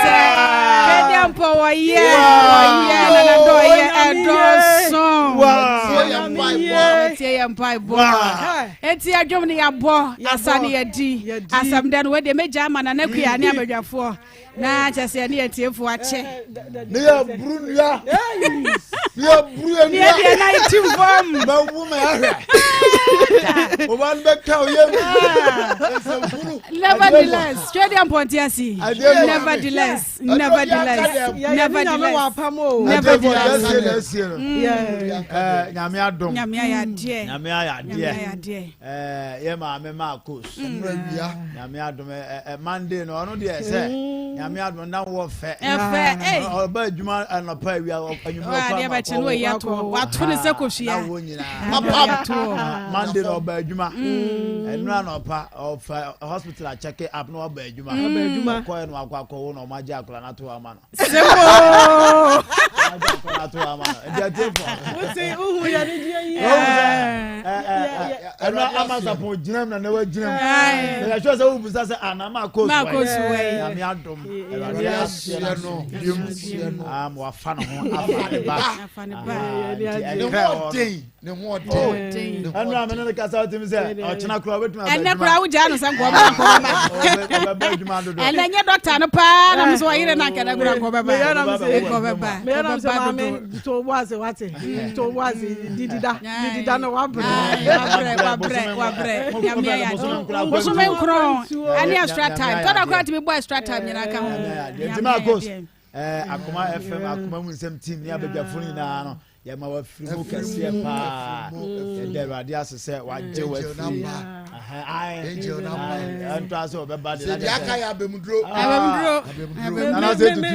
Sɛ kɛdeɛ mpɔ wɔyɛ wɔyɛ na nadɔyɛ ɛdɔɔso. Wɔtie yɛn mpaebɔ. Enti adwom no yɛabɔ, asa no yɛadi, asɛm dɛ no wei deɛ mɛgya ama Nana Akua ne abadwafoɔ na kyɛ sɛ yɛne yɛtiefoɔ akyɛ. Ne yɛ buru nua. Ne yɛ buru nua. Ne yɛ deɛ na yɛti fam. Mɛ wu mɛ ahwɛ. Ɔba no bɛ ka o yɛ mu. Ɛsɛ buru. Nevertheless, Twedeɛ Mpɔnte ase. Nevertheless. Nevertheless, nevertheless, nevertheless. Nyame adom. Nyame ayɛ adeɛ. Nyame ayɛ adeɛ. Yɛ maame Marcos. Nyame adom Monday no ɔno deɛ sɛ Nyame adom na wɔ fɛ. Ɛfɛ. Ɔba adwuma anɔpa awia anwummerɛ kɔ ama kɔ. No yi ato wato ne sɛ kosua. Na wɔ nyinaa. Monday no ɔba adwuma. Ɛnu anɔpa ɔfa hospital akyɛke up na waba adwuma. Aba adwuma. Ɔkɔɛ no akɔ akɔwo na ɔmo agye akwadaa no ato hɔ ama no. Sebo. Ɔmo agye akwadaa no ato hɔ ama no. Nti ɛte fɔ. Wote uhu yɛ ne deɛ yi. Ɛnu ama sapɔn gyina mu na ne wa gyina mu. Ɛyɛ sure sɛ wobusa sɛ ana ma kɔ su wɛ. Nyame adom. Awurade ahyɛ no. Ama wafa ne ho afa ne ba. Afa ne ba. Nti ɛnkrɛ wɔ no. ne ho ɔden ɛnu a mene ne kasa ɔtumi sɛ ɔkyena koraa wobɛtumi aba ɛnɛ koraa wogyaa no sɛ nkɔɔbɛba nkɔɔbɛba ɔbɛba adwuma dodo ɛnɛ nyɛ dɔkta no paa na mesɛ ɔyere no ankɛnɛ koraa nkɔɔbɛba nkɔɔbɛba ɔbɛba dodo to bo ase wate to bo ase didida didida na wabrɛ wabrɛ wabrɛ wabrɛ nyame ayɛ ade bosome nkorɔn ɛne extra time tɔda koraa tumi bɔ extra time nyinaa ka ho nyame ayɛ akoma fm akoma mu nsɛm team ne abadwafo no nyinaa no Yɛma wafiri mu kɛseɛ paa. Yɛda Awurade ase sɛ wagye wafiri. Ɛntɔ ase ɔbɛba de. Sɛ deɛ aka yɛ abɛmuduro. Abɛmuduro.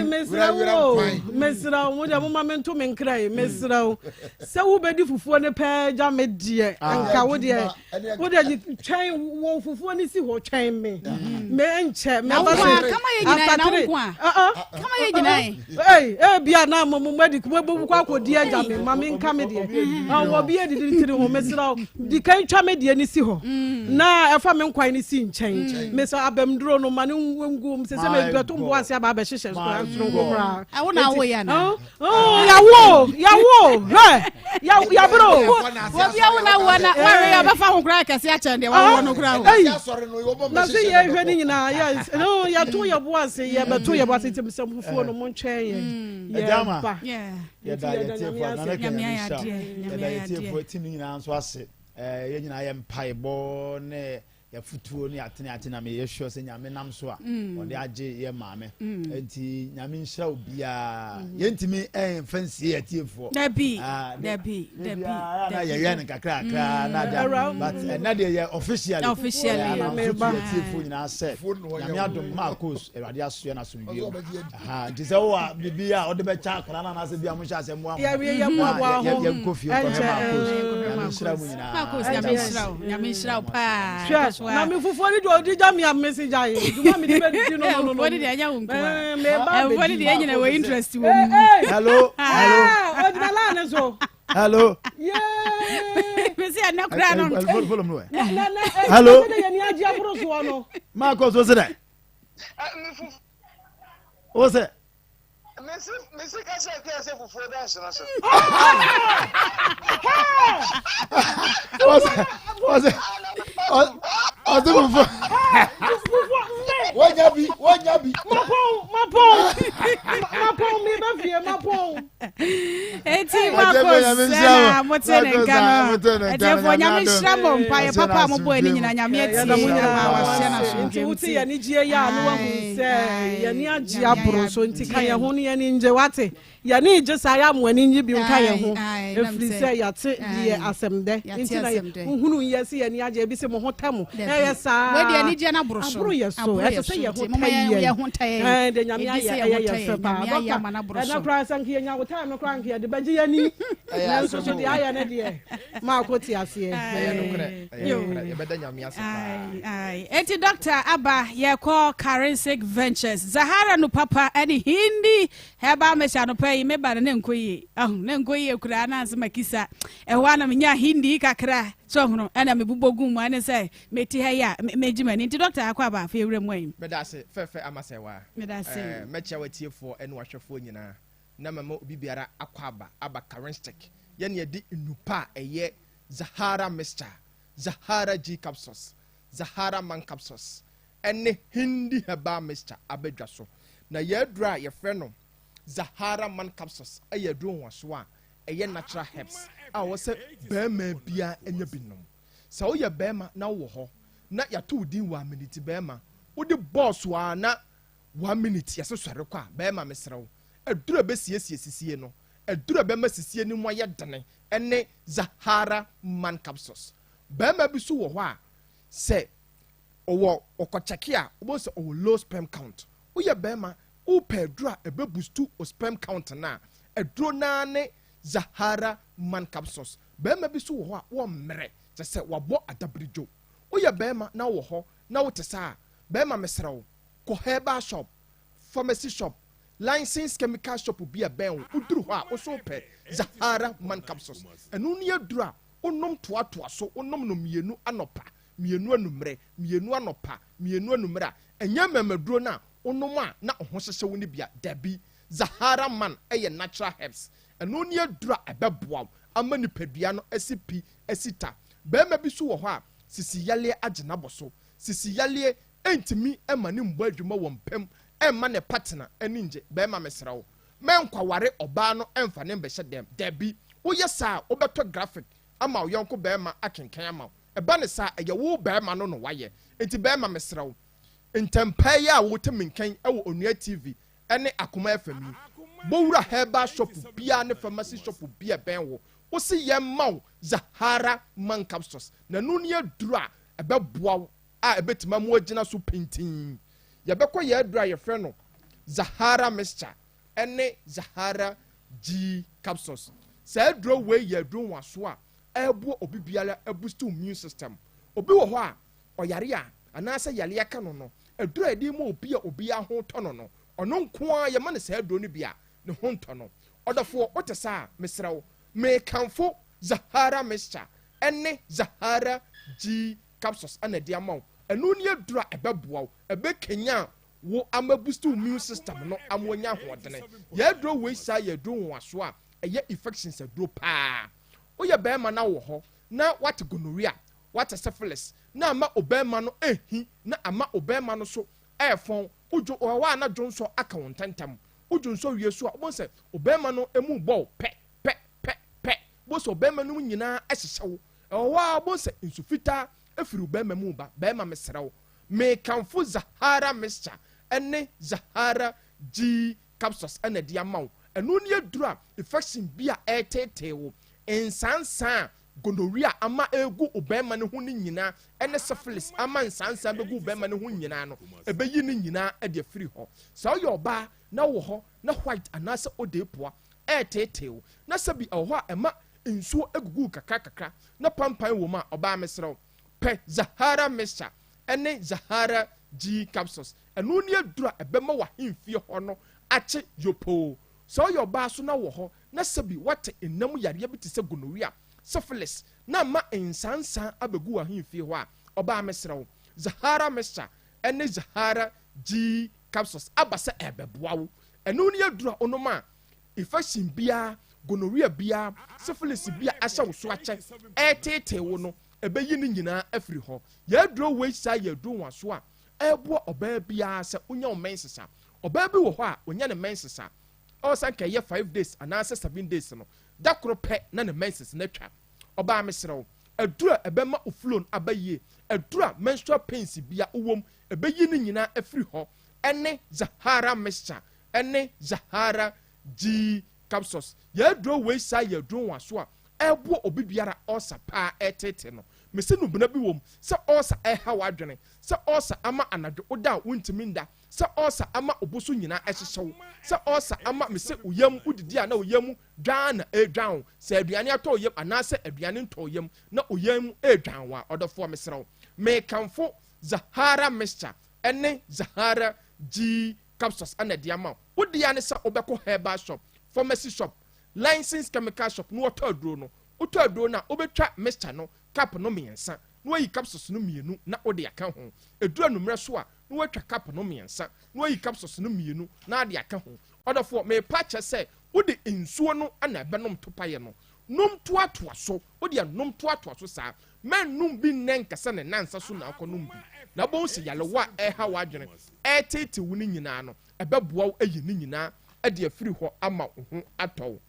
Mesrɛ wo mesrɛ wo mo deɛ moma mento me nkra yi mesrɛ wo sɛ wobɛdi fufuo no pɛɛ gya me deɛ nka wo deɛ wo deɛ twɛn wɔ fufuo no si hɔ twɛn me me nkyɛ mɛba sɛ afatiri kama yɛ gyina yi. Ee ebia na mo mo adi mo mo kɔ akɔdi agya me ma me nka me deɛ ɔwɔ bi adidi tiri ho mesrɛ wo di kan twa me deɛ ne si hɔ na ɛfa me nkwan ne si nkyɛn mesrɛ abɛmduro no ma ne ngu sɛ sɛ mebɛto mbo ase aba abɛhyehyɛ soronko koraa ɛwo na awo yɛ na yawo yawo hwɛ yabere o. Obi awo na wo na wari ya bɛfa ho koraa kɛse akyɛn deɛ wawo no koraa o. Na se yɛ hwɛ ne nyinaa yɛ no yɛto yɛ bo ase yɛ bɛto yɛ bo ase nti sɛ fufuo no mo nkyɛn yɛ yɛ ba. Yɛda yɛ tiefoɔ nana kɛ nyame nhyira yɛda yɛ tiefoɔ ti ne nyinaa nso ase yɛ nyinaa yɛ mpaebɔ ne Y'afutuo ne y'atene ate na meyɛ sure sɛ Nyame nam so a ɔde agye yɛ maame nti Nyame nhyira obiara yɛntumi ɛnfa nsie atiefoɔ dabi dabi dabi na yɛyɛ no kakra kakra na agya but ɛnɛ deɛ yɛ officially officially ananso to atiefoɔ nyinaa sɛ Nyame adom Marcos Awurade asoɛ no asomdwie mu nti sɛ wowɔ biribi a ɔde bɛkyɛ akwadaa no anaasɛ bi a mohyɛ asɛ mmoa ho yɛnkɔ fie nkɔhwɛ Marcos Nyame nhyira mu nyinaa Marcos Nyame nhyira wo Nyame nhyira wo paa hwɛ na me fufuo ne deɛ ɔdi gya me a mesi gya yi dwuma mede bɛdi no no no fufuo ne deɛ ɛnyɛ wo nkoa ɛfufuo ne deɛ ɛnyina wɔ interest wɔ mu hello hello ɔgyina line ne so hello mesi ɛnɛ koraa no hello yɛni agye aboro soɔ no Marcos wo se dɛ wo sɛ Mesi mesi ka kyerɛ kɛ sɛ fufuo da nsono so. Ɔsɛ ɔsɛ ɔsɛ fufuo. Wọ́n nya bi wọ́n nya bi. Mapɔn mapɔn mapɔn mi bɛ fie mapɔn. Eti Marcos sɛna mote ne nka no ɛtiɛfoɔ nyame nhyira mo mpaeɛ papa a mobɔ ani nyina nyame atie ama wahyɛ no asomdwe nti wote yɛne gyeɛ yɛ a ne wahu sɛ yɛne agye aboro so nti ka yɛn ho ne yɛne ngye wate yɛne gye saa yɛ amoani nye bi nka yɛn ho ɛfiri sɛ yɛate deɛ asɛm dɛ nti na wohunu yɛ sɛ yɛne agye ebi sɛ mo ho tɛ mo ɛyɛ saa aboro yɛ so ɛsɛ sɛ yɛ ho tɛ yɛn ɛɛ deɛ nyame ayɛ ɛyɛ yɛ fɛ paa dɔkta ɛnɛ koraa sɛ nka yɛnya wo time no koraa nka yɛde bɛgye yɛni nanso so deɛ ayɛ no deɛ maakɔ te aseɛ. Ɛyɛ nokorɛ, ɛyɛ nokorɛ, yɛbɛda Nyame ase paa. Enti Dɔkta aba yɛkɔ Karensic Ventures Zahara no papa ɛne Hindi Herbal Mixture anɔpa yi meba no ne nkɔ yie ahu ne nkɔ yie koraa na ansa makisa ɛhɔ a na menya Hindi kakra so ahunu ɛna mebobɔ gu mu ɛne sɛ Mete ha yi a, megye m'ani. Nti dɔkta akɔ aba afei wura mu ayi. Meda ase fɛfɛ ama sɛ waa. Meda ase. Ɛɛ mɛkyia w'atiefoɔ ne w'ahwɛfoɔ nyinaa na mama obi biara akɔ aba aba Karenstick Yɛne yɛde nnupa a ɛyɛ Zahara Mixture, Zahara G Capsules, Zahara Man Capsules, ne Hindi Herbal Mixture aba dwa so. Na yɛn aduro a yɛfrɛ no Zahara Man Capsules yɛ aduro nwasoɔ a ɛyɛ natural herbs a ɛwɔ sɛ barima biara nya bi nom. Sɛ woyɛ barima na wowɔ hɔ na yɛato wo din one minute barima, wode bɔɔso ara na one minute yɛse sɔre kɔ a, barima mesrɛ wo, aduro a ɛbɛsiesie sisie no, aduro a ɛbɛma sisie no mu ayɛ dene ne Zahara Man Capsules. Barima bi nso wɔ hɔ a, sɛ ɔwɔ ɔkɔ kyɛke a, wobɛhu sɛ ɔwɔ low sperm count. Woyɛ barima, wopɛ aduro a ɛbɛ boost wo sperm count no a, aduro no ara ne Zahara Man Capsules. Barima bi nso wɔ hɔ a, wɔmmerɛ, kyerɛ sɛ wabɔ adabiridwo. Woyɛ barima na wowɔ hɔ na wote saa a, barima mesrɛ wo, kɔ herbal shop, pharmacy shop, licensed chemical shop bi a ɛbɛn wo, woduru hɔ a, wo nso wopɛ Zahara Man Capsules. Ɛno ne aduro a wonom toatoa so, wonom no mmienu anɔpa, mmienu anummerɛ, mmienu anɔpa, mmienu anummerɛ a, ɛnyɛ mmɛmaduro no a wonom a na wo ho hyehye wo no bi a, dabi. Zahara Man yɛ natural herbs. Ɛno ne aduro a ɛbɛboa wo ama nipadua no asi pi asi ta. Barima bi nso wɔ hɔ a, sisi yareɛ agye n'abɔ so. Sisi yareɛ ntumi mma no mmɔ adwuma wɔ mpam, ɛmma ne partner ani ngye. Barima mesrɛ wo, mɛnkwaware ɔbaa no mfa no mbɛhyɛ dɛm. Dabi. Woyɛ saa a, wobɛtɔ graphic ama wo yɔnko barima akenkan ama wo. Ɛba no saa a, ɛyɛ wo barima no na wayɛ. Enti barima mesrɛ wo, ntɛmpaa yi a wote me nka yi wɔ Onua TV ne Akoma FM yi, bɔ wura herbal shop biara ne pharmacy shop bi a ɛbɛn wo. Wose yɛmma wo Zahara Man Capsules, na ɛno ne aduro a ɛbɛboa wo a ɛbɛtumi ama woagyina so pintinn. Yɛbɛkɔ yɛn aduro a yɛfrɛ no Zahara Mixture ne Zahara G Capsules. Saa aduro wei yɛ aduro nwaso a ɛreboa obi biara abusti immune system. Obi wɔ hɔ a ɔyare a anaasɛ yareɛ aka no no, aduro a yɛde ma obi a obiara ho tɔ no no, ɔno nko ara yɛma no saa aduro no bi a, ne ho ntɔ no. Ɔdɔfoɔ, wote saa a, mesrɛ wo, mekamfo Zahara Mixture ne Zahara G Capsules na ɛde ama wo. Ɛno ne aduro a ɛbɛboa wo, ɛbɛkanyan wo ama abusti wo immune system no ama wanya ahoɔdene. Yɛn aduro wei saa yɛ aduro nwanwasoɔ a ɛyɛ infections aduro paa. Woyɛ barima na wowɔ hɔ na woate gonorrhea, woate syphilis na ama obarima no rehi na ama obarima no so refɔn, wodwo wɔ hɔ a na dwonsɔ aka wo ntɛntɛm. Wodwonsɔ wie so a wobɛhu sɛ obarima no mu rebɔ wo pɛ pɛ pɛ pɛ. Wobɛhu sɛ ɔbarima no mu nyinaa hyehyɛ wo. Ɛwɔ hɔ a wobɛhu sɛ nsu fitaa firi wo barima mu reba. Barima mesrɛ wo, mekamfo Zahara Mixture ne Zahara G Capsules na ɛde ama wo. Ɛno ne aduro a infection bi a ɛreteetee wo, nsansaa a gonorrhea ama ɛregu wo barima no ho no nyinaa ne syphilis ama nsansaa bɛgu wo barima no ho nyinaa no, ɛbɛyi ne nyinaa de afiri hɔ. Sɛ woyɛ ɔbaa na wowɔ hɔ na white anaasɛ odeepoa ɛreteetee wo na sɛbi ɛwɔ hɔ a ɛma nsuo gugu wo kakra kakra na pampan wɔ mu a, ɔbaa mesrɛ wo, pɛ Zahara Mixture ne Zahara G Capsules. Ɛno ne aduro a ɛbɛma w'ahemfie hɔ no akye yopoo. Sɛ woyɛ ɔbaa so na wɔ hɔ na sɛbi woate nna mu yareɛ bi te sɛ gonorrhea, syphilis, na ama nsansan abɛgu w'ahemfie hɔ a, ɔbaa mesrɛ wo, Zahara Mixture ne Zahara G Capsules aba sɛ ɛrebɛboa wo. Ɛno ne aduro a wonom a infection biara, gonorrhea biara, syphilis bi a ahyɛ wo so akyɛ, ɛreteetee wo no, ɛbɛyi ne nyinaa afiri hɔ. Yɛn aduro wei saa yɛ aduro nwaso a ɛreboa ɔbaa biara sɛ wonya wo menses a. Ɔbaa bi wɔ hɔ a, ɔnya ne menses a, ɛwɔ sɛ anka ɛyɛ 5 days anaasɛ 7 days no, da koro pɛ na ne menses no atwa. Ɔbaa mesrɛ wo, aduro a ɛbɛma wo flow no aba yie, aduro a menstrual pains bi a wowɔ mu, ɛbɛyi ne nyinaa afiri hɔ, ɛne Zahara mixture ɛne Zahara G capsules. Yɛn aduro wei saa yɛ aduro nwaso a ɛboa obi biara ulcer paa ɛtete no. Mese nubena bi wom sɛ ulcer ɛha w'adwene, sɛ ulcer ama anadwo woda a wontumi nda, sɛ ulcer ama obo so nyinaa ɛhyehyɛ wo, sɛ ulcer ama mese wo yam wodidi a na wo yam dwan na ɛredwan wo, sɛ aduane atɔ wo yam anaasɛ aduane ntɔ wo yam na wo yam ɛredwan wo a, ɔdɔfoɔ mesrɛ wo mekamfo Zahara mixture ɛne Zahara G capsules na ɛde ama wo. Wo dea ne sɛ wobɛkɔ herbal shop, pharmacy shop, licensed chemical shop na wɔtɔ aduro no. Wotɔ aduro no a, wobɛtwa mixture no cup no mmiɛnsa na wayi capsules no mmienu na wode aka ho. Ɛduru anummerɛ so a, na woatwa cup no mmiɛnsa na wayi capsules no mmienu na ade aka ho. Ɔdɔfoɔ, merepa akyɛ sɛ wode nsuo no na ɛbɛnom topaeɛ no. Nom toatoa so. Wo deɛ nom toatoa so saa. Mɛnnom bi nnɛ nka sɛ ne nnansa so na akɔnom bi. Na wobɛhu sɛ yarewa a ɛreha w'adwene, ɛreteetee wo no nyinaa no, ɛbɛboa wo ayi ne nyinaa de afiri hɔ ama wo ho atɔ wo.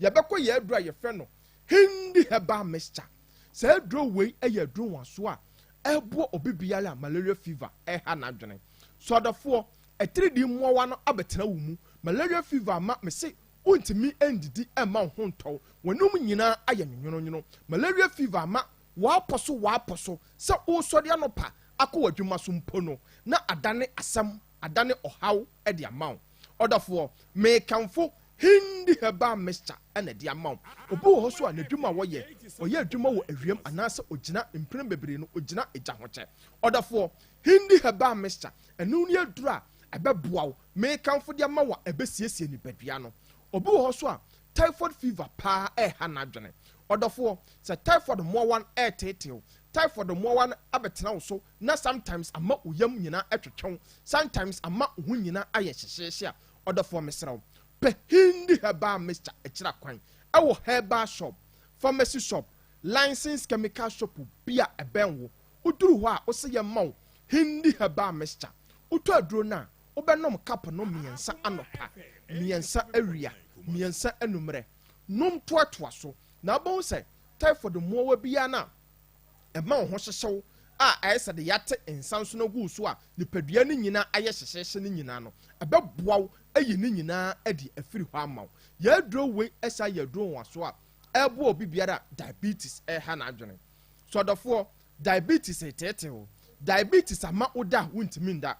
Yɛbɛkɔ yɛn aduro a yɛfrɛ no Hindi Herbal Mixture. Saa aduro wei yɛ aduro nwansoɔ a ɛboa obi biara a malaria fever ɛreha n'adwene. So adɔfoɔ, atiridii mmoawa no abɛtena wo mu. Malaria fever ama mese wontumi ndidi mma wo ho ntɔ wo, w'anom nyinaa ayɛ nwonwononwono. Malaria fever ama woapɔ so woapɔ so sɛ woresɔre anɔpa akɔ w'adwuma so mpo no, na adane asɛm, adane ɔhaw de ama wo. Ɔdɔfoɔ, mekamfo Hindi Herbal Mixture na ɛde ama wo. Obi wɔ hɔ nso a, n'adwuma a ɔyɛ, ɔyɛ adwuma wɔ awiam anaasɛ ɔgyina, mprɛn bebree no, ɔgyina egya ho kyɛ. Ɔdɔfoɔ, Hindi Herbal Mixture, ɛno ne aduro a ɛbɛboa wo Mekamfo de ama wo a ɛbɛsiesie nipadua no. Obi wɔ hɔ nso a, typhoid fever paa ɛreha n'adwene. Ɔdɔfoɔ, sɛ typhoid mmoawa no ɛreteetee wo, typhoid mmoawa no abɛtena wo so na sometimes ama wo yam nyinaa ɛtwetwe wo, sometimes ama wo ho nyinaa ayɛ hyehyeehye a, ɔdɔfoɔ mesrɛ wo, pɛ Hindi Herbal Mixture akyira kwan ɛwɔ herbal shop, pharmacy shop, licensed chemical shop bi a ɛbɛn wo. Woduru hɔ a, wose yɛmma wo Hindi Herbal Mixture. Wotɔ aduro no a, Wobɛnom cup no mmiɛnsa anɔpa, mmiɛnsa awia, mmiɛnsa anummerɛ. Nom toatoa so, na wobɛhu sɛ typhoid mmoawa biara no a ɛma wo ho hyehye wo a ayɛ sɛ de yɛate nsa nsono agu wo so a nipadua no nyinaa ayɛ hyehyeehye no nyinaa no, ɛbɛboa wo ayi ne nyinaa adi afiri hɔ ama wo. Yɛn aduro wei san yɛ aduro nwanwasoɔ a ɛboa obi biara a diabetes reha n'adwene. So ɔdɔfoɔ, diabetes reteetee wo? Diabetes ama woda a wontumi nda?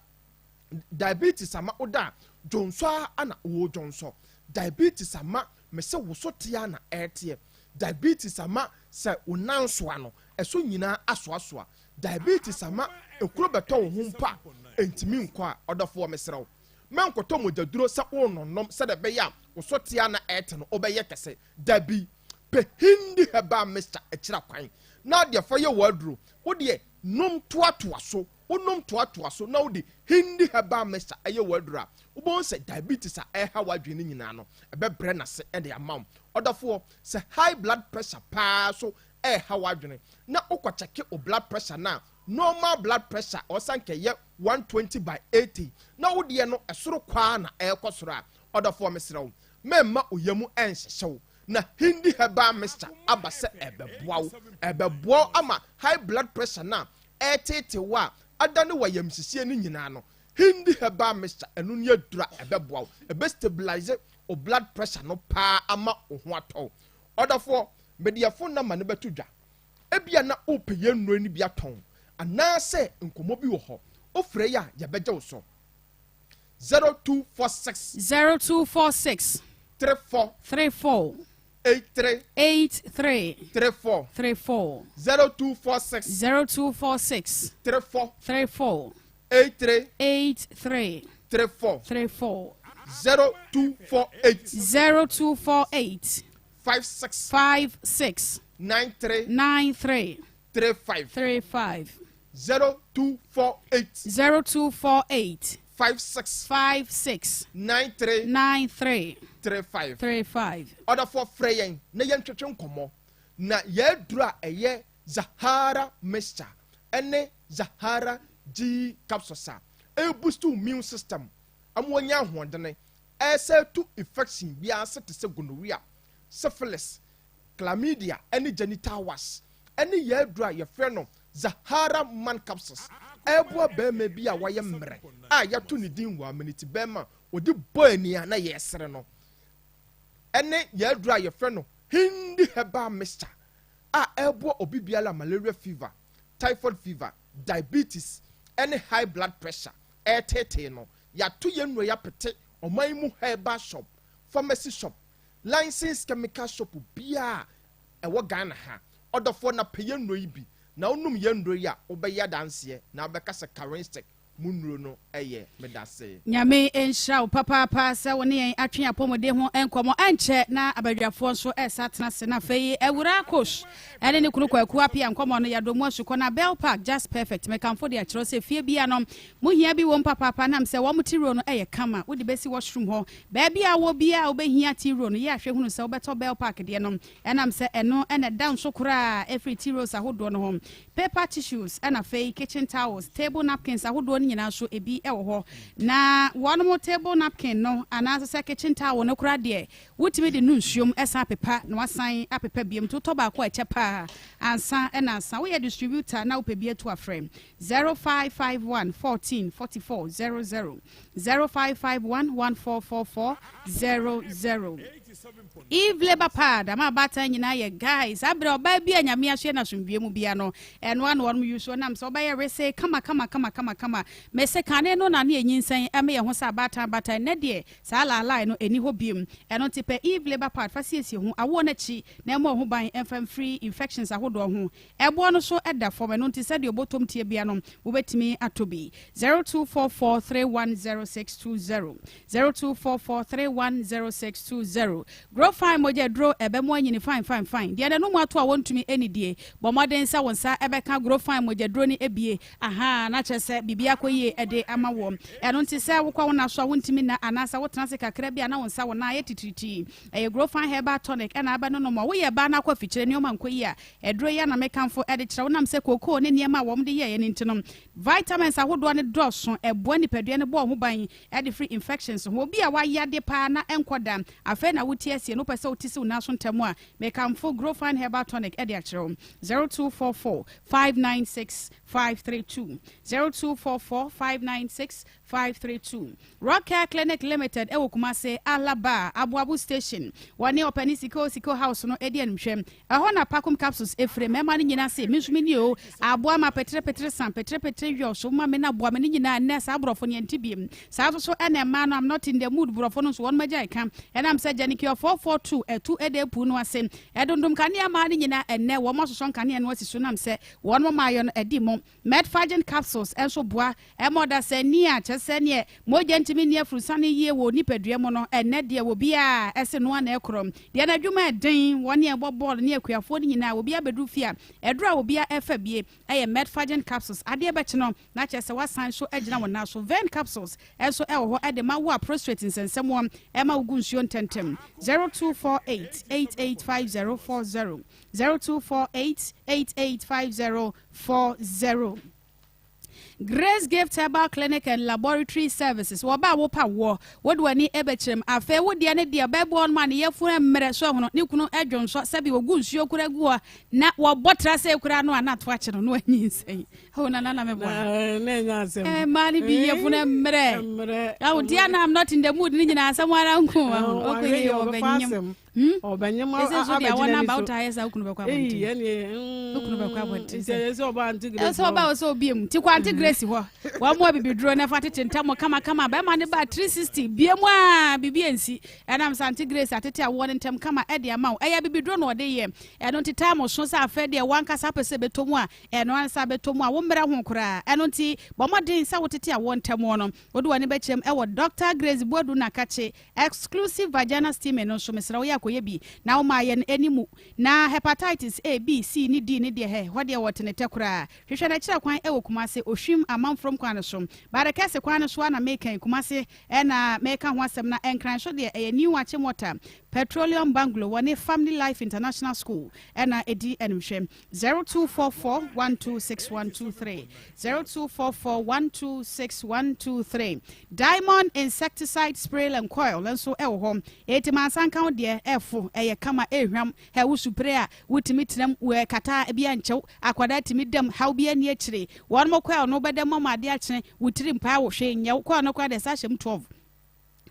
Diabetes ama woda a, dwonsɔ ara na woredwonsɔ. Diabetes ama mese wo so teɛ ara na ɛreteɛ. Diabetes ama sɛ wo nan soa no, ɛso nyinaa asoasoa. Diabetes ama ekuro bɛtɔ wo ho mpo a, ɛntumi nkɔ a, ɔdɔfoɔ mesrɛ wo, mɛnkɔtɔ mogyaduro sɛ worenonnom sɛdeɛ ɛbɛyɛ a wo so teɛ ara na ɛrete no, wobɛyɛ kɛse. Dabi, pɛ Hindi herbal mixture akyira kwan na deɛ fa yɛ w'aduro. Wo deɛ nom toatoa so. Wonom toatoa so na wode Hindi herbal mixture yɛ w'aduro a, wobɛhu sɛ diabetes a ɛreha w'adwene no nyinaa no, ɛbɛbrɛ n'ase de ama wo. Ɔdɔfoɔ, sɛ high blood pressure paa nso reha w'adwene na wokɔ kyɛke wo blood pressure no a, normal blood pressure a ɔsɛ anka ɛyɛ 120 by 80 na wo deɛ no ɛsoro kɔ ara na ɛrekɔ soro a, ɔdɔfoɔ mesrɛ wo, mɛmma wo yam nhyehye wo. Na Hindi herbal mixture aba sɛ ɛrebɛboa wo. Ɛrebɛboa wo ama high blood pressure no a ɛreteetee wo a adane w'ayamhyehyeɛ no nyinaa no, Hindi herbal mixture, ɛno ne aduru a ɛbɛboa wo. Ɛbɛ stabilize wo blood pressure no paa ama wo ho atɔ wo. Ɔdɔfoɔ, mede yɛn phone number no bɛto dwa. Ebia na worepɛ yɛn nnuro no bi atɔn anaasɛ nkɔmmɔ bi wɔ hɔ, wofrɛ yɛn a yɛbɛgye wo so. 0246. 0246. 34. 34. 83. 83. 34. 34. 0246. 0246. 34. 34. 83. 83. 34. 34. 0248. 0248. 56. 56. 93. 93. 35. 35. 0248. 0248. 56. 56. 93. 93. 35. 35. Ɔdɔfoɔ frɛ yɛn na yɛntwetwe nkɔmmɔ. Na yɛaduru a ɛyɛ Zahara mixture ne Zahara G capsules a ɛreboost wo immune system ama wanya ahoɔdene, ɛresɛ tu infection biara ase te sɛ gonorrhea, syphilis, chlamydia ne genital warts, ne yɛn aduru a yɛfrɛ no Zahara Man Capsules. Ɛreboa barima bi a wayɛ mmerɛ a yɛato ne din Waminiti Barima a ɔde bɔ ani a na yɛresere no, ne yɛn aduru a yɛfrɛ no Hindi Herbal Mixture a ɛreboa obi biara a malaria fever, typhoid fever, diabetes ne high blood pressure ɛreteetee no. Yɛato yɛn nnuro yi apete ɔman yi mu herbal shop, pharmacy shop, Licensed chemical shop biara a ɛwɔ Ghana ha. Ɔdɔfoɔ na pɛ yɛn nnuro yi bi na wonom yɛn nnuro yi a wobɛyɛ adanseɛ na wobɛka sɛ Karenstick Mo nnuro no yɛ medase. Nyame nhyira wo papaapa sɛ wo ne yɛn atwe apɔmuden ho nkɔmmɔ. Ɛnkyɛ na abadwafoɔ nso resa atena ase na afei Awuraa Kosh ne ne kunu Kwaku Appiah nkɔmmɔ no yɛadɔ mu asukɔ na Bell Park just perfect. Mekamfo de akyerɛ wo sɛ fie biara no mo hia bi wom papaapa nam sɛ wɔn tea roll no yɛ kama wode bɛsi washroom hɔ baabi a wɔ biara a wobɛhia tea roll no yɛ ahwɛ hunu sɛ wobɛtɔ Bell Park deɛ no ɛnam sɛ ɛno na ɛda nso koraa ɛfiri tea rolls ahodoɔ no ho. Paper tissues ɛna afei kitchen towels, table napkins ahodoɔ no nyinaa nso ebi wɔ hɔ. Na wɔn table napkin no anaasɛ sɛ kitchen towel no koraa deɛ wotumi de nu nsuom san pepa na wasan apepa biom nti wotɔ baako a ɛkyɛ paa ansa ɛna ansa. Woyɛ distributor na wopɛ bi atu afrɛ 0551 14 44 00 0551 1444 00. Eve labour pad ama abaatan nyinaa yɛ guy saa berɛ ɔbaa bi a Nyame ahyɛ no asomdwie mu bia no ɛno ara na wɔnom use ɔnam sɛ ɔbɛyɛ wesee kama kama kama kama kama mese kane no na ne yɛnyinsɛn ɛme yɛn ho sɛ abaatan abaatan nnɛ deɛ saa laalae no ɛni hɔ biom ɛno nti pɛ Eve labour pad fa siesie ho awoɔ no akyi na ɛmmɔ wo ho ban ɛmfa mfiri infections ahodoɔ ho ɛboɔ no so ɛda fam ɛno nti sɛdeɛ ɔbɔtɔm tie bia no wobɛtumi atɔ bi 0244310620 0244310620 Grow Fine mogya aduro ɛbɛmo anyini fine fine fine deɛ n'anum ato a wɔntumi nnidie bɔ mmɔden sɛ wo nsa ɛbɛka Grow Fine mogya aduro no ebie ahaa na kyerɛ sɛ biribi akɔ yie ɛde ama woɔ ɛno nti sɛ wokɔ wo na so a wontumi nna anaasɛ wotena ase kakra bi a na wo nsa wo nan ayɛ titiritii ɛyɛ Grow Fine Herbal Tonic ɛna abɛnonom a woyɛ baa na akɔ afikyire nneɛma nkɔ yie a aduro yi a na mekamfo ɛde kyerɛ wo nam sɛ kookoo ne nneɛma a wɔn de yɛeɛ no nti no vitamins ahodoɔ no dɔɔso ɛboa nipadua no bɔ ho ban de firi infections ho. Obi a wayɛ ade paa na ɛnkɔ da, afei na wote asie no, wopɛ sɛ wote si wo nan so ntɛm a, mekamfo Growfine Herbal Tonic de akyerɛ wo. 0244 596 532 0244 596 532. Rock Care Clinic Limited wɔ Kumase, Alaba, Aboabo Station. Wɔne Ɔpani Sikoo Sikoo House no di animhwɛ. Ɛhɔ na Pakum Capsules firi. Mmarima no nyinaa se, Me nso menni o. Aboa ma peterepetere sa, peterepetere yɔ, so ma me na boa me no nyinaa nnɛ saa borɔfo no yɛnte biem. Saa nso so na mmaa no I'm not in the mood borɔfo no nso wɔnom agyae ka. Ɛnam sɛ Janicure 442 atu de apu no ase. Ɛdondom kanea mmaa no nyinaa ɛnnɛ wɔn asosɔ nkanea no asi so nam sɛ wɔnom maayɔ no adi mo. Metforgen capsules nso boa ma ɔdasani a kyerɛ sɛ neɛ mogya ntumi nni afurusane yie wɔ nipadua mu no, ɛnnɛ deɛ obiara se noa na ɛkorɔ. Deɛ n'adwuma ɛden, wɔn a ɛbɔ bɔɔl ne akuafoɔ no nyinaa, obiara bɛduru fie a, aduro a obiara ɛfa bie yɛ Metforgen capsules. Adeɛ bɛkye no na kyerɛ sɛ woasan nso agyina wo nan so. Vein capsules nso ɛwɔ hɔ de ma wo a prostrate nsɛnsɛmmoa ɛma wogu nsuo ntɛntɛm. 0248 885040 0248 8850 40. Grace Gift Herbal Clinic and Laboratory Services wɔ ba a wopa woɔ wode w'ani bɛkyerɛm afei wo deɛ ne deɛ bɛboa no ma ne yafunu mmerɛ so ahono ne kunu dwonsɔ sɛbi wɔgu nsuo kora gu hɔ na wɔbɔ tra sɛ kora no a na ato akye no na wanyinsɛn oh na na na meboa mmaa no bi yafunu mmerɛ awo deɛ na I'm not in the mood ne nyinaa asɛm ara nko ahono ɔkɔ yɛ wɔbɛnyem Hmm? Ɔbɛnyem Ɛsɛ nso deɛ abɛgyina wɔn ni aba so. wotaa yɛ saa wokunu bɛkɔ Eyi abɔnten. ɛne mm, Wokunu bɛkɔ abɔnten nti sɛ. ɛyɛ sɛ ɔba Auntie Grace Ɛsɛ ɔba hɔ. wɔ sɛ obie mu. Nti kɔ Auntie Grace hɔ. Wɔn mu abibiduro na ɛfa tete ntam kama kama. Bɛrima ne ba 360 bie mu a biribi ansi. Ɛnam sɛ Auntie Grace atete awoɔ no ntɛm kama ɛde ama wo. Ɛyɛ abibiduro na ɔde yɛ. Ɛno nti time so sɛ afɛ deɛ wankasa apɛ sɛ ɛbɛtɔ mu a ɛno ansa bɛtɔ mu a wo mmerɛ ho koraa. Ɛno nti bɔ mmɔden sɛ wotete awoɔ ntɛm no. Wode w'ani bɛkyerɛm ɛwɔ Dr. Grace Boadu Nakakye Exclusive vaginal steaming no nso mesrɛ wo yɛ akɔyɛ bi na wo maa yɛn ani mu na hepatitis A, B, C ne D ne deɛ hɛ hɔ deɛ wɔ tenetɛ koraa hwehwɛ no akyira kwan ɛwɔ Kumase Ohwim Amanfrom kwan no so Barekɛse kwan no so ara na meka yi Kumase ɛna meka ho asɛm na Nkran so deɛ ɛyɛ New Achimota Petroleum Bungalow wɔne Family Life International School ɛna ɛdi animhwɛ 0244 126123 0244 126123 Diamond insecticide spray and coil nso ɛwɔ hɔ eti mansa nka wo deɛ ɛfo ɛyɛ kama ɛhwam ɛ wo supre a wotumi tenam wɔ kata bi ankyɛw akwadaa tumi dam haw bi ani akyire wɔn mo coil no bɛda mu ama adeɛ akyene wo tiri mpaa wo hwee nyɛw coil no koraa deɛ sa hyɛ mu 12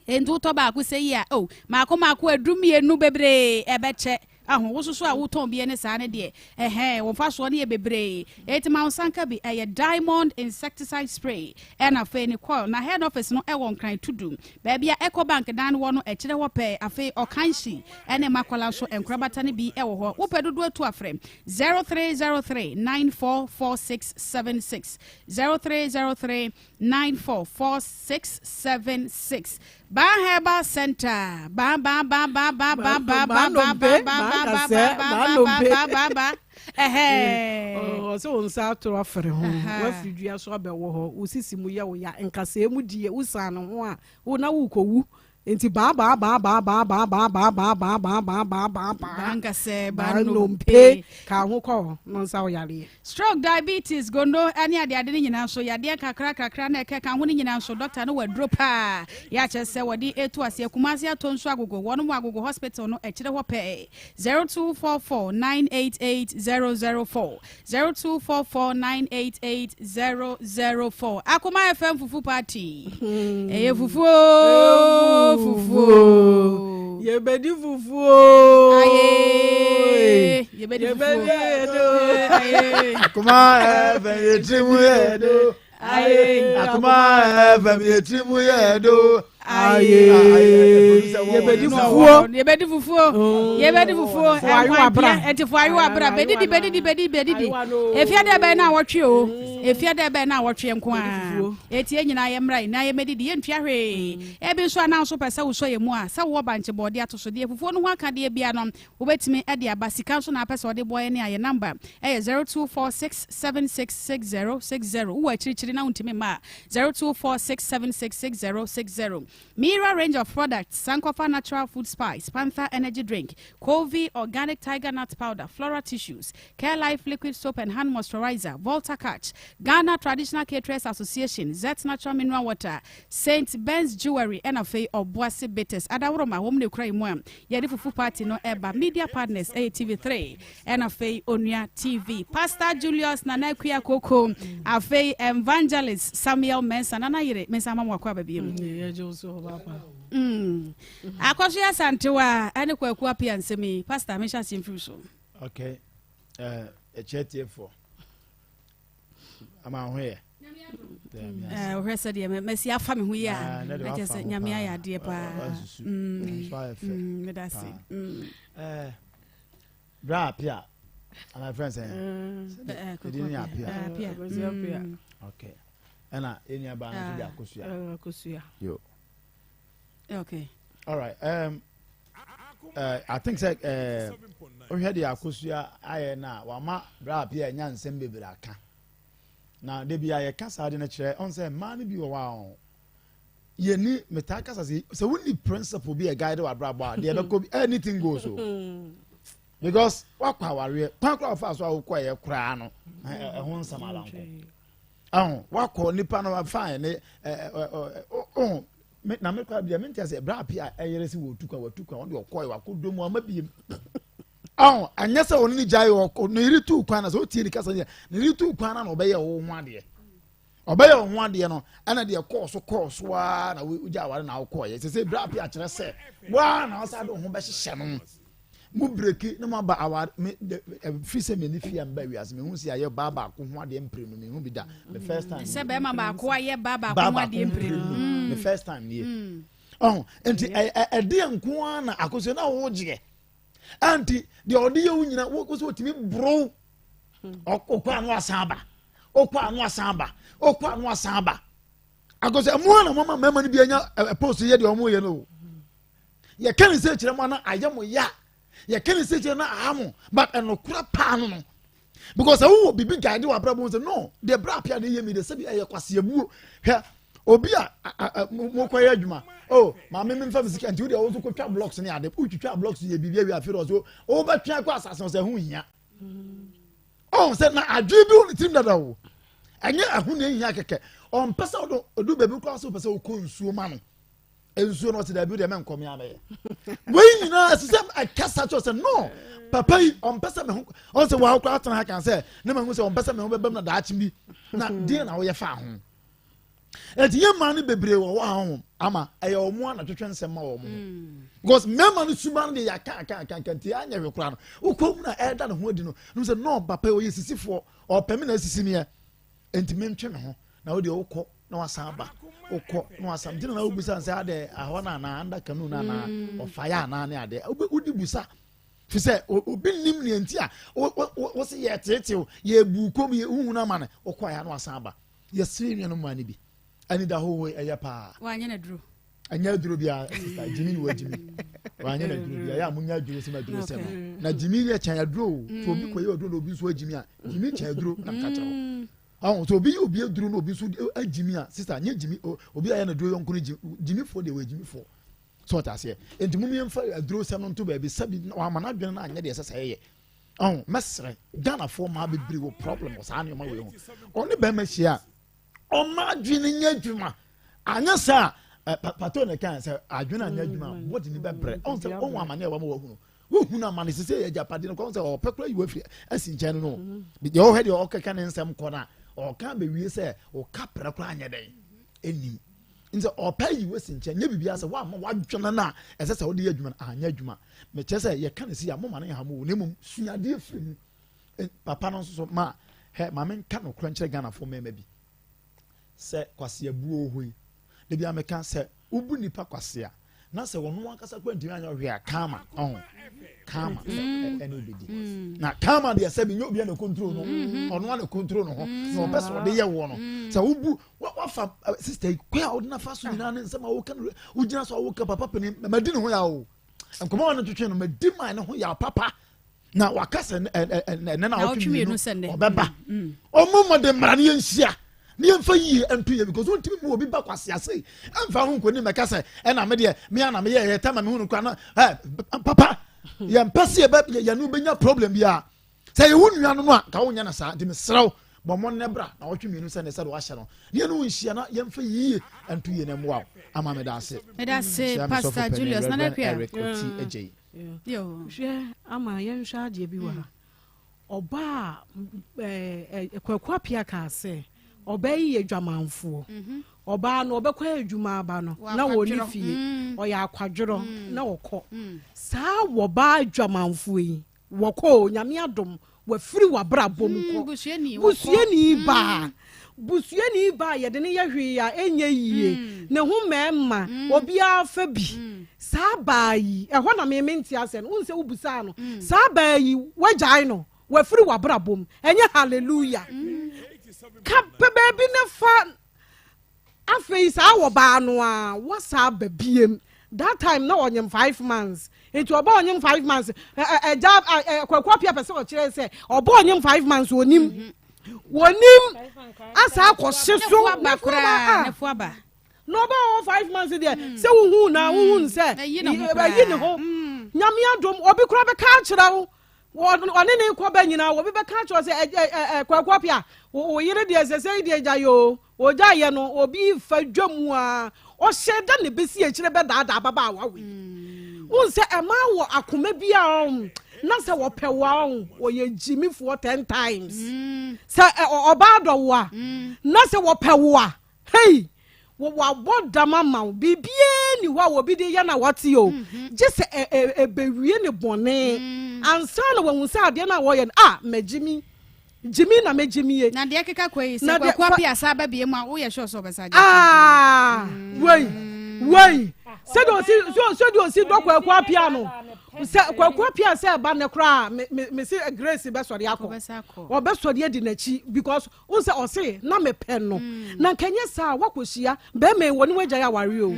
Enti wotɔ baako sɛ yi a, oh, maako maako aduru mmienu bebree ɛbɛkyɛ. Aho, wo soso a wotɔn bi ne saa ne deɛ, ɛhɛn, wɔn mfasoɔ no yɛ bebree. Eti ma wo nsa nka bi, ɛyɛ Diamond insecticide spray ɛna afei ne coil. Na head office no ɛwɔ Nkran Tudu, baabi a Ecobank dan no wɔ no, ɛkyerɛ hɔ pɛɛ. Afei Ɔkanhyi ɛne Makola nso nkorabata no bi ɛwɔ hɔ. Wopɛ dodoɔ atu afrɛ 0303 944676, 0303 944676. Baa Herbal Center, baa baa baa baa baa baa baa baa baa baa baa baa baa baa baa baa baa baa ɛhɛɛ. Ɔsɛ wo nsa atoro afere ho, wafiri dua so abɛwɔ hɔ, wo sisi mu yɛ wo ya, nkasɛɛ mu deɛ wosan ne ho a wo na wokɔwu. Nti baa baa baa baa baa baa baa baa baa baa baa baa baa baa baa Baa nkasɛɛ, baa baa nnompe. nnompe ka ho kɔ hɔ no nsa wo yareɛ. Stroke, diabetes, gono ne adeade no nyinaa nso, yadeɛ kakra kakra na ɛkeka ho no nyinaa nso, dɔkta no wɔ aduro paa yɛ akyerɛ sɛ wɔde etu aseɛ. Kumasi atɔ nsu agogo, wɔn mu Agogo Hospital no akyire hɔ pɛɛ. 0244 988 004, 0244 988 004. Akoma FM fufu party, ɛyɛ fufuo fufuo. Yɛbɛdi fufuo. Aye, yɛbɛdi fufuo. Aye. Akoma FM yɛ tiri mu yɛ do. Aye. Akoma FM yɛ tiri mu yɛ do. Aye. Yɛbɛdi fufuo. Yɛbɛdi fufuo, yɛbɛdi fufuo. Fo abra. Ɛnti fo ayewa abra bɛdidi, bɛdidi, bɛdidi, bɛdidi. Efia dɛ bɛn na awɔtwe o, efia dɛ bɛn na awɔtwe nko a eti yɛn nyinaa yɛ mmra yi na yɛmɛdidi, yɛntua hwee. Ebi nso anan nso pɛ sɛ wosɔ yɛ mu a, sɛ wowɔ bankye, bɔɔde, atosodeɛ, fufuo no ho akadeɛ bia no, wobɛtumi de aba. Sika nso na apɛ sɛ ɔde boɔ yɛ ne a, yɛ number ɛyɛ 0246766060. Wowɔ akyirikyiri na wontumi mma a, 0246766060. Mira range of products: Sankofa Natural Food Spice, Panther Energy Drink, Covey Organic Tiger Nut Powder, Flora Tissues, Care Life Liquid Soap and Hand Moisturizer, Volta Catch, Ghana Traditional Caterers Association, Zet Natural Mineral Water, St. Ben's Jewelry, ɛna afei Ɔboase Bitters. Adaworoma wɔn na ekura yi mu a yɛde fufu party no ɛba. Media partners ɛyɛ TV3 ɛna afei Onua TV. Pastor Julius Nana Akua Koko, afei Evangelist Samuel Mensah, Nana Yere Mensah, ama mo akɔ aba bio. Yɛgye wo so papa. Akɔso yɛ Asantewa ɛne Kwaku Apia nsɛm yi, Pastor, mehyɛ aseɛ mfiri so. Okay. Ɛkyɛ tiefoɔ. Ama ho yɛ. Wohwɛ sɛdeɛ masi afa me ho yi a, na kyerɛ sɛ Nyame ayɛ adeɛ paa. Meda ase. Bra Apia. Ama friend sɛ. Ɛdi ni Apia. Apia. Okay. Ɛna yɛn nua baa no nso de Akosua. Akosua. Yo. Okay. All right. I think sɛ wohwɛ deɛ Akosua ayɛ no a, wama Bra Apia anya nsɛm bebree aka. Na de bi a yɛka saa de no kyerɛ ɔn sɛ mmaa no bi wɔ hɔ a ɔn yɛni metaa kasa sɛ wonni principle bi a guide w'abrabɔ a, deɛ ɛbɛkɔ bi, anything goes o, because wakɔ awareɛ kwan koraa ɔfa so a wokɔ ɛyɛ koraa no ɛho nsɛm alanko ɛho wakɔ nipa no fine ne ɛ ɛ ɛ ɔho na me koraa bia mente sɛ Bra Apia ɛyere sɛ wɔtu kwan, watu kwan, ɔde ɔkɔɛ wakɔ dom ama biem ɔho. Ɛnyɛ sɛ ɔno ne gyae ɔkɔ ne yere tu kwan na sɛ ɔtie ne kasa ne yere tu kwan na ɔbɛyɛ ɔwo ho adeɛ, ɔbɛyɛ ɔho adeɛ no, ɛna deɛ kɔɔ so kɔɔ so aa na wogya aware na wokɔɔyɛ sɛ Bra Apia kyerɛ sɛ waa na ɔsa de wo ho bɛhyehyɛ no mo break na mo aba aware. Me de firi sɛ m'ani fie a mba wiase, mehu sɛ ayɛ baa baako ho adeɛ mprenu, mehu bi da, me first time. Sɛ bɛrima baako ayɛ baa baako ho adeɛ mprenu. Me first time nie ɔho. Nti ɛdeɛ nko ara na Akosua na wogyeɛ anti deɛ ɔde yɛ wo nyina wo sɛ ɔtumi boro ɔkɔ ano asan aba, ɔkɔ ano asan aba, ɔkɔ ano asan aba. Akosua ɛmo na mama mmarima no bi anya post yɛ deɛ ɔmo yɛ no o. Yɛka ne sɛ kyerɛ mo ana ayɛ mo ya, yɛka ne sɛ kyerɛ na aha mo, but ɛnokora paa no because ɛwɔ wɔ biribi guide wɔ abrabɔ sɛ no deɛ Bra Apia ne yɛ mi de sɛbi ɛyɛ kwaseabuo. Hwɛ obi a mo kɔ yɛ adwuma o, maame mi nfa mi sika nti o deɛ o nso kotwa blocks ne ade, wotwitwa blocks yɛ biribi awie, afei ɔso o bɛtwɛn kɔ asase no sɛ ɛho hia ɔn sɛ na adwene bi wɔ ne tirim dada o. Ɛnyɛ ɛho na ehia kɛkɛ, ɔmpɛ sɛ ɔdo ɔdo baabi koraa sɛ ɔpɛ sɛ ɔkɔ nsuo ma no nsuo no, ɔsɛ daabi deɛ mɛnkɔ me abɛyɛ wei nyinaa. Ɛsɛ sɛ ɛkasa kyerɛ sɛ no papa yi ɔmpɛ sɛ me ho ɔn sɛ wɔn akora atena ha kan sɛ ne ma hu sɛ ɔmpɛ sɛ me ho bɛbɛm na daakye bi na deɛ na wɔyɛ fa ho. Eti yɛ mmaa no bebree wɔ hɔ a ho ama ɛyɛ wɔn a na twetwe nsɛm ma wɔn ho mm. because mmarima no suban de yɛ aka aka aka aka nti anyɛ hwɛ koraa no wokɔ mu na ɛda ne ho adi no no sɛ no papa ɔyɛ sisifoɔ ɔpɛ me na asisi meɛ nti mentwe me ho na wo deɛ wokɔ na wasan aba wokɔ na wasan nti na na wobisa sɛ adɛ ahɔ no anaa anda kanu no anaa mm. ɔfa yɛ anaa ne adeɛ wodi busa fi sɛ obi nim nea nti a wo se yɛ teetew yɛ bu kom yɛ huhu no ama no wokɔ ayɛ na wasan aba Yɛsere nuanom mmaa no bi. Anidahohoe ɛyɛ paa. Wanyɛ no aduro. Ɛnyɛ aduro biara sista gyimi ne wagyimi. Wanyɛ no aduro biara. Yɛ a munya aduro sɛm aduro sɛm. Mm. Na gyimi yɛ kyɛn aduro o. So obi kɔ yɛ aduro na obi nso agyimi a gyimi kyɛn aduro na mka kyerɛ wo. Mm. Ɔho so obi yɛ obi aduro na obi nso agyimi a sista nyɛ gyimi obi ayɛ no aduro yɔnko no gyimi gyimifoɔ deɛ wɔyɛ gyimifoɔ. So ɔte aseɛ. Nti mum yɛmfa aduro sɛm no nto baabi sɛbi wama n'adwene no anyɛ deɛ ɛsɛ sɛ ɛyɛ. Ɔho mɛsrɛ Ghanafoɔ mmaa bebree wɔ problem wɔ saa nneɛma wei ho. Ɔne bɛrima hyia a ɔma adwene nyɛ adwuma. Anyɛ saa a pato ne kan sɛ adwene anyɛ adwuma a mm, bɔdi ne bɛbrɛ. Ɔho sɛ ɔho amane a wɔma wɔhunu. Wohunu amane sɛ sɛ yɛ agyapade no kɔ sɛ ɔpɛ kora yi wafiri asi nkyɛn no no. Mm-hmm. Deɛ ɔhwɛ deɛ ɔkeka ne nsɛm kɔ no a ɔka bɛwie sɛ ɔka prɛ koraa anyɛ dɛn ɛnim. Nti ɔpɛ yi wasi nkyɛn nyɛ biribiara sɛ woamma w'adwene no a ɛsɛ sɛ wode yɛ adwuma no anyɛ adwuma. Mekyerɛ sɛ yɛka no sei a moma no nha mo o na mmom sua adeɛ firi mu. Papa no nso so ma hɛ ma menka nokorɛ nkyerɛ Ghanafoɔ mmarima bi sɛ kwaseabuo wɔ hɔ yi. Da biara meka sɛ wobu nnipa kwasea na sɛ ɔno ankasa kora ntumi anyɛ ɔhwɛ a karma ɔho karma mm. ɛne obedi mm. na karma deɛ sɛ bi nyɛ obi a na control no mm-hmm. ɔno a na control no ho na ɔpɛ sɛ ɔde yɛ wɔ no mm. sɛ wobu wafa eh, sister yi kwan a ɔde nafa so nyinaa ne nsɛm a woka no wogyina so a woka papa panin madi ne ho ya o nkɔmɔ a ɔne twetwe no madi man ne ho ya papa na waka sɛ ɛnɛ na ɔtwe mmienu ɔbɛba mm, mm. ɔmo ma de mmara no yɛnhyia ne yɛmfa yie nto yɛ because wontumi mu obi ba kwase ase ɛmfa ho nkɔni mɛka sɛ ɛna me deɛ me ana meyɛ yɛ tama me hu no kora no ɛ papa yɛmpɛ sɛ yɛbɛ yɛne wobɛnya problem biara sɛ yɛwo nua no no a ka wonyɛ no saa nti mesrɛ wo bɔ mmɔden na bra na wɔtwe mmienu sɛ ne sɛ de wahyɛ no ne yɛne wo nhyia na yɛmfa yie nto yie na mmoa wo ama meda ase meda ase Pastor Julius Nana Akua Eric Oti Agyei Hwɛ ama yɛnhwɛ adeɛ bi wɔ ha. Ɔbaa ɛɛ Kwaku Apia kaa sɛ ɔbaa yi yɛ dwamanfoɔ. Mhm. Ɔbaa no ɔbɛkɔ adwuma aba no na wɔ ne fie mm. ɔyɛ akwadworɔ mm. na ɔkɔ. Mm. Saa wɔbaa dwamanfoɔ yi wɔkɔ o nyame adom wafiri w'abrabɔ mu kɔ. Busuani baa. Busuani baa yɛde no yɛ hwee a ɛnyɛ yie. Ne ho mmarima, obiara fa bi. Saa baa yi, ɛhɔ na me mente aseɛ no, wohu sɛ wobusaa no, saa baa yi, woagyae no, wafiri w'abrabɔ mu. Ɛnyɛ hallelujah. Ka pɛ baabi na fa Afei saa wɔbaa no a wasa aba biem that time na ɔnyem 5 months nti ɔba ɔnyem 5 months ɛgya Kwaku Apia pɛ sɛ ɔkyerɛ sɛ ɔba ɔnyem 5 months onim wɔnim asa akɔhye so aba na ɔba ɔwɔ 5 months deɛ sɛ wohu na wohu sɛ ɛyi ne ho Nyame adom obi kora bɛka akyerɛ wo ɔne ne kɔ bɛ nyinaa obi bɛka akyerɛ sɛ ɛ ɛ Kwaku Apia wo yere deɛ sɛ sɛ deɛ gya yoo ogya yɛ no obi fa dwa mu a ɔhyɛ da ne bɛsi akyire bɛdaadaa ababaawa wei wohu sɛ ɛma wɔ akoma bi a ɔn na sɛ wɔpɛ wo a ɔn wɔyɛ gyimifoɔ 10 times sɛ ɔbaa dɔ wo a na sɛ wɔpɛ wo a hei wabɔ dam ama wo biribiara ni hɔ a wɔbi de yɛ na wɔte o gye sɛ ɛbɛwie ne bɔne ansa na wɔhu sɛ adeɛ no a wɔyɛ no a mɛgyimi gyimi na mɛgyimi ye. Na deɛ keka kɔ yi sɛ Kwaku Apia sa aba bie mu a woyɛ sure sɛ ɔbɛsa gye. Aa wei wei sɛdeɛ osi sɛdeɛ osi dɔ Kwaku Apia no sɛ Kwaku Apia sɛ ɛba ne koraa me me me se Grace bɛsɔre akɔ ɔbɛsɔre adi n'akyi because n sɛ ɔse na mepɛ no na nkɛnyɛ saa wakɔhyia bɛrima yi wɔ ne wagya yɛ aware o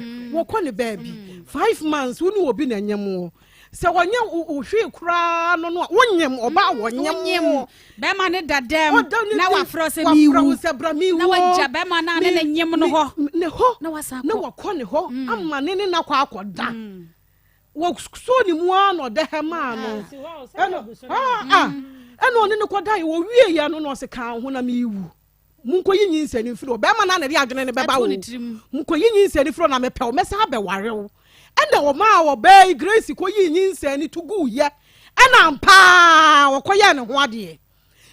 wɔkɔ ne baabi 5 months wo ne obi na ɛnyɛ wo sɛ wɔnyɛ wo hwee koraa no no a wonyem ɔbaa wɔnyem wo bɛrima ne da dɛm na wafrɛ sɛ miwu sɛ bra miwu na wagya bɛrima no a ne ne nyem no hɔ ne hɔ na wasan na wakɔ ne hɔ ama ne ne nakɔ akɔda wɔsoo ne mu ara na ɔda hɛ maa no ɛna ɛna ɔne ne kɔda yɛ wɔwie yɛ no na ɔse ka ho na mewu monkɔyi nyinsɛn no mfiri hɔ bɛrima no a na ɛde adwene no bɛba wo monkɔyi nyinsɛn no firi hɔ na mepɛ wo mɛsan abɛware wo ɛna ɔmaa ɔbaa yi Grace kɔyi nyinsɛn no to gu yɛ ɛna ampaa ɔkɔyɛɛ ne ho adeɛ.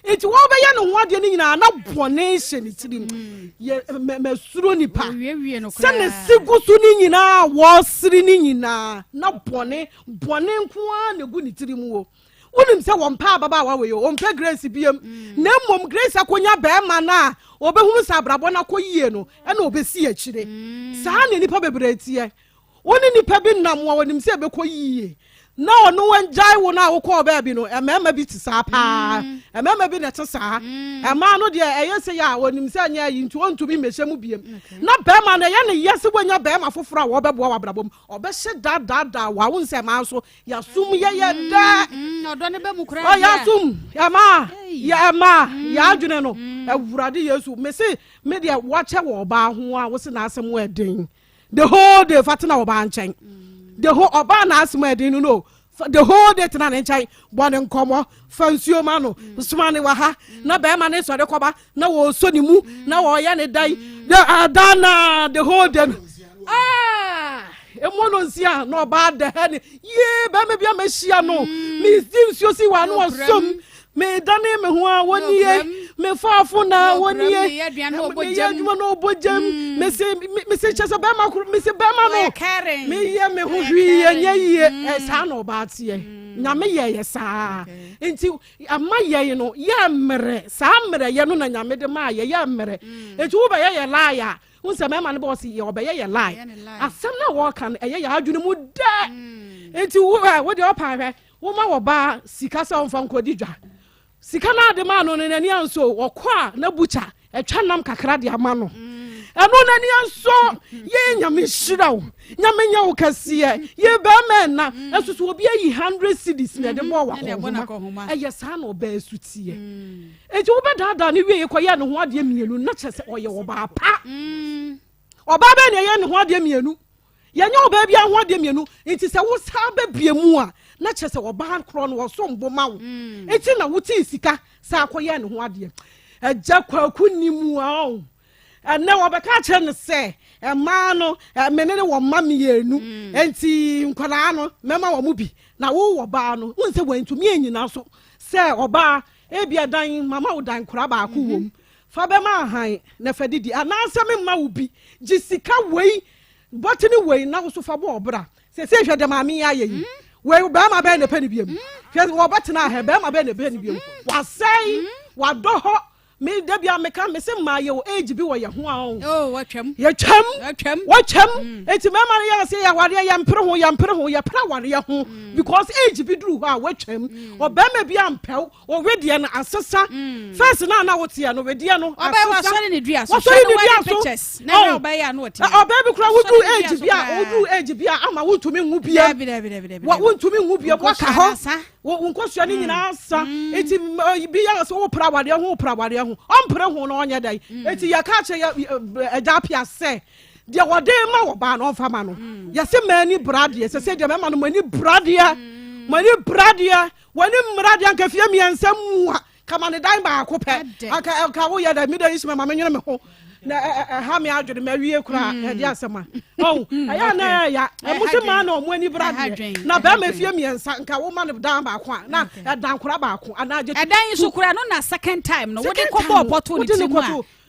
Nti wɔbɛyɛ ne ho adeɛ no nyinaa na bɔne hyɛ ne tirim. Mm. Yɛ mɛsuro nipa. Sɛ ne se gu so no nyinaa wɔsere no nyinaa na bɔne bɔne nko ara na egu ne tirim o. Wonim sɛ wɔmpɛ ababaawa wei o, wɔmpɛ Grace biam. Mm. Na mmom Grace akonya bɛrima no a ɔbɛhunu sɛ abrabɔ no akɔ yie no ɛna ɔbɛsi akyire. Mm. Saa na nnipa bebree teɛ. Wo ne nipa bi nam a ɔnim sɛ ɛbɛkɔ yie na ɔno wangyae wo no a wokɔɔ baabi no, mmarima bi te saa paa. Mm. Mmarima bi na ɛte saa. Mm. Mmaa no deɛ ɛyɛ sɛ yɛ a ɔnim sɛ ɛnyɛ ayi nti ɔntumi mmɛhyɛ mu biem. Na bɛrima no ɛyɛ ne yɛ sɛ wanya bɛrima foforɔ a wɔbɛboa w'abrabɔ mu. Ɔbɛhyɛ daadaadaa wɔ awo nsɛ mmaa nso yɛasom yɛyɛ mm, dɛ. Ɔdɔ ne bɛ mu koraa. Yɛasom ɛmaa yɛ ɛmaa yɛ adwene no. Awurade Yesu mese me deɛ wakyɛ wɔ ɔbaa ho a wose n'asɛm ɛden. The whole day fa tena ɔbaa nkyɛn. The whole ɔbaa n'asɛm a ɛden no no. The whole day tena ne nkyɛn bɔ ne nkɔmɔ fa nsuo ma no soma ne wɔ ha na bɛrima ne sɔre kɔba na wɔsɔ ne mu na wɔyɛ ne dan the adana the whole day no. Ah, emu no nsia na ɔbaa da ha ne yee bɛrima bi a mahyia no medi nsuo si wɔ ano ɔsɔm Medane me ho a wɔnie, mefa afo na wɔnie, meyɛ adwuma na ɔbɔ gyam, mm. mese mese kyɛ sɛ bɛrima koro mese bɛrima no meyɛ me ho hwee ɛnyɛ yie mm. eh, saa na ɔbaa teɛ mm. nyame yɛ yɛ saa nti ama yɛn no yɛ mmerɛ saa mmerɛ yɛ no na nyame de maa yɛ yɛ mmerɛ nti wobɛyɛ yɛ laaya a wohu sɛ mmarima no bɛ ɔse yɛ ɔbɛyɛ yɛ lie asɛm no a wɔka no ɛyɛ yɛ adwene mu dɛ nti wo ɛ wo deɛ ɔpa hwɛ Woma wɔbaa sika sɛ ɔmfa nkɔdi dwa. Sika no a de maa no no n'ani ansɔ o. Ɔkɔ a na bukya atwa nam kakra de ama no. Ɛno n'ani ansɔ. Yee Nyame nhyira wo. Nyame nyɛ wo kɛseɛ. Yee bɛrima ɛna. Ɛso so obi ayi 100 cedis na ɛde bɔɔ wakɔnhoma. Ɛyɛ saa na ɔbaa su teɛ. Enti wobɛdaadaa no wieɛ kɔyɛɛ ne ho adeɛ mmienu na kyerɛ sɛ ɔyɛ ɔbaa pa. Ɔbaa bɛn na ɛyɛ ne ho adeɛ mmienu? Yɛnyɛ ɔbaa biara ho adeɛ mmienu, nti sɛ wo saa bɛbie mu a, na kyerɛ sɛ ɔbaa korɔ no ɔsom bo ma wo. Mm. Nti na wotee sika saa akɔyɛ ne ho adeɛ. Agya Kwaku ni mu a ɔn. Ɛnɛ wɔbɛka akyerɛ no sɛ mmaa no me ne ne wɔ mma mmienu mm. nti nkwadaa no mɛma wɔn bi na wowɔ baa no wohu sɛ wɔntumi anyina so sɛ ɔbaa ebia dan mama wo dan kora baako wɔ mu mhm. fa bɛma ahan na fa didi anaasɛ memma wo bi gye sika wei Bɔtene wei na wo so fa bɔ ɔbra. Sese hwɛ deɛ maame yi ayɛ yi. Wei bɛrima bɛyɛ na ɛpɛ ne biam. Hwɛ wɔbɛtena ahɛ bɛrima bɛyɛ na ɛpɛ ne biam. Wasɛe wadɔ hɔ. Me da bia meka me se mmaa yɛ wɔ age bi wɔ yɛ ho a ɔn. Oh watwam. Yɛtwam. Watwam. Watwam. Eti mmarima no yɛ ase yɛ awareɛ yɛ mpere ho yɛ mpere ho yɛ pere awareɛ ho because age bi duru hɔ a watwam. Ɔbɛrima bi ampɛw Wo wedeɛ no asesa. Mm. First na na woteɛ no wedeɛ no asesa. Ɔbɛyɛ wasɔre ne dua so. Wasɔre ne dua so. Pictures. Na ɛna ɔbɛyɛ ano ɔte. Ɔbɛyɛ bi kura wodu age bi a wodu age bi a ama wontumi nwu bia. Dabi dabi dabi dabi. Wontumi nwu bia waka hɔ. Wo nkosua ne nyinaa asa. Mm. Eti bi yɛ sɛ wo pra awadeɛ ho pra awadeɛ ho. Ɔmpere ho na ɔnyɛ dɛ. Mm. Eti yɛ ka kyerɛ yɛ ɛgya apia sɛ deɛ wɔde ma ɔbaa no ɔmfa ma no. Yɛsɛ mmaa ni bra deɛ sɛ sɛ deɛ mɛma no mo ani bra deɛ. Mo ani bra deɛ. W'ani mmra deɛ anka fie mmiɛnsa mu a kama ne dan baako pɛ anka anka woyɛ dɛ mi dɛ isma ma menwene me ho na ɛha me adwene ma awie koraa mm. ɛde asɛm a ɔn mm, ɛyɛ na ɛyɛ ɛmo sɛ maa na ɔmo ani bra deɛ na bɛrima fie mmiɛnsa nka wo ma ne dan baako a na ɛdan kora baako anaa gye ɛdan nso kora no na second time no wode kɔ bɔɔ pɔtɔ ne ti mu a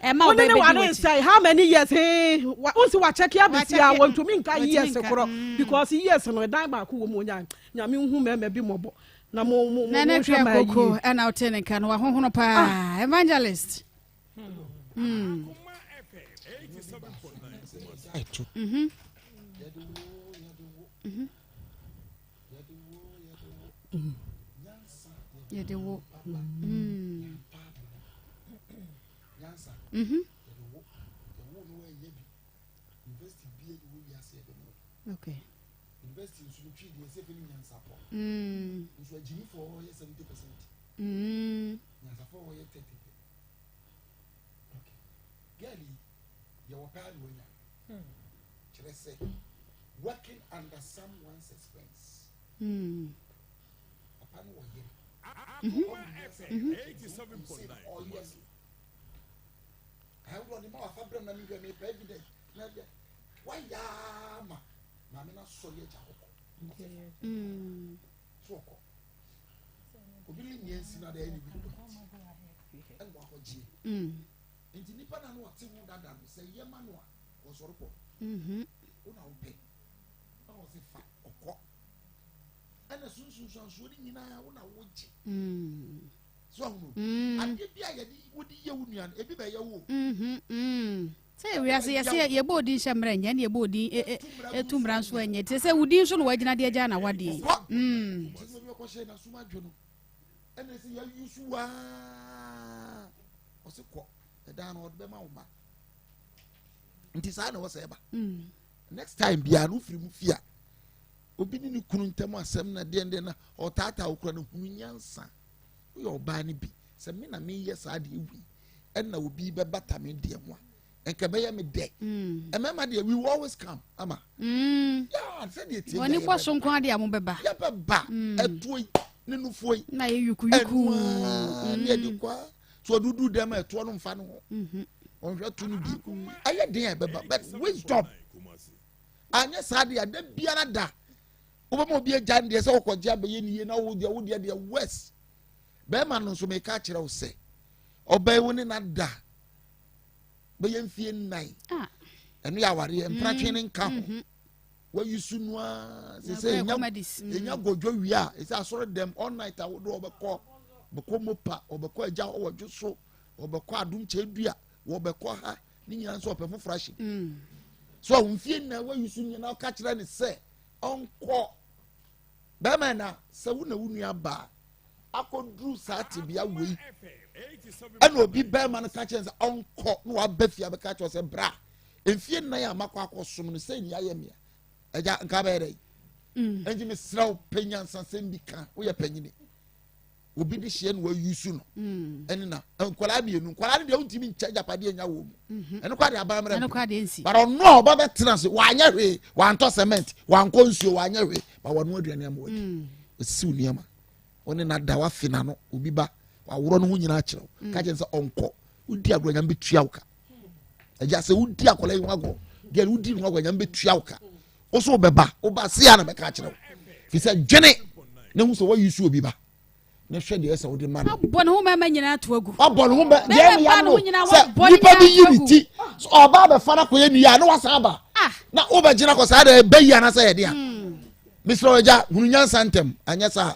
ɛma ɔbɛ bɛ di wɔkyi how many years hee wonsi wakyɛke abɛsi a wɔntumi nka years korɔ mm. because years no ɛdan baako wɔ mu onya Nyame nhu mmarima bi mmɔbɔ na mo mo mo nhwɛ maa yie. Koko ɛna wote ne nka no wahohono paa ah. Evangelist. Mm. Mm -hmm. Mm -hmm. Yɛde wo. Mm. Mm -hmm. Okay. University nso no twi deɛ ɛsɛ fɛ ne nyansapɔ. Mm. Nso agyimifoɔ hɔ yɛ 70%. Mm. Nyansafoɔ hɔ yɛ 30 pɛ. Okay. Girl yi deɛ wɔpɛ a na wanya. Hmm. Kyerɛ sɛ working under someone's expense. Mm. Papa no wɔ yere. Mm-hmm. Mm-hmm. Ɔyɛ ɛwɔ ne ma wafa brɛ na mehwɛ mepɛ evidence na deɛ wayɛ ama maame no asɔre agya hɔ kɔ so ɔkɔ. Obi ne nea nsi na deɛ ɛne bi nti ɛna wakɔgyeɛ. Nti nipa na no ɔte ho dada no sɛ yɛ ma no a ɔsɔre kɔ. Wo na wopɛ na ɔse fa ɔkɔ. Ɛna so nsunsuansoɔ no nyinaa wo na wogye. So ahunu adeɛ bi a yɛde wode yɛ wo nua no ebi bɛyɛ wo. Sɛ wiase yɛsɛ yɛbɔ odin hyɛ mmerɛ nyɛ ne yɛbɔ odin etu mmara nso ɛnyɛ te sɛ wodin so na wagyina de agya na wadeɛ yi. Nti na obi bɛkɔhyɛ n'asom adwo no ɛna ɛsɛ yɛayi so waa ɔse kɔ ɛdan no ɔde bɛma wo ma nti saa na ɛwɔ sɛ ɛba next time biara no wofiri mu fie a obi ne ne kunu ntam asɛm na deɛ deɛ na ɔtaataa wo kora no hunu nyansa woyɛ ɔbaa no bi sɛ me na meyɛ saa deɛ wei ɛna obi bɛbata me deɛ ho a nka ɛbɛyɛ me dɛ mmarima deɛ we will always come ama yaa sɛdeɛ tie wɔn bɔ so nko adeɛ a mo bɛba yɛbɛba ɛtoɔ yi ne nufoɔ yi na yɛ yukuyuku ɛnoa ne yɛde kɔ a so ɔdudu dɛm a ɛtoɔ no mfa ne ho ɔnhwɛ to no bi ɛyɛ den a ɛbɛba but wisdom anyɛ saa deɛ ada biara da wobɛma obi agya no deɛ sɛ wokɔgye abɛyɛ ne yie na wo deɛ wo deɛ deɛ worse bɛrima no nso meka kyerɛ wo sɛ ɔbɛn wo ne na da bɛyɛ mfie nnan ɛno yɛ awareɛ mpratwe ne nka ho wayi su no ara sɛ sɛ yɛnya godwo wie a ɛsɛ asɔre dɛm all night ahodoɔ ɔbɛkɔ bɛkɔ mopa ɔbɛkɔ agya hɔ wɔdwo so ɔbɛkɔ adom kyɛ dua wɔbɛkɔ ha ne nyinaa nso ɔpɛ foforɔ ahyɛ so a mfie nnan wayi su nyinaa ɔka kyerɛ ne sɛ ɔnkɔ bɛrima na sɛ wo na wo nua baa akɔduru saa tebea wei ɛna obi bɛrima no ka kyerɛ sɛ ɔnkɔ na waba fie abɛka kyerɛ sɛ bra mfie nnan a makɔ akɔsom no sɛ nea ayɛ mea agya nka bɛyɛ dɛ ɛnti mesrɛ wo pɛ nyansasɛm bi ka woyɛ panyini obi de hyɛ no wayi su no ɛne na nkwadaa mmienu nkwadaa no deɛ wontumi nkyɛ agyapadeɛ nya wɔ mu ɛno kɔ de aban mmerɛ but ɔno a ɔba bɛtena ase wanyɛ hwee wantɔ cement wankɔ nsuo wanyɛ hwee ba wɔno aduane ama wadi ɔsiw nneɛma ɔne na da wafe n'ano obi ba waworɔ no ho nyinaa kyerɛw ka kyerɛ sɛ ɔnkɔ wodi agorɔ nyame bɛtua wo ka agya sɛ wodi akwadaa yi ho agorɔ deɛ wodi ho agorɔ nyame bɛtua wo ka wo so wobɛba woba se a na bɛka akyerɛ wo fi sɛ dwene ne ho sɛ wayi so obi ba na hwɛ deɛ ɛsɛ wode ma no wabɔ ne ho mmarima nyinaa to agu wabɔ ne ho bɛ deɛ ɛmu ya no sɛ nipa bi yi ne ti ɔba abɛfa no akɔyɛ ne yie a na wasan aba na wobɛgyina kɔ saa deɛ ɛbɛ yi anasɛ yɛ deɛ mesrɛ agya hunu nyansa ntɛm anyɛ saa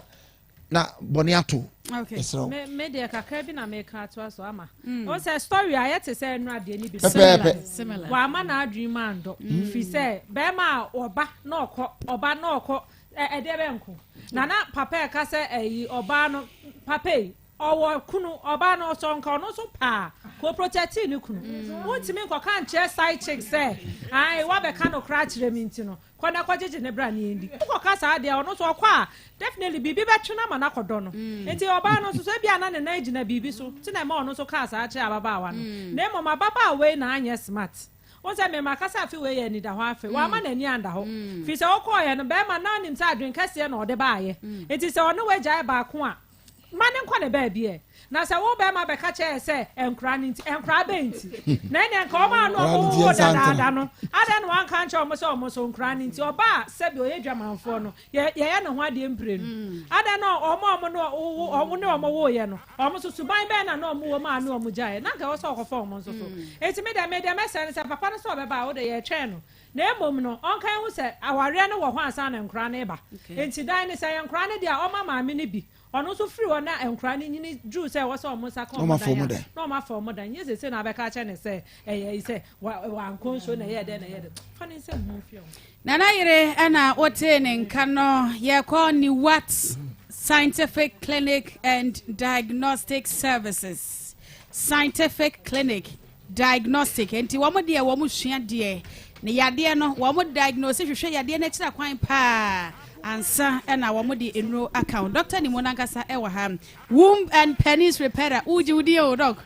na bɔne ato mesrɛ wo me deɛ kakra bi na meka atoa so ama mm. o sɛ story a yɛte sɛ ɛno adeɛ no bi pɛpɛɛpɛ wama n'adwene mu andɔ mm. firi sɛ bɛrima a ɔba na ɔkɔ ɔba na ɔkɔ ɛdeɛ bɛ nko na na papa ɛka sɛ ɛyi ɔbaa no papa yi ɔwɔ kunu ɔbaa no ɔsɔ nka ɔno nso paa kò protecti ne kunu mm. wontumi nkɔka nkyerɛ side chick sɛ ayi wabɛka no kora akyerɛ mi nti no Kɔ na kɔgyegye ne bra ne yɛndi. Wokɔka saa deɛ a, ɔno nso ɔkɔ a, definitely biribi bɛtwe no ama no akɔdɔ no. Nti ɔbaa no nso so, ebia na ne nan gyina biribi so nti na ɛma ɔno nso kaa saa kyerɛɛ ababaawa no. Na mmom ababaawa yi na anyɛ smart. Wohu sɛ me maka sɛ afe wei yɛ anidahɔ afe. Wamma n'ani anda hɔ. Firi sɛ wokɔeɛ no, barima no ara nim sɛ adwene kɛseɛ na ɔde baeɛ. Nti sɛ ɔne wo agyae baako a, Ma no nkɔ ne baabi ɛ. Na sɛ wo barima bɛka kyerɛ yɛ sɛ nkoraa no nti, nkoraa bɛn nti? Na ɛnneɛ nka wɔn a na wɔwoo dadaada no, adɛn na wanka ankyerɛ wɔn sɛ wɔn nso nkoraa no nti? Ɔbaa a sɛdeɛ ɔyɛ dwamanfoɔ no, yɛ, yɛyɛ ne ho adeɛ mprenu. Adɛn na wɔn a wɔne wɔn ne wɔn woeɛ no, wɔn nso suban bɛn na na wɔwɔ mu a ne wɔn gyaeɛ? Na anka ɛwɔ sɛ wɔkɔfa wɔn nso so. Enti me deɛ, me deɛ mɛsrɛ no sɛ papa no sɛ ɔbɛba a, wo deɛ yɛretwɛn no. Na mmom no, ɔnka nhu sɛ awareɛ no wɔ hɔ ansa na nkoraa no reba. Enti dan no, sɛ ɛyɛ nkoraa no deɛ a, ɔmma maame no bi. Ɔno nso firi hɔ na nkoraa no nyini duru sɛ ɛwɔ sɛ wɔn nsa ka wɔn dan a, na wɔafa wɔn dan. Nyɛ seesei na abɛka akyerɛ no sɛ ɛyɛ yi sɛ wankɔ nsuo na ɛyɛɛ dɛn na ɛyɛɛ dɛn. Fa ne nsam ho mfiri hɔ. Nana yere na wotee ne nka no. Yɛkɔ Niwat Scientific Clinic and Diagnostic Services. Scientific Clinic Diagnostic, nti wɔn deɛ wɔn sua deɛ ne yadeɛ no wɔn diagnose hwehwɛ yadeɛ no akyira kwan paa ansa ɛna wɔn de nnuro aka ho. Doctor Nimo nankasa ɛwɔ ha. Womb and penis repairer, wogye wo din o doc,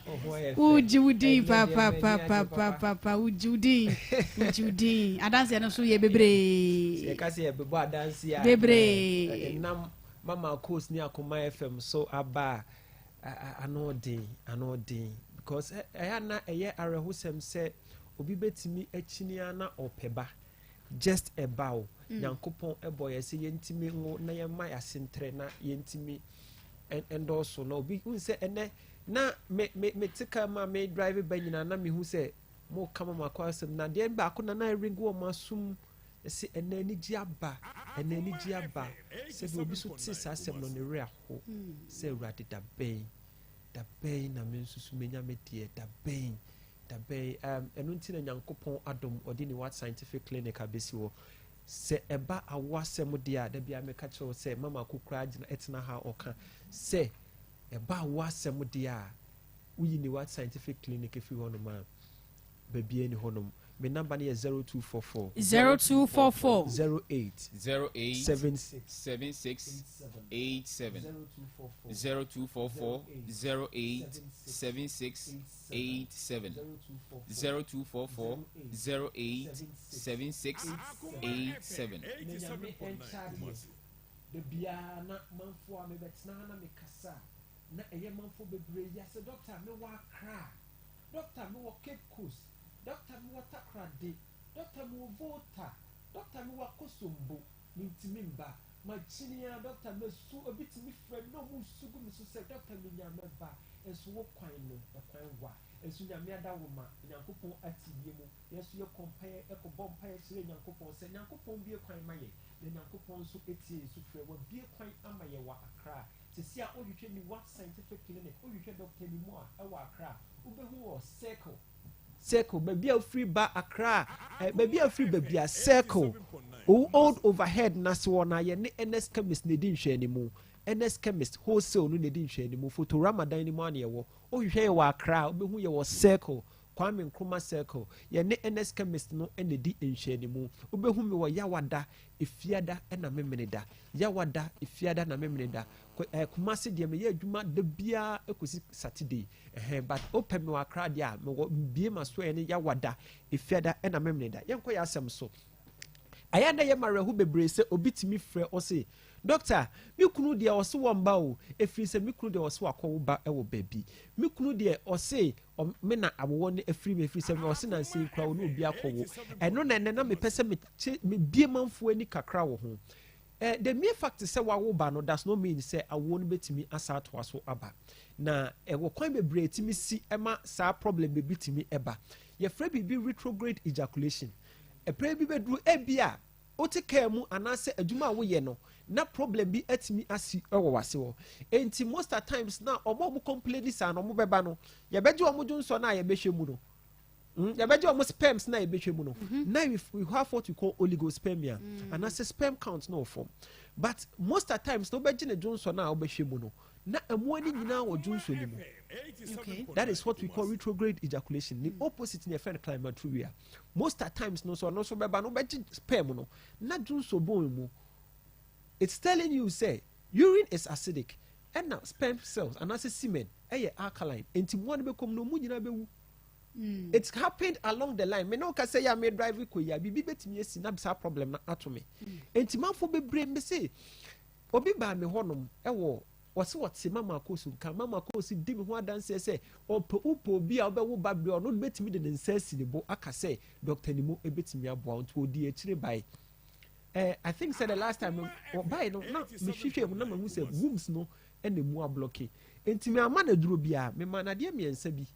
wogye wo din papapapapapa, wogye wo din, wogye wo din. Adanseɛ no nso yɛ bebree. Yɛka sɛ yɛbɛbɔ adanseɛ a bebree. Ɛnam Mama Coast ne Akoma FM so aba a ano den, ano den because ɛyɛ na ɛyɛ awerɛhosɛm sɛ obi bɛtumi akyini a na ɔpɛ ba just ɛba o mm. Nyankopɔn ɛbɔ yɛ sɛ yɛntumi nwo na yɛma yɛasentrɛ na yɛntumi. Ɛndɔɔso na obi wohu sɛ ɛnɛ na me me mete kaa mu a me drive ba nyinaa na mehu sɛ mo ka ma makɔ asɛm na adeɛ baako na na ɛringi wɔ m'asom ɛsɛ ɛnɛ anigye aba, ɛnɛ anigye aba. Sɛbi obi so te saa asɛm no ne werɛ aho sɛ Awurade da bɛn, da bɛn na me nso so menya me deɛ, da bɛn, da bɛn. Ɛno nti na Nyankopɔn adom ɔde ne Wat Scientific Clinic abɛsi hɔ. Sɛ ɛba awo asɛm deɛ a, da biara meka kyerɛ wo sɛ Mama Aku koraa gyina tena ha ɔka sɛ ɛba awo asɛm deɛ a, woyi Newat Scientific Clinic firi hɔnom a, baabiara nni hɔnom. Me number no yɛ 0244. 0244. 08. 08. 76. 76. 87. 0244. 08. 76. 87. 0244. 08. 76. 87. Na Nyame nkyɛ adeɛ. Da biara na manfoɔ a mebɛtena ha na mekasa a, na ɛyɛ manfoɔ bebree ya sɛ doctor mewɔ Accra, doctor mewɔ Cape Coast, doctor mewɔ Takoradi, doctor mewɔ Volta, doctor mewɔ Akosombo, mentumi mba, makyini ara doctor masu, obi tumi frɛ me na ɔmo resu gu me so sɛ doctor menya mɛba, nso wo kwan no ɛkwan wa, nso Nyame adawoma, Nyankopɔn ate yie mu, yɛn nso yɛkɔ mpaeɛ kɔbɔ mpaeɛ kyerɛ Nyankopɔn sɛ Nyankopɔn bue kwan ma yɛn, na Nyankopɔn nso tie yɛn sufrɛ, wabue kwan ama yɛn wɔ Accra. Sɛsi a wohwehwɛ Niwat Scientific Clinic, wohwehwɛ Doctor Nimmo a ɛwɔ Accra a, wobɛhu wɔ Circle, Circle, baabi a wofiri ba Accra, eh, baabi a wofiri ba bia, Circle, Old Overhead no ase hɔ no a, yɛne Ernest Chemist na ɛdi nhwɛanimu. Ernest Chemist Wholesale no na ɛdi nhwɛanimu. Photorama dan no mu ara na yɛwɔ. Wohwehwɛ yɛ wɔ Accra a, wobɛhu yɛwɔ Circle, Kwame Nkrumah Circle. Yɛne Ernest Chemist no na ɛdi nhwɛanimu. Wobɛhu me wɔ Yawada, Efiada na Memeneda. Yawada, Efiada na Memeneda. Kɔ eh, Kumasi deɛ meyɛ adwuma da biara kɔsi Saturday. Ɛhɛn, but wopɛ me wɔ Accra deɛ a, mewɔ mbie m'asoɛeɛ no Yawada, Efiada na Memeneda. Yɛnkɔ yɛn asɛm so. Ɛyɛ a na ɛyɛ me awerɛho bebree sɛ obi tumi frɛ ɔse, Doctor, me kunu deɛ ɔse wɔmba o, ɛfiri sɛ me kunu deɛ ɔse wakɔwo ba wɔ baabi. Me kunu deɛ ɔse ɔ, me na awowɔ no afiri me ɛfiri sɛ ɔse nansa yi koraa ɔne obi akɔwo. Ɛno na ɛnɛ na mepɛ sɛ mekye, mebie manfoɔ ani kakra wɔ ho. Eh, the mere fact sɛ wawo ba no does not mean sɛ awoɔ no bɛtumi asa atoa so aba. Na ɛwɔ kwan bebree a ɛtumi si ma saa problem bi tumi ba. Yɛfrɛ biribi retrograde ejaculation. Ɛberɛ bi bɛduru ebia wote kaa mu anaasɛ adwuma a woyɛ no na problem bi atumi asi wɔ w'ase hɔ. Enti most at times na wɔn a wɔn complaini saa no wɔn bɛba no yɛbɛgye wɔn dwonsɔ no a yɛbɛhwɛ mu no yɛbɛgye wɔn sperms na yɛbɛhwɛ mu no na we have what we call oligospermia anaasɛ sperm count no wɔ fam. But most at times na wobɛgye ne dwonsɔ no a wobɛhwɛ mu no na mmoa no nyinaa wɔ dwonsɔ no mu. That is what we call retrograde ejaculation. The opposite na yɛfrɛ no climaturia. Most at times no nso ɔno nso bɛba no wobɛgye sperm no na dwonsɔ bɔn mu. It's telling you sɛ urine is acidic ɛna sperm cells anaasɛ semen ɛyɛ alkaline nti mmoa no bɛkɔ mu no ɔmu nyinaa bɛwu. It's happened along the line. Me ne wo kasa yi a me drive kɔ yi a biribi bɛtumi asi na saa problem no ato me. Nti manfo bebree me se obi baa me hɔnom ɛwɔ Ɔse ɔte Mama Akoosu nka. Mama Akoosu di me ho adanseɛ sɛ ɔpɛ wopɛ obi a wobɛwo ba berɛ ɔno bɛtumi de ne nsa asi ne bo aka sɛ Doctor Nimo bɛtumi aboa wo nti ɔdii akyire bae. Eh, I think sɛ the last time ɔbae no na mehwehwɛ mu na mahu sɛ wombs no na emu ablɔke. Nti me amma no aduro biara, memaa no adeɛ mmiɛnsa bi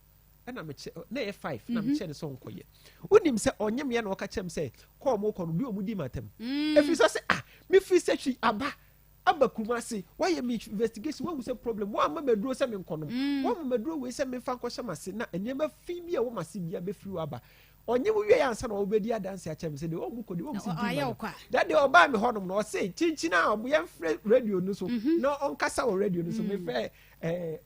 ɛna mekyɛ na ɛyɛ five na mekyɛ no sɛ ɔnkɔyɛ. Wonim sɛ ɔnyɛ meɛ na ɔka kyerɛ me sɛ kɔɔ mo kɔ no bi ɔmo di m'atam. Ɛfiri sɛ ɔse ah mefiri sɛ hwi aba aba Kumasi, woayɛ me investigation, woahu sɛ problem, woamma me aduro sɛ menkɔnom, mm. woamma me aduro wei sɛ memfa nkɔhyɛ m'ase na nneɛma fi bi a ɛwɔ m'ase bia bɛfiri hɔ aba. Ɔnye wo wie ansa na ɔbɛdi adanse akyerɛ me sɛ deɛ ɔmu kɔ deɛ ɔmu si di ma no. Da deɛ ɔbaa me hɔnom no ɔse kyinkyin a ɔmo yɛmfrɛ radio no so mhm. na ɔnkasa wɔ radio no so mm. mefrɛ eh,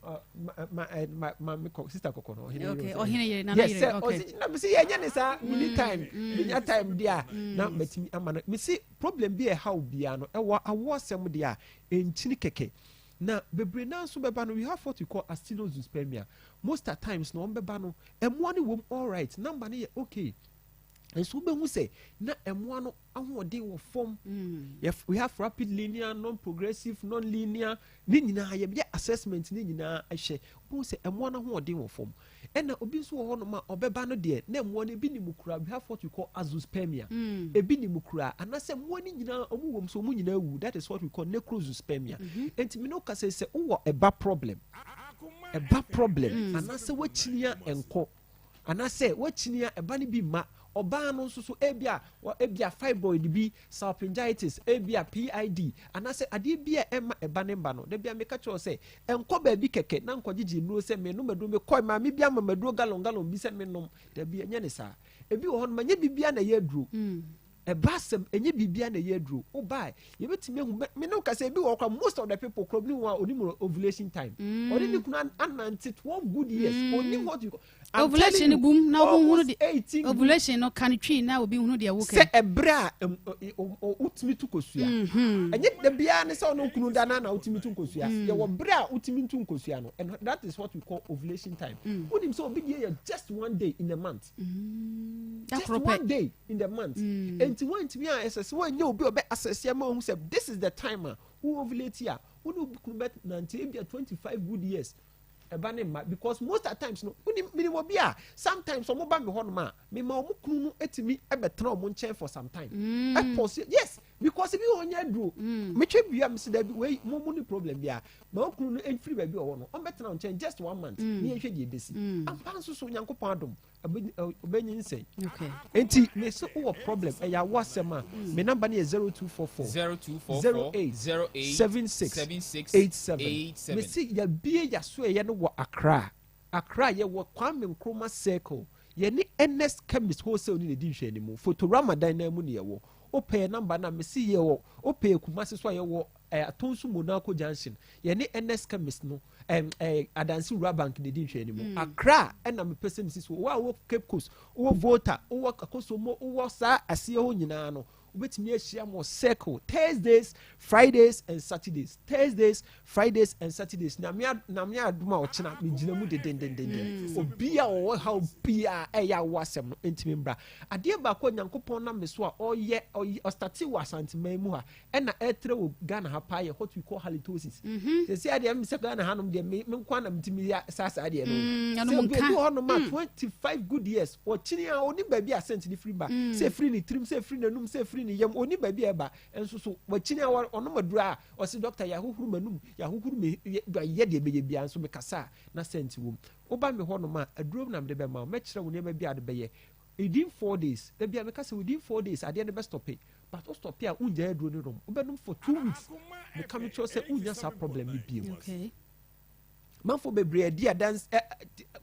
ma eh, ma ma me kɔ sister kɔkɔ no ɔhene yere ɔhene yere nana yere okay yes ɔsi na mesi yɛnyɛ ne saa mini mm. time minya time deɛ a na mɛtumi ama no mesi Problem bi a ɛhaw obiara no, ɛwɔ awoɔ asɛm deɛ a, ɛnkyini kɛkɛ. Na bebree no ara nso bɛba no, we have what we call asthenozoospermia. Most at times no, wɔn bɛba no, mmoa no wɔ mu alright, number no yɛ okay. Nso wobɛhu sɛ na mmoa no ahoɔden wɔ fam. Mm. We have rapid linear, non-progressive, non-linear, ne nyinaa yɛbɛyɛ assessment ne nyinaa ɛhwɛ. Wobɛhu sɛ mmoa no ahoɔden wɔ fam. Ɛna obi nso wɔ hɔnom a ɔbɛba no deɛ na mmoa no ebi nim koraa, we have what we call azoospermia. Ebi nim koraa anaasɛ mmoa no nyinaa ɔmo wɔ mu so ɔmo nyinaa wu, that is what we call necrozoospermia. Enti me ne wo kasa yi sɛ wowɔ ɛba problem, ɛba problem anaasɛ woakyini a ɛnkɔ anaasɛ woakyini a ɛba no bi mma ɔbaa no nso so ebia ebia fibroid bi, salpingitis, ebia PID anaasɛ adeɛ bi a ɛmma ɛba no mba no, da bia meka kyerɛ wo sɛ ɛnkɔ baabi kɛkɛ na nkɔgyegye nnuro sɛ menom aduro, mekɔe maame bi ama me aduro gallon gallon bi sɛ menom, dabi ɛnyɛ ne saa. Ebi wɔ hɔ nom ɛnyɛ biribiara na ɛyɛ aduro. Ɛba asɛm ɛnyɛ biribiara na ɛyɛ aduro. Wobae yɛbɛtumi ahu, me ne wo kasa ebi wɔ hɔ koraa most of the people koraa obi wɔ hɔ a onim ovulation time. Ɔne ne kunu anante 12 good years, onim what you call I'm Ovulation telling no you, bum na obi hunu almost de 18 good ovulation no ka no twi na obi hunu deɛ woka Sɛ yi. ɛberɛ a wotumi tu kosua. Ɛnyɛ da biara ne sɛ ɔne wo kunu da no na wotumi tu nkosua. Yɛwɔ berɛ a wotumi tu nkosua no, and that is what we call ovulation time. Wonim sɛ obi deɛ yɛ just one day in a month. Da Just koro pɛ. one day in the month. Enti woantumi a ɛsɛ sɛ woanyɛ obi a ɔbɛ assess ama woahu sɛ this is the time a wo ovulate a, wo ne wo kunu bɛnante ebia 25 good years. Ɛba ne mma because most at times no wonim minim obi a sometimes ɔmo ba mi hɔ nom a mema ɔmo kunu no etumi ɛbɛtena ɔmo nkyɛn for some time. Ɛpɔ so yes because ebi wɔ ɔnyɛ aduro. Metwe bia mi si dɛbi wei mo mo ni problem bia ma okunu no efiri baabi ɔwɔ no ɔmbɛtena nkyɛn just one month ne yɛn hwɛ deɛ ebesi. Ampa nso so Nyankopɔn adom ɔbɛnyinsɛn. Enti me se wowɔ problem ɛyɛ awo asɛm a me number no yɛ 0244 0244 08 08 76 76 87. 87. Me se yɛabie yɛasoɛyɛ no wɔ Accra. Accra yɛwɔ Kwame Nkrumah Circle. Yɛne Ernest Chemist Wholesale no na ɛdi nhwɛanimu. Fotorama dan no ara mu na yɛwɔ. Wopɛ yɛn number no a me se yɛwɔ wopɛ yɛ Kumasi so a yɛwɔ eh, Atonsu Monaco Junction. Yɛne Ernest Chemist no ɛm ɛɛ Adansi Rural Bank na edi nhwɛanimu. Accra ɛna mepɛ sɛ mesi so. Wo a wowɔ Cape Coast, wowɔ Volta, wowɔ Akosombo, wowɔ saa aseɛ hɔ nyinaa no, wobɛtumi ahyia mo wɔ Circle Thursdays, Fridays and Saturdays. Thursdays, Fridays and Saturdays. Nyame ad Nyame adom a ɔkyena megyina mu dedendendenden. Obi a ɔwɔ haw biara ɛyɛ awo asɛm no ntumi mbra. Adeɛ baako a Nyankopɔn nam me so a ɔyɛ ɔyɛ ɔstartee wɔ Asanteman mu ha ɛna ɛtrɛ wɔ Ghana ha paa yɛ what we call halitosis. Sɛsɛ adeɛ mi sɛ Ghana hanom deɛ me me nko anam ntumi ya saa saa deɛ no. Mm, Sɛ obi nka. obi hɔ nom a 25 good years ɔkyini a oni baabi a scent ne firi ba. Sɛ efiri ne tirim, sɛ efiri n'anum, sɛ efiri ne yam, oni baabi a ɛba. Nso so wɔkyini a ɔnom aduro a ɔsi doctor yɛ ahohoro m'anum, yɛ ahohoro me yɛ yɛ deɛ bɛyɛ biara nso mekasa a na scent wɔ mu. Woba me hɔ nom a aduro na mede bɛma wo, mɛkyerɛ wo nneɛma bi a de bɛyɛ. Within 4 days, dabi a meka sɛ within 4 days adeɛ no bɛ stop. But wo stop a wongyae aduro no nom, wobɛnom for 2 weeks, meka me kyerɛ sɛ wonnya saa problem no bio. Manfoɔ bebree adi adanse ɛ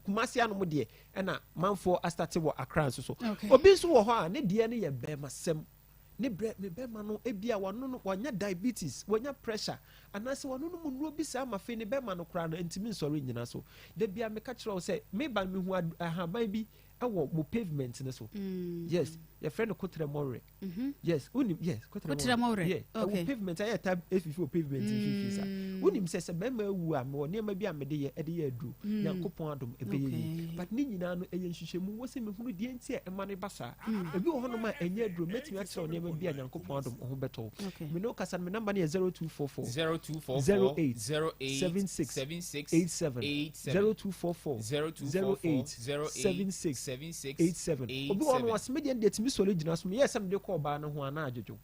Kumasi anom deɛ ɛna manfoɔ astate wɔ Accra nso so. Obi nso wɔ hɔ a ne deɛ no yɛ bɛrmasɛm. Ne brɛ ne bɛrima no ebi a wano no wanya diabetes, wanya pressure anaasɛ wano no mu nnuro bi saa ma afei ne bɛrima no koraa no ntumi nsɔre nnyina so. Da bi a meka kyerɛ wo sɛ meba no mehu ahaban bi ɛwɔ mo pavement no so. Yes, yɛfrɛ no kotrɛ mɔwerɛ. Yes, wonim, yes, kotrɛ mɔwerɛ. Yeah, ɛwɔ pavement ayɛ ta efifi wɔ pavement mfimfini sa. Wonim sɛ sɛ bɛrima awu a mewɔ nneɛma bi a mede yɛ ɛde yɛ aduro. Nyankopɔn adom ɛbɛyɛ yie. But ne nyinaa no ɛyɛ nhwehwɛmu wɔ sɛ mehunu deɛ nti a ɛma no ba saa. Ebi wɔ hɔnom a ɛnyɛ aduro, mɛtumi akyerɛ wo nneɛma bi a Nyankopɔn adom ho bɛtɔ wo. Me ne wo kasa no me number no yɛ 0244 0244 08 08 76 76 87 87 0244 0244 08 76 76 87. Obi wɔ hɔ no 87. wɔse me deɛ no deɛ tumi sɔre gyina so meyɛɛ sɛ mede kɔ ɔbaa no ho a na adwodwo.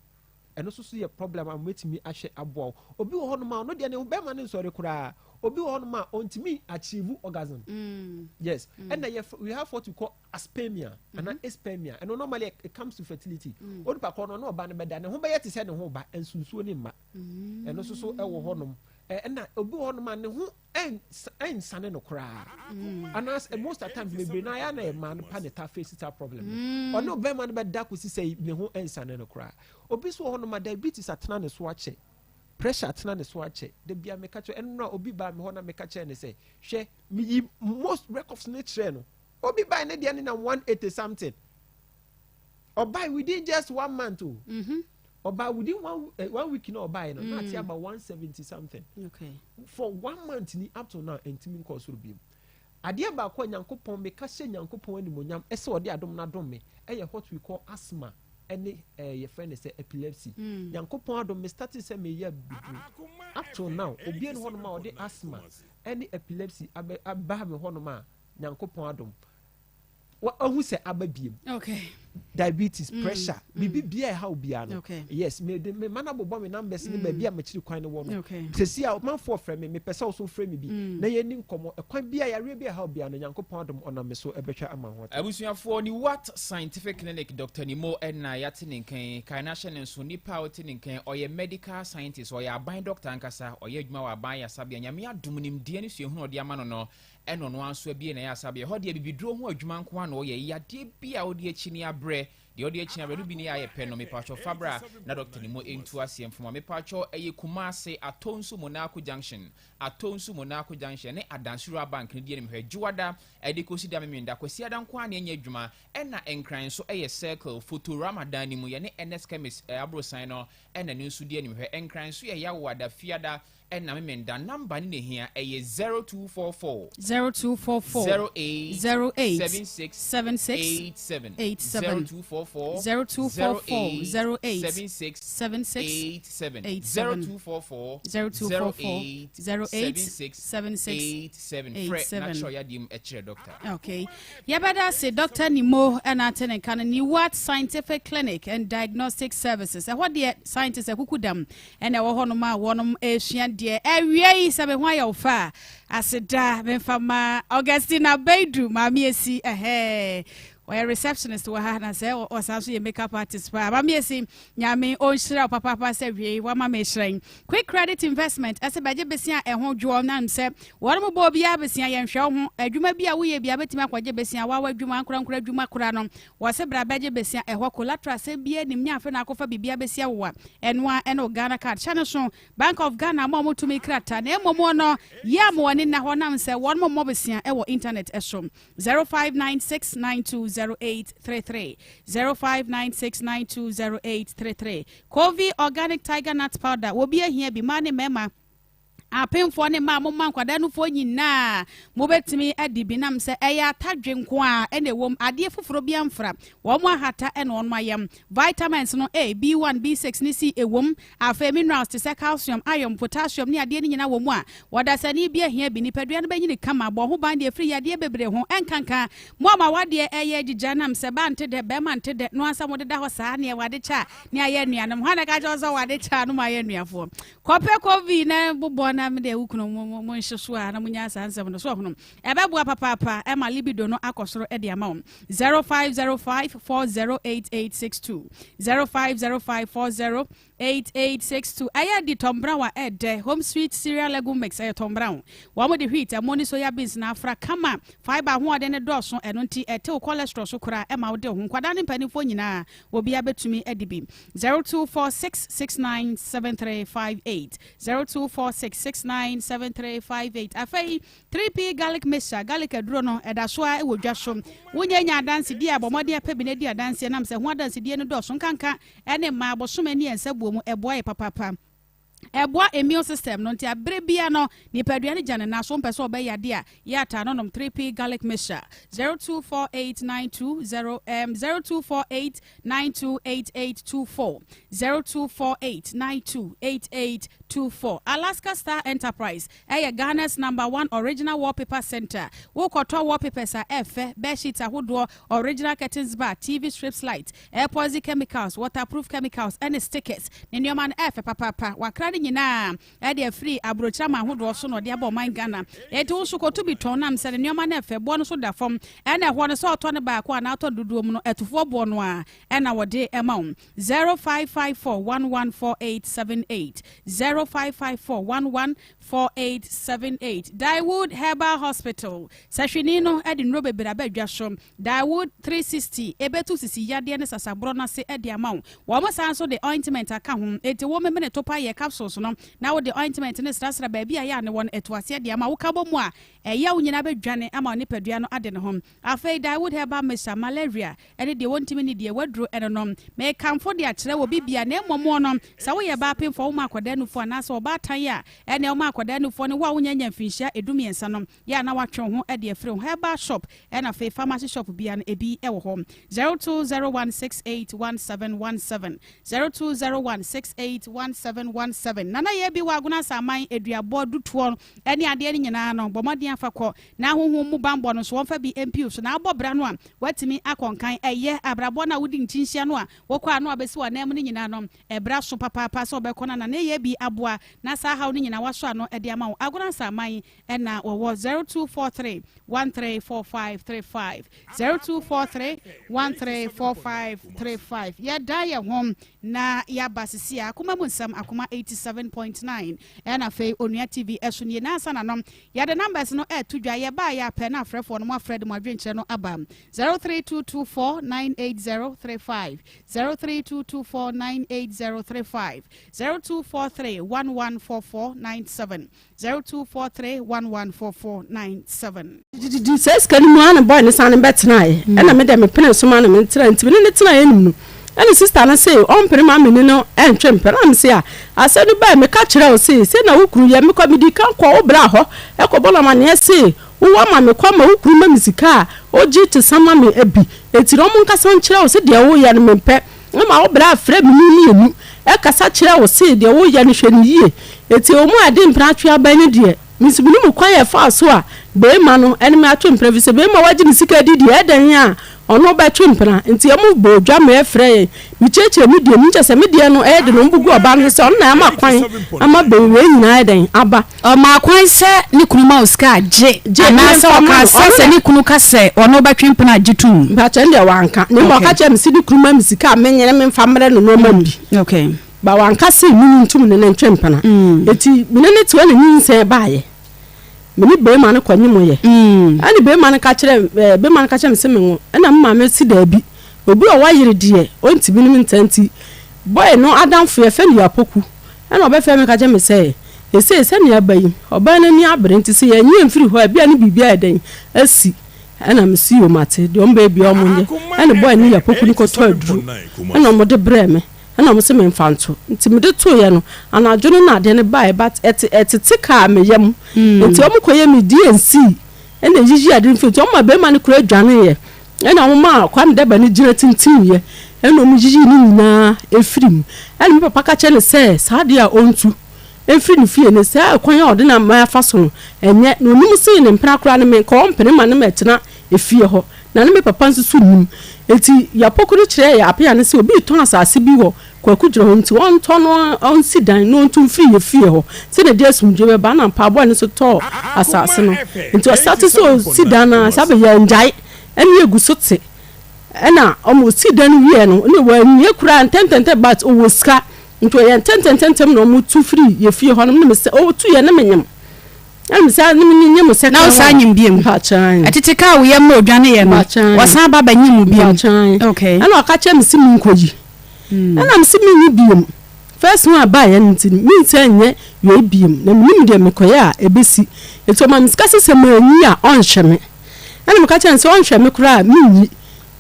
Ɛno nso so yɛ problem a mɛtumi ahwɛ aboa wo. Obi wɔ hɔnom a ɔno deɛ ne bɛrima no nsɔre koraa. Obi wɔ hɔnom a ɔntumi achieve orgasm. Yes. Ɛna yɛ we have what we call aspermia anaa aspermia. Ɛno normally it comes to fertility. Onipa korɔ no ɔne ɔbaa no bɛda ne ho bɛyɛ te sɛ ne ho ba nso nsuo ne mma. Ɛno nso so ɛwɔ hɔnom. Ɛna obi wɔ hɔnom a ne ho ɛnsane no koraa. Anaasɛ most of the times bebree na ayɛ na mmaa no pa ne ta face that problem no. Ɔne ɔbɛrima no bɛda kɔsi sɛ ne ho ɛnsane no koraa. Obi nso wɔ hɔnom a diabetes atena ne so akyɛ, pressure atena ne so akyɛ. Da bia meka kyerɛ ɛno na obi baa me hɔ na meka kyerɛ ne sɛ hwɛ meyi most records ne kyerɛ no. Obi baa ne deɛ ne nam 180 something. Ɔbaa within just one month o. Ɔbaa within one week na ɔbaa no na ate aba 170 something. For one month ni up to now ntumi nkɔ soro bi mu. Adeɛ baako a Nyankopɔn meka hyɛ Nyankopɔn animonyam ɛsɛ ɔde adom n'adom me ɛyɛ what we call asthma ɛne yɛfrɛ no sɛ epilepsy. Nyankopɔn adom me start sɛ meyɛ abibiduro up till now obiara ni hɔnom a ɔde asthma ɛne epilepsy abɛ aba me hɔnom a. Nyankopɔn adom wahu sɛ aba biem. Okay. Diabetes, pressure, biribi biara ɛha obiara no. Okay. Yes, me de me ma na bobɔ me numbers ne baabi a mekyiri kwan no wɔ no. Okay. Sɛsi a ɔmanfoɔ frɛ me, mepɛ sɛ ɔso frɛ me bi. Na yɛni nkɔmmɔ. Ɛkwan bi a yareɛ bi a ɛha obiara no, Nyankopɔn adom ɔnam me so ɛbɛhwɛ ama ho atɔ. Abusuafoɔ, Niwat Scientific Clinic Doctor Nimo na yɛate ne nka yi. Kae na hyɛ no nso, nipa a wote ne nka yi, ɔyɛ medical scientist, ɔyɛ aban doctor ankasa, ɔyɛ adwuma wɔ aban ayasabea. Nyame adom, nimdeɛ ne suahunu a ɔde ama no no, ɛna ɔno ara nso abue n'ayarasabea. Ɛhɔ deɛ, abibiduro ho adwuma nko ara na ɔyɛ. Yadeɛ bi a wode akyini abrɛ, deɛ wode akyini abrɛ no bi ne ayɛ pɛ no, mepakyɛw fa bra na dɔkta no mu ntu aseɛ mfoma. Mepakyɛw, ɛyɛ Kumasi, Atonsu Monako Junction, Atonsu Monako Junction ne Adansi Rural Bank no di anim hwɛ. Dwoada de kɔsi da Memenda, Kwasiada nko ara na ɛnyɛ adwuma. Ɛna Nkran nso ɛyɛ Circle, Fotorama dan no mu, yɛne Ernest Chemist aborosan no ɛna ɛno nso di anim hwɛ. Nkran nso yɛ Yawoada, Fiada, Ɛna me menda number no na ehia ɛyɛ 0244. 0244. 08. 08. 76. 76. 87. 87. 0244. 0244. 08. 76. 76. 87. 87. 0244. 0244. 08. 08. 76. 76. 87. Frɛ na 87. kyerɛ yadeɛ mu kyerɛ doctor. Okay. Yɛbɛda ase Dr. Nimo ɛna ate ne nka no Newat Scientific Clinic and Diagnostic Services. Ɛhɔ deɛ scientists akuku dam ɛna ɛwɔ hɔnom a wɔnom ɛresua deɛ. Awia yi sɛ me ho ayɛ wo fa a, aseda memfa ma Augustina Baidu Maame Esi ɛhɛɛ. Ɔyɛ receptionist wɔ ha na sɛ ɔsan so yɛ makeup artist paa. Maame Esi, Nyame ɔnhyira wo papaapa sɛ wiei wama me hyerɛn. Quick Credit Investment ɛsɛ bɛgye besia a ɛho dwoɔ nam sɛ wɔnom bɔ obiara besia yɛnhwɛ wo ho adwuma bi a woyɛ bia bɛtumi akɔgye besia wawa adwuma ankorankora adwuma koraa no wɔse bra bɛgye besia ɛhɔ collateral asɛm biara nim nyɛ afe na akɔfa biribi abɛsia wo a ɛnoa ɛne wo Ghana card hyɛ no so Bank of Ghana ama wɔn tumi krataa na mmom wɔn yɛ ama wɔn ani nna hɔ nam sɛ wɔnom mmɔ besia ɛwɔ internet ɛso 0596920833 0596920833 Kovi Organic Tiger Nut Powder Obi ahia bi, mmaa ne mmarima, apemfoɔ ne mmaa a momma nkwadaa nufoɔ nyinaa mobɛtumi adi bi nam sɛ ɛyɛ atadwe nko a ɛna ɛwom, adeɛ foforɔ bi amfra, wɔn ahata ɛna wɔn ayam. Vitamins no A, B1, B6 ne C ɛwom. Afei minerals te sɛ calcium, iron, potassium ne adeɛ no nyinaa wɔ mu a ɔdasani bi ahia bi. Nipadua no bɛnyini kama, abɔ ho ban de afiri yadeɛ bebree ho. Ɛnkanka mo a mo awadeɛ ɛyɛ agyigya nam sɛ baa nte dɛ, bɛrima nte dɛ, no ansa mode da hɔ saa neɛ wade kyɛ a ne ayɛ anuanom. Hwan na ɛka kyerɛ wo sɛ wade kyɛ a no mo ayɛ anuafoɔ? Kɔpɛ kovi na bobɔ na mede wo kunu mo mo nhye so a na monya saa nsɛm no so ɔhono. Ɛbɛboa papaapa ɛma libido no akɔ soro de ama wo. 0505 408862 0505 408862 Ɛyɛ di Tom Brown a ɛdɛ Home Sweet Cereal Legume Mix ɛyɛ Tom Brown. Wɔn de wheat, ɛmo ne soya beans na afra kama. Fibre ahoɔden no dɔɔso ɛno nti ɛtew cholesterol so koraa ɛma wode wo ho. Nkwadaa ne mpanimfoɔ nyinaa obiara bɛtumi adi bi. 0246 697358 0246 697358 Afei 3P Garlic Mixture, garlic aduro no, ɛda so ara wɔ dwa so. Wonyɛ nya adansedie a, bɔ mmɔden pɛ bi na di adanseɛ nam sɛ ho adansedie no dɔɔso nkanka ne mmaa bosome ne yɛn nsa buo mu, ɛboa yɛ papaapa. Ɛboa immune system no nti aberɛ biara no nipadua no gya ne nan so. Wompɛ sɛ ɔbɛ yadeɛ a, yɛ ataa no nom 3P Garlic Mixture. 024892 um, 0248 928824 0248 928824 Alaska Star Enterprise Ɛyɛ Ghana's number one original wallpaper centre. Wokɔtɔ wallpapers a ɛfɛ, bedsheets ahodoɔ, original curtains bar, TV strips light, epoxy chemicals, waterproof chemicals ɛne stickers. Ne nneɛma no ɛfɛ papaapa. Wakra ne nyinaa ɛde afiri aburokyire aman ahodoɔ so na ɔde aba ɔman Ghana. Enti wo nso kɔto bi tɔn nam sɛ ne nneɛma no ɛfɛ, boɔ no nso da fam. Ɛna ɛhɔ no sɛ ɔtɔ no baako anaa ɔtɔ no dodoɔ mu no atufoɔ boɔ no ara ɛna wɔde ɛma wo. 0554 114878 0554 114878 Daewood Herbal Hospital Sahwini no de nnuro bebree aba dwa so. Daewood 360 ɛbɛtu sisi yadeɛ ne sasaborɔ no ase de ama wo. Wɔn san nso de ointment aka ho. Enti wo memene topa yɛ capsules no na wode ointment no srasra baabi a ɛyɛ a ne wɔ no ɛto aseɛ de ama wo. Woka bɔ mu a, ɛyaw nyinaa bɛdwane ama wo nipadua no ade ne ho. Afei Daewood Herbal Mixture, Malaria, ne deɛ wɔntumi nni deɛ waduro no nom. Mekamfo de akyerɛ wɔ bibia na mmom wo no, sɛ woyɛ baa pemfoɔ woma akwadaa nufoɔ anaasɛ ɔbaatan a ɛneɛ woma akwadaa nufoɔ ne wo a wonya nya mfinhyia edu mmiɛnsa no, yɛ a na watwe wo ho de afiri ho. Herbal shop ɛna afei pharmacy shop bia no ebi wɔ hɔ. 0201681717 0201681717. 7. Nana yɛ bi wɔ Agona Asaman, aduabɔ, dutoɔ ne adeɛ no nyinaa no, bɔ mmɔden afa kɔ. Na honhom mu banbɔ no nso, wɔmfa bi mpiw so. Na abɔ bra no a, woatumi akɔ nkan. Ɛyɛ abrabɔ no a wodi nkyinhyia no a wokɔ a na wabɛsi w'ananmu no nyinaa no, ɛbra so papaapa sɛ wobɛkɔ no a Nana yɛ bi aboa na saa haw no nyinaa wasɔ ano de ama wo. Agona Asaman na wɔwɔ 0243 134535, 0243 134535. Yɛda yɛn ho na yɛaba sisi a Akoma mu nsɛm, Akoma 87.9 ɛna afei Onua TV ɛso nie. Na ansa na no yɛde numbers no ɛto dwa, yɛbaa yɛ apɛ na afrɛfoɔ no mo afrɛ de mo adwenkyerɛ no aba 0322498035, 0322498035, 0243114497. 0243114497. Didi saa sika no mu ara na boy no sane bɛtenaeɛ ɛna me deɛ mepene so ma no metra nti me ne no tenaeɛ nim no ɛna sister no se ɔmpene ma me ne no ɛntwe mpena na me se a asɛm no bae meka kyerɛ wo se sei na wo kunu yɛ mekɔ medi kan kɔ wo bra hɔ ɛkɔbɔ no amaneɛ se wowɔ ma me kɔ ma wo kunu ma me sika a ogye te sa ma me bi enti na ɔmo nkasa nkyerɛ wo se deɛ woyɛ no mempɛ Woma wo bra frɛ me mu mmienu kasa kyerɛ wo se deɛ woreyɛ no hwɛ no yie. Enti ɛwɔ mu a ɛde mpena atwe aba yi no deɛ, me nso menim kwan a ɛfaa so a beema no ne me atwe mpena ɛfiri sɛ beema wagye me sika adi deɛ ɛdɛn a ɔno bɛtwe mpena. Enti wɔn bɔɔ dwa ma ɛfrɛɛ yɛn. Mekyerɛkyerɛ me deɛ mu kyerɛ sɛ me deɛ no ɛyɛ den na wɔbu gu ɔbaa no so sɛ ɔno na ama kwan ama wei nyinaa ayɛ dɛn aba. Ɔmaa kwan sɛ ne kunu ma wo sika a, gye, Gye, anaasɛ memfa mma ɔkaa no. sɛ Ɔno sɛ na. ne kunu ka sɛ ɔne wo bɛtwe mpena a, gye tom? Mpakyɛ ɛno deɛ wanka, na mmom Okay. ɔka kyerɛɛ me sɛ ne kunu ma me sika a menyene memfa mmrɛ no na ɔma me bi. Okay. But wanka sɛ mene ntum ne no ntwe mpena. Enti me ne no te hɔ na nyinsɛn baeɛ. Me ne barima no kɔnyemoeɛ. Ɛne barima no ka kyerɛɛ ɛɛ barima no ka kyerɛɛ me sɛ menwo. Ɛna me maame se daabi. Obi a ɔwɔ yere deɛ ɔntumi ne me ntena nti boy no adamfo yɛfrɛ no Yapoku. Ɛna ɔbɛfrɛɛ me ka kyerɛɛ me sɛ, Seesei sɛnea aba yi, ɔbaa no ani abere nti sɛ yɛanyi amfiri hɔ a, ebia ne biribi ayɛ dɛn asi. Ɛna mese, Yoo mate, deɛ wɔbɛyɛ biara wɔnyɛ. Ɛna boy no yɛ poku no kɔtɔɔ aduro ɛna wɔde brɛɛ me, ɛna wɔse memfa nto. Nti mede toeɛ no, anadwo no na adeɛ no baeɛ but ɛte ɛtete kaa me yam. Nti wɔkɔyɛɛ me D&C ɛna ɛyiyii adeɛ no firii nti wɔma barima no koraa dwaneeɛ. Ɛna wɔmaa Kwame Daba no gyina tintimiiɛ, ɛna wɔyiyii ne nyinaa firii mu. Ɛna me papa ka kyerɛɛ no sɛ saa adeɛ a ɔntu mfiri ne fie no, saa ɛkwan a ɔde n'aman afa so no, ɛnyɛ. Na ɔnim see ne mpena koraa no, menka ɔmpene ma no mmɛtena efie hɔ. Na ne me papa nso so nnim. Enti Yapoku no kyerɛɛ Apea no sɛ obi retɔn asase bi wɔ Kwaku gyina hɔ nti ɔntɔ no ɔnsi dan na ɔntu mfiri yɛ fie hɔ sɛdeɛ ɛde asomdwoeɛ bɛba na mpaabɔ a ɛno nso tɔɔ asase no nti ɔsate sɛ ɔsi dan no a saa bɛ yɛngyae ɛne yɛgu so te ɛna ɔmo ɔsi dan no wieɛ no ne wɔanwie koraa ntɛntɛntɛm but ɔwɔ sika nti ɔyɛ ntɛntɛntɛntɛm na ɔmo tu firi yɛ fie hɔ nom ne me sɛ ɔtu yɛ ne menyem ɛna me sɛ ne menyem sɛ Na wosan nyem biom? Mpakyɛn. Ɛtete kaa wo yam ma odwane yɛ no wɔsan ba bɛnyem wo biom? Mpakyɛn. Okay. Ɛna ɔka kyerɛ me sɛ menkɔyi Ɛna mese menyi biom. First one a ɛbaeɛ no nti no, mensan nyɛ wei biom. Na mennim deɛ mekɔyɛ a ɛbɛsi. Nti ɔmaa me sika sɛ sɛ manyi a ɔnhwɛ me. Ɛna meka kyerɛɛ no sɛ ɔnhwɛ me koraa a menyi.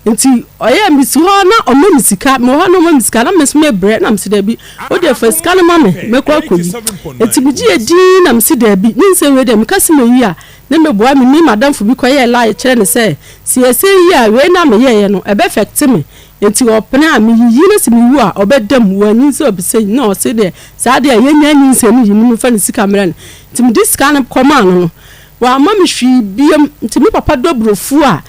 Nti ɔyɛɛ mesi hɔ na ɔma me sika. Mewɔ hɔ na ɔma me sika na me nso mebrɛ. Na mese daabi, wo deɛ fa sika no ma me, mɛkɔ akɔyi. Nti megyeeɛ dinn na mese daabi, mensan wei deɛ meka sɛ mɛyi a ne meboa me ne m'adamfo bi kɔyɛɛ lie kyerɛ no sɛ sɛ yɛsan yi a wei no a meyɛeɛ no ɛbɛ affect me. Enti ɔpene a meyiyi no se mewu a ɔbɛda mu, wanyinsɛn ɔbisa yi na ɔse deɛ saa deɛ yɛnnya nyinsɛn no yi no memfa ne sika mmerɛ no. Nti mede sika no kɔmaa no no wamma me hwee biam. Nti me papa dɔ aburofuo a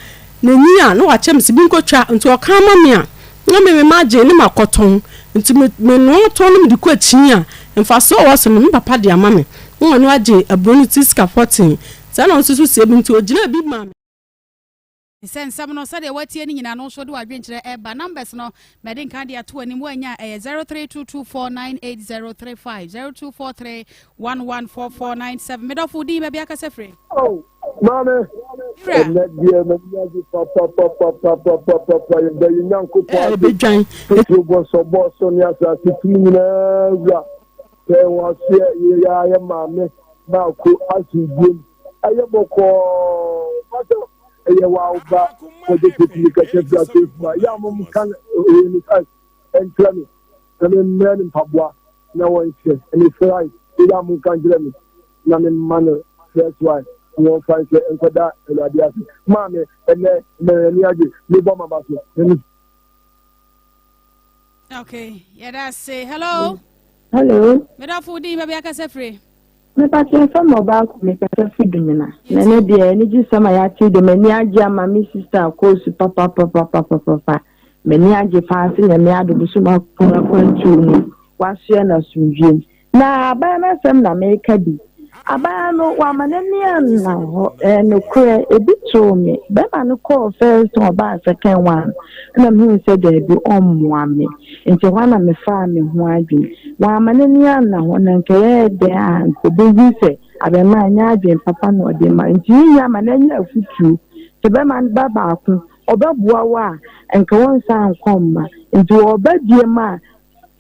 n'ani a na wakyɛ me se menkɔtwa nti ɔka ma me a na me me magye ne makɔtɔn. Nti me menoa tɔn no mede kɔ akyi a mfasoɔ a ɛwɔ so no me papa de ama me na ɔno agye aburo no ti sika pɔtee. Saa na ɔno nso so sie bi nti ɔgyinaa bi maa me. Sɛ nsɛm no sɛdeɛ woatie no nyinaa no wo nso wode w'adwenkyerɛ ɛreba. Numbers no mɛde nka de ato anim woannya a ɛyɛ 0322498035, 0243114497. Medɔfo wo din baabi akasa firi? Oh, maame. Wura. Ɛnɛ deɛ m'ani agye papapapapapapa yɛda yɛn Nyankopɔn ase. Ɛbɛdwan. Petro bɔsɔbɔ so ne asase tumi nyinaa wura. Sɛ wɔn aseɛ yɛ yɛ maame baako asomdwoeɛ mu. Ɛyɛ bɔkɔɔ pata ɛyɛ wa wo ba kɔgye petumi kɛkyɛ fi ase fuma yɛ a mom ka wei ne size ɛnkyerɛ me na me mmrɛ ne mpaboa na wɔnhyɛ ne size yɛ a mom ka nkyerɛ me na me mma no fresh wine na wɔmfa nhyɛ nkɔda awurade ase maame ɛnɛ mɛ ani agye mebɔ maba so na me Okay, yɛda ase. Hello. Hello. Medɔfo wo din baabi akasa firi. Mepakyɛ mfa ma ɔbaako mekasa fi Dumina. Na ɛnɛ deɛ anigyesɛm a yɛate deɛ m'ani agye ama me sister akɔɔsu papapapapapapa. M'ani agye paa sɛ Nyame adom bosom akron akwantuo mu wasoɛ no asomdwie mu. Na abaayewa no asɛm na meka bi. Abaayewa no wama n'ani anna hɔ. Ɛyɛ nokorɛ, ebi too me. Bɛrima no kɔɔ first one, ɔbaa second one no, ɛna mehuu sɛ daabi, ɔmmoa me. Nti ɛhɔ ara na mefaa me ho adwene. Wamma n'ani anna hɔ, na nka ɛyɛɛ dɛn a nka ɔbɛhu sɛ abarimaa nyɛ adwene papa na ɔde ma. Nti ne nua ama no anya afotuo. Sɛ bɛrima no ba baako, ɔbɛboa wo a, nka wonsan nkɔ mma. Nti ɔba biom a,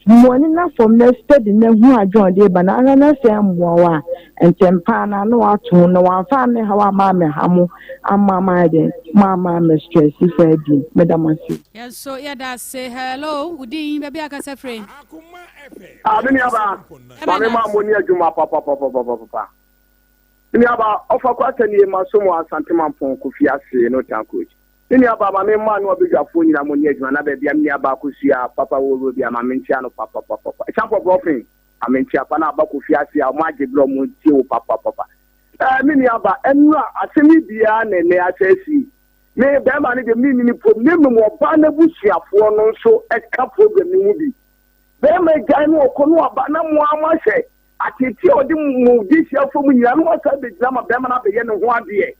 Mu ani na fam na steady na hu adwen a ɔde reba na ahwɛ na sɛ ɛmmoa wo a, ntɛm pa ara no ano ato ho na wamfa amehaw amma ameha mo amma mayɛ dɛn mo amma ammɛ stress saa bio. Meda mo ase. Yɛn nso yɛda ase. Hello, wo din, baabi a kasa firi? Ah, me nuaba, maame ma mo ni adwuma papapapapapa. Me nuaba, ɔfa kwata nie ma so mo Asante Mampɔn Kofi ase no town coach. Me nua baa ma me mmaa no abadwafoɔ nyinaa mo nyɛ adwuma na baabi a me nua baa kosua papa wɔ wɔ bia ma me nkyia no papapapapa ɛkyampɔ brɔfen ma me nkyia pa na aba kofi ase a ɔmo agye berɛ ɔmo tie wo papapapa ɛɛ me nua ba ɛnura asɛm yi biara na ɛnɛ asɛ asi me bɛrima no deɛ me nni ne problem na mmom ɔbaa n'abusuafoɔ no nso ɛka problem no ho bi bɛrima gyae no ɔkɔ no aba na mo ara mo ahwɛ atete a ɔde mo de hyia fam nyinaa na wasa bɛgyina ma bɛrima no abɛyɛ ne ho adeɛ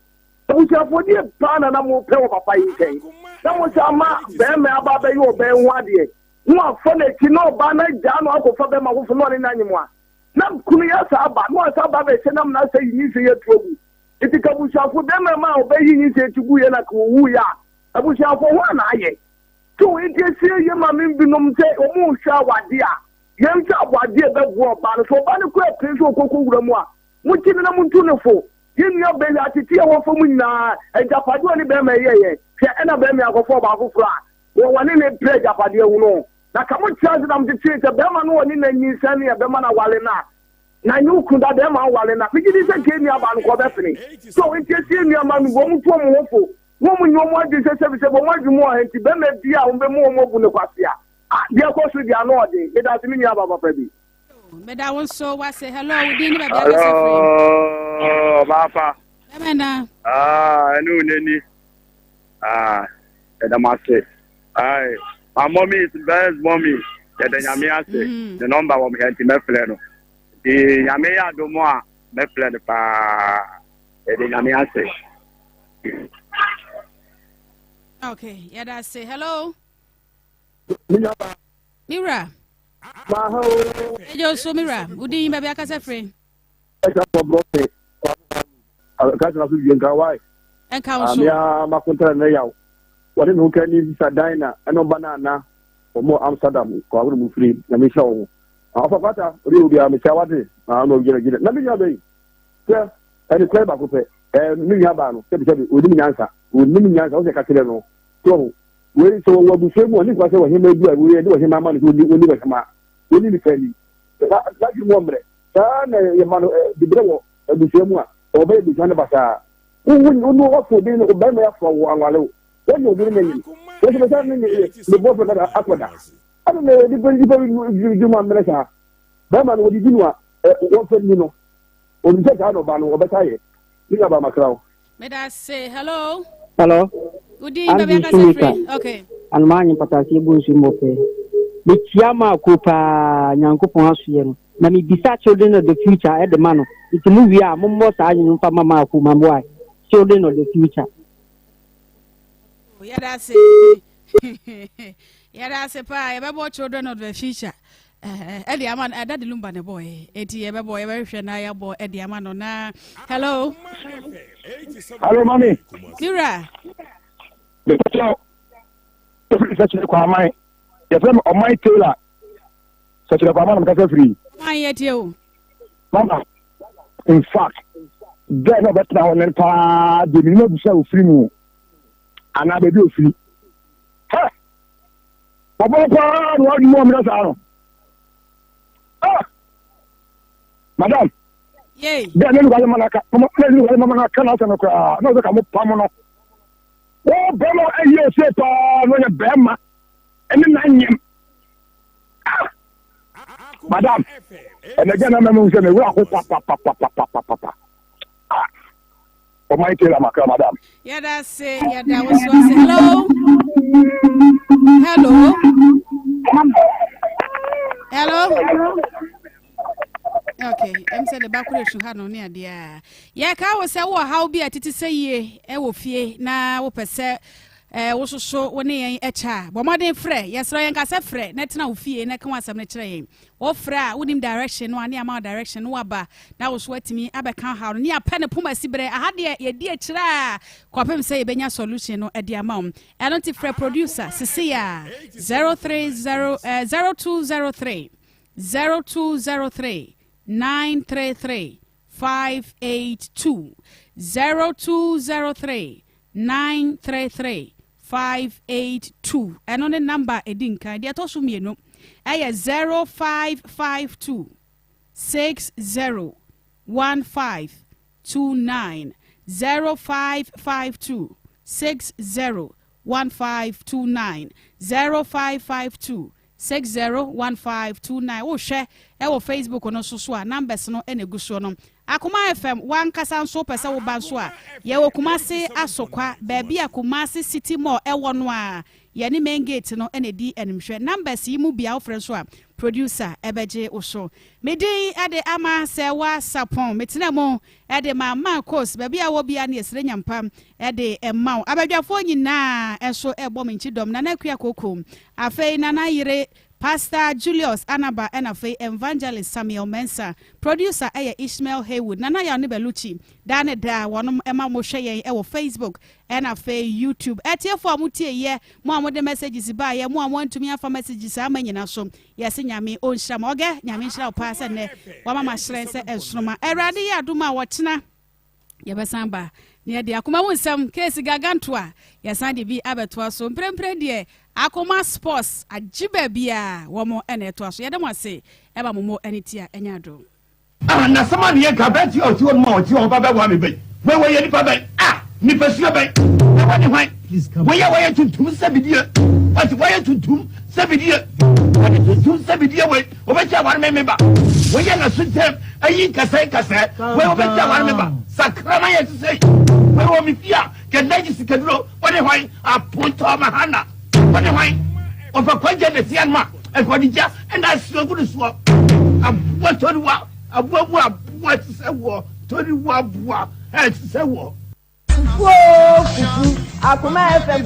Abusuafoɔ deɛ paa na na mopɛ wɔ papa yi nkyɛn na mosan ma barima aba abɛyɛ ɔbaa yi ho adeɛ na wafa n'akyi na ɔbaa no agyaa no akɔfa barima foforɔ na ɔne no anyem a na kunu yi asa aba na wasan aba abɛhyɛ nam na asɛ yi nyinsɛn yi atu agu nti ka abusuafoɔ barima ma ɔbaa yi nyinsɛn ti guiɛ na ka ɔwuiɛ a abusuafoɔ ho a na ayɛ so nti ɛsie yie ma me binom sɛ wɔn rehwɛ awadeɛ a yɛnhwɛ awadeɛ ɛbɛboa ɔbaa no so ɔbaa no kɔ apire sɛ ɔkɔkɔ wura mu a mokyi no na montu no fo Yɛn nua bɛn yi atete yɛn wɔ fam nyinaa, agyapadeɛ a ɔne bɛrima yi yɛeɛ. Hwɛ, ɛna bɛrima yi akɔfa ɔbaa foforɔ a wɔne no repere agyapadeɛ ho no. Na ka mokyerɛ ase na motekyeree sɛ bɛrima no ɔne no anyinsɛn no yɛ bɛma no aware no a, na ɛnyɛ wo kunu dada ɛma woware no a, megye di sɛ nka yɛn nuabaa no nka ɔbɛpene. So enti ɛsɛ yɛn nua mma no wɔn tu wɔn ho fo na wɔn nyɛ wɔn adwene sɛ sɛbisɛbi wɔn adwene mu ɔha nti bɛrima bi a wɔbɛmu wɔn abu no kwasea. Ah, deɛ ɛkɔ so deɛ ano ɔden. Meda ase me nuabaa papa bi. Meda wo nso wase. Hello, wo din ne baabi akasa firi. Hello, ɔbaafa. Bɛmɛ na. Ah, ɛne wo n'ani. Ah, yɛda mo ase. Aye, my mommy is best mommy. Yɛda nyame ase. Mm. Ne nɔmba wɔ me ha nti mɛfrɛ no. Nti nyame yɛ adom a mɛfrɛ no paa. Yɛda nyame ase. Okay, yɛda ase. Hello. Me wura. Ɛgye osuo me wura. Wo din baabi akasa firi. Ɛka fɔ brɔfe. Kasa so wie nka wae. Ɛnka wo so. Amia makontara ne yaw. Wɔne ne ho ka ni sisa dan na ɛna ɔba na ana wɔn Amsterdam kɔ ahoro mu firi na mehyira wɔn. Ɔfa kwata obi obi a mehyia wate na ɔno gyina gyina na me nua bɛyi sɛ ɛne kwan baako pɛ ɛɛ me nua baa no sɛbi sɛbi onim nyansa onim nyansa ɔsɛ kakyerɛ no so Wei, sɛ wɔwɔ abusua mu a, ne nkwa sɛ ɔhemmaa bi a wei yɛde ɔhemmaa ama no sɛ ɔnni ɔnni ɔhemmaa, ɔnni nipa ani. Na n'adwene mu ɔmmerɛ. Saa na yɛma no diberɛ wɔ abusua mu a, ɔbɛyɛ abusua no basaa. Wo wo wo ne wɔfo obi ne ɔbarima yi afoa wo anwale wo. Wɔnyɛ obi ne n'anyini. Wɔn sɛ bɛsa ne ne ne boyfriend dada akɔda. Ɛna na nipa nipa dwuma mmerɛ saa. Barima no wɔdidi no a, wɔmfa nni no. Onim sɛ saa na ɔba no ɔbɛsa yɛ. Me nuabaa makra wo. Medase. Hello. Hello. Udi baabi akasa firi. Okay. Anoma anyi mpatase ebu nsu mmɔpɛ. Mekyia Marko paa Nyankopɔn asoɛ no. Na mebisa Children of the Future ɛde ma no. Nti mo wie a mommɔ saa nwom mfa ma Marko ma why? Children of the Future. Yɛda ase. Yɛda ase paa yɛbɛbɔ Children of the Future ɛde ama no ɛda de lumba ne bɔɔ eti yɛbɛbɔ yɛbɛhwehwɛ na yɛabɔ ɛde ama no na hello. Hello mami. Mira. Mepɛkyɛ ofiri sɛkyerɛ kwaman yɛfrɛ me ɔman Taylor sɛkyerɛ kwaman na mekasa firi. Ɔman yɛ tie o. Mama in fact girl na ɔbɛtena hɔ no paa deɛ menim abusua a ofiri mu anaa baabi ofiri. Hɛ! Ɔbɔ paa na wadwuma ɔmena saa no. Ah! Madam. Yay. Bẹ́ẹ̀ ne nukwale mana ka mama ne nukwale mama na ka na asɛm no koraa na ɔsɛ ka mo pam no. Wo bɛrima ayi ose paa na ɔyɛ bɛrima ɛne na nyɛm. Ah! Madam, ɛnɛgya na mɛmu sɛ mewura ho papapapapapapa. Ah, ɔman Taylor makra madam. Yɛda ase, yɛda wo so ase. Hello. Hello. Hello. Okay, ɛm sɛ ne ba koro esu ha no ne adeɛ a. Yɛka wo sɛ wowɔ haw bi a ɛtete sɛ yie ɛwɔ fie na wopɛ sɛ ɛɛ wososo wo ne yɛn ɛkyɛ a bɔ mmɔden frɛ yɛsrɛ yɛn kasa frɛ na tena wo fie na ka wo asɛm no kyerɛ yɛn. Wofrɛ a wonim direction no a ne ama wo direction no waba na wo so atumi abɛka haw no ne apɛ ne poma si berɛ aha deɛ yɛdi akyirɛ a kɔpem sɛ yɛbɛnya solution no de ama wo. Ɛno nti frɛ producer sisi a 030 0203 0203 933 582 0203 933 582. Ɛno ne number ɛdi nkan. Deɛ ɛtɔ so mmienu ɛyɛ 0552 60 1529, 0552 60 1529, 0552 601529. Wohwɛ ɛwɔ Facebook no so so a, numbers no ɛna egu soɔ no. Akoma FM wankasa nso pɛ sɛ woba nso a, yɛwɔ Kumase Asokwa, baabi a Kumase City Mall ɛwɔ no a yɛne main gate no ɛna di animhwɛ. Numbers yi mu bia wofrɛ nso a, producer ɛbɛgye wo so. Medin ɛde ama sɛ wasapɔn metena mu ɛde ma Marcos baabi a wɔ bia ne yɛsrɛ nyampa ɛde ɛma wo. Abadwafoɔ nyinaa ɛnso ɛbɔ me nkyi dɔm. Nana Akua Koko, afei Nana Yere Pastor Julius Anaba, ɛna afei Evangelist Samuel Mensa. Producer ɛyɛ Ishmael Haywood. Nana Yaw ne Beluchi daa ne daa wɔnom ɛma mo hwɛ yɛn ɛwɔ Facebook ɛna afei YouTube. Ɛtiefoɔ a motie yɛ, mo a mode messages baayɛ, mo a moantumi afa messages ama nyina so, yɛse Nyame ɔnhyira mo. Ɔgɛ Nyame nhyira wo paa sɛ nnɛ wama ma hyerɛn sɛ ɛnsoroma. Awurade yɛ adom a, wɔkyena yɛbɛsan ba na yɛde akoma mu nsɛm keesi gaganto a yɛsan de bi abɛtoa so. Mprempren deɛ, Akoma Sports agye baabi a wɔn ɛna ɛtoa so. Yɛde mo ase ɛma mo mo ɛne ti a ɛnyɛ adom. Ah, na sɛm a ne yɛnka aberante a ɔte hɔ nom a ɔte hɔ ɔba bɛboa me bɛn? Wei wɔyɛ nipa bɛn? Ah, nipa sua bɛn? Na wɔne hwan? Wei a wɔyɛ tuntum sɛ bidie. Wɔte wɔyɛ tuntum sɛ bidie. Wɔde tuntum sɛ bidie wei wɔbɛkyɛ aware me me ba. Wei yɛ n'aso ntɛm ayi nkasɛɛ nkasɛɛ. Wei wɔbɛkyɛ aware me ba. Sakraman yɛ te sɛ wei wɔ me fie a kɛndɛ gye sikaduro. Wɔne hwan? Apontɔ mahana. Wɔne hwan? Ɔfa kwagya na tia no a ɛkɔde gya ɛna asuo gu no soɔ. Aboa toriwa, aboa mu aboa te sɛ woɔ, toriwa aboa ɛte sɛ woɔ. Fufuo fufu Akoma FM.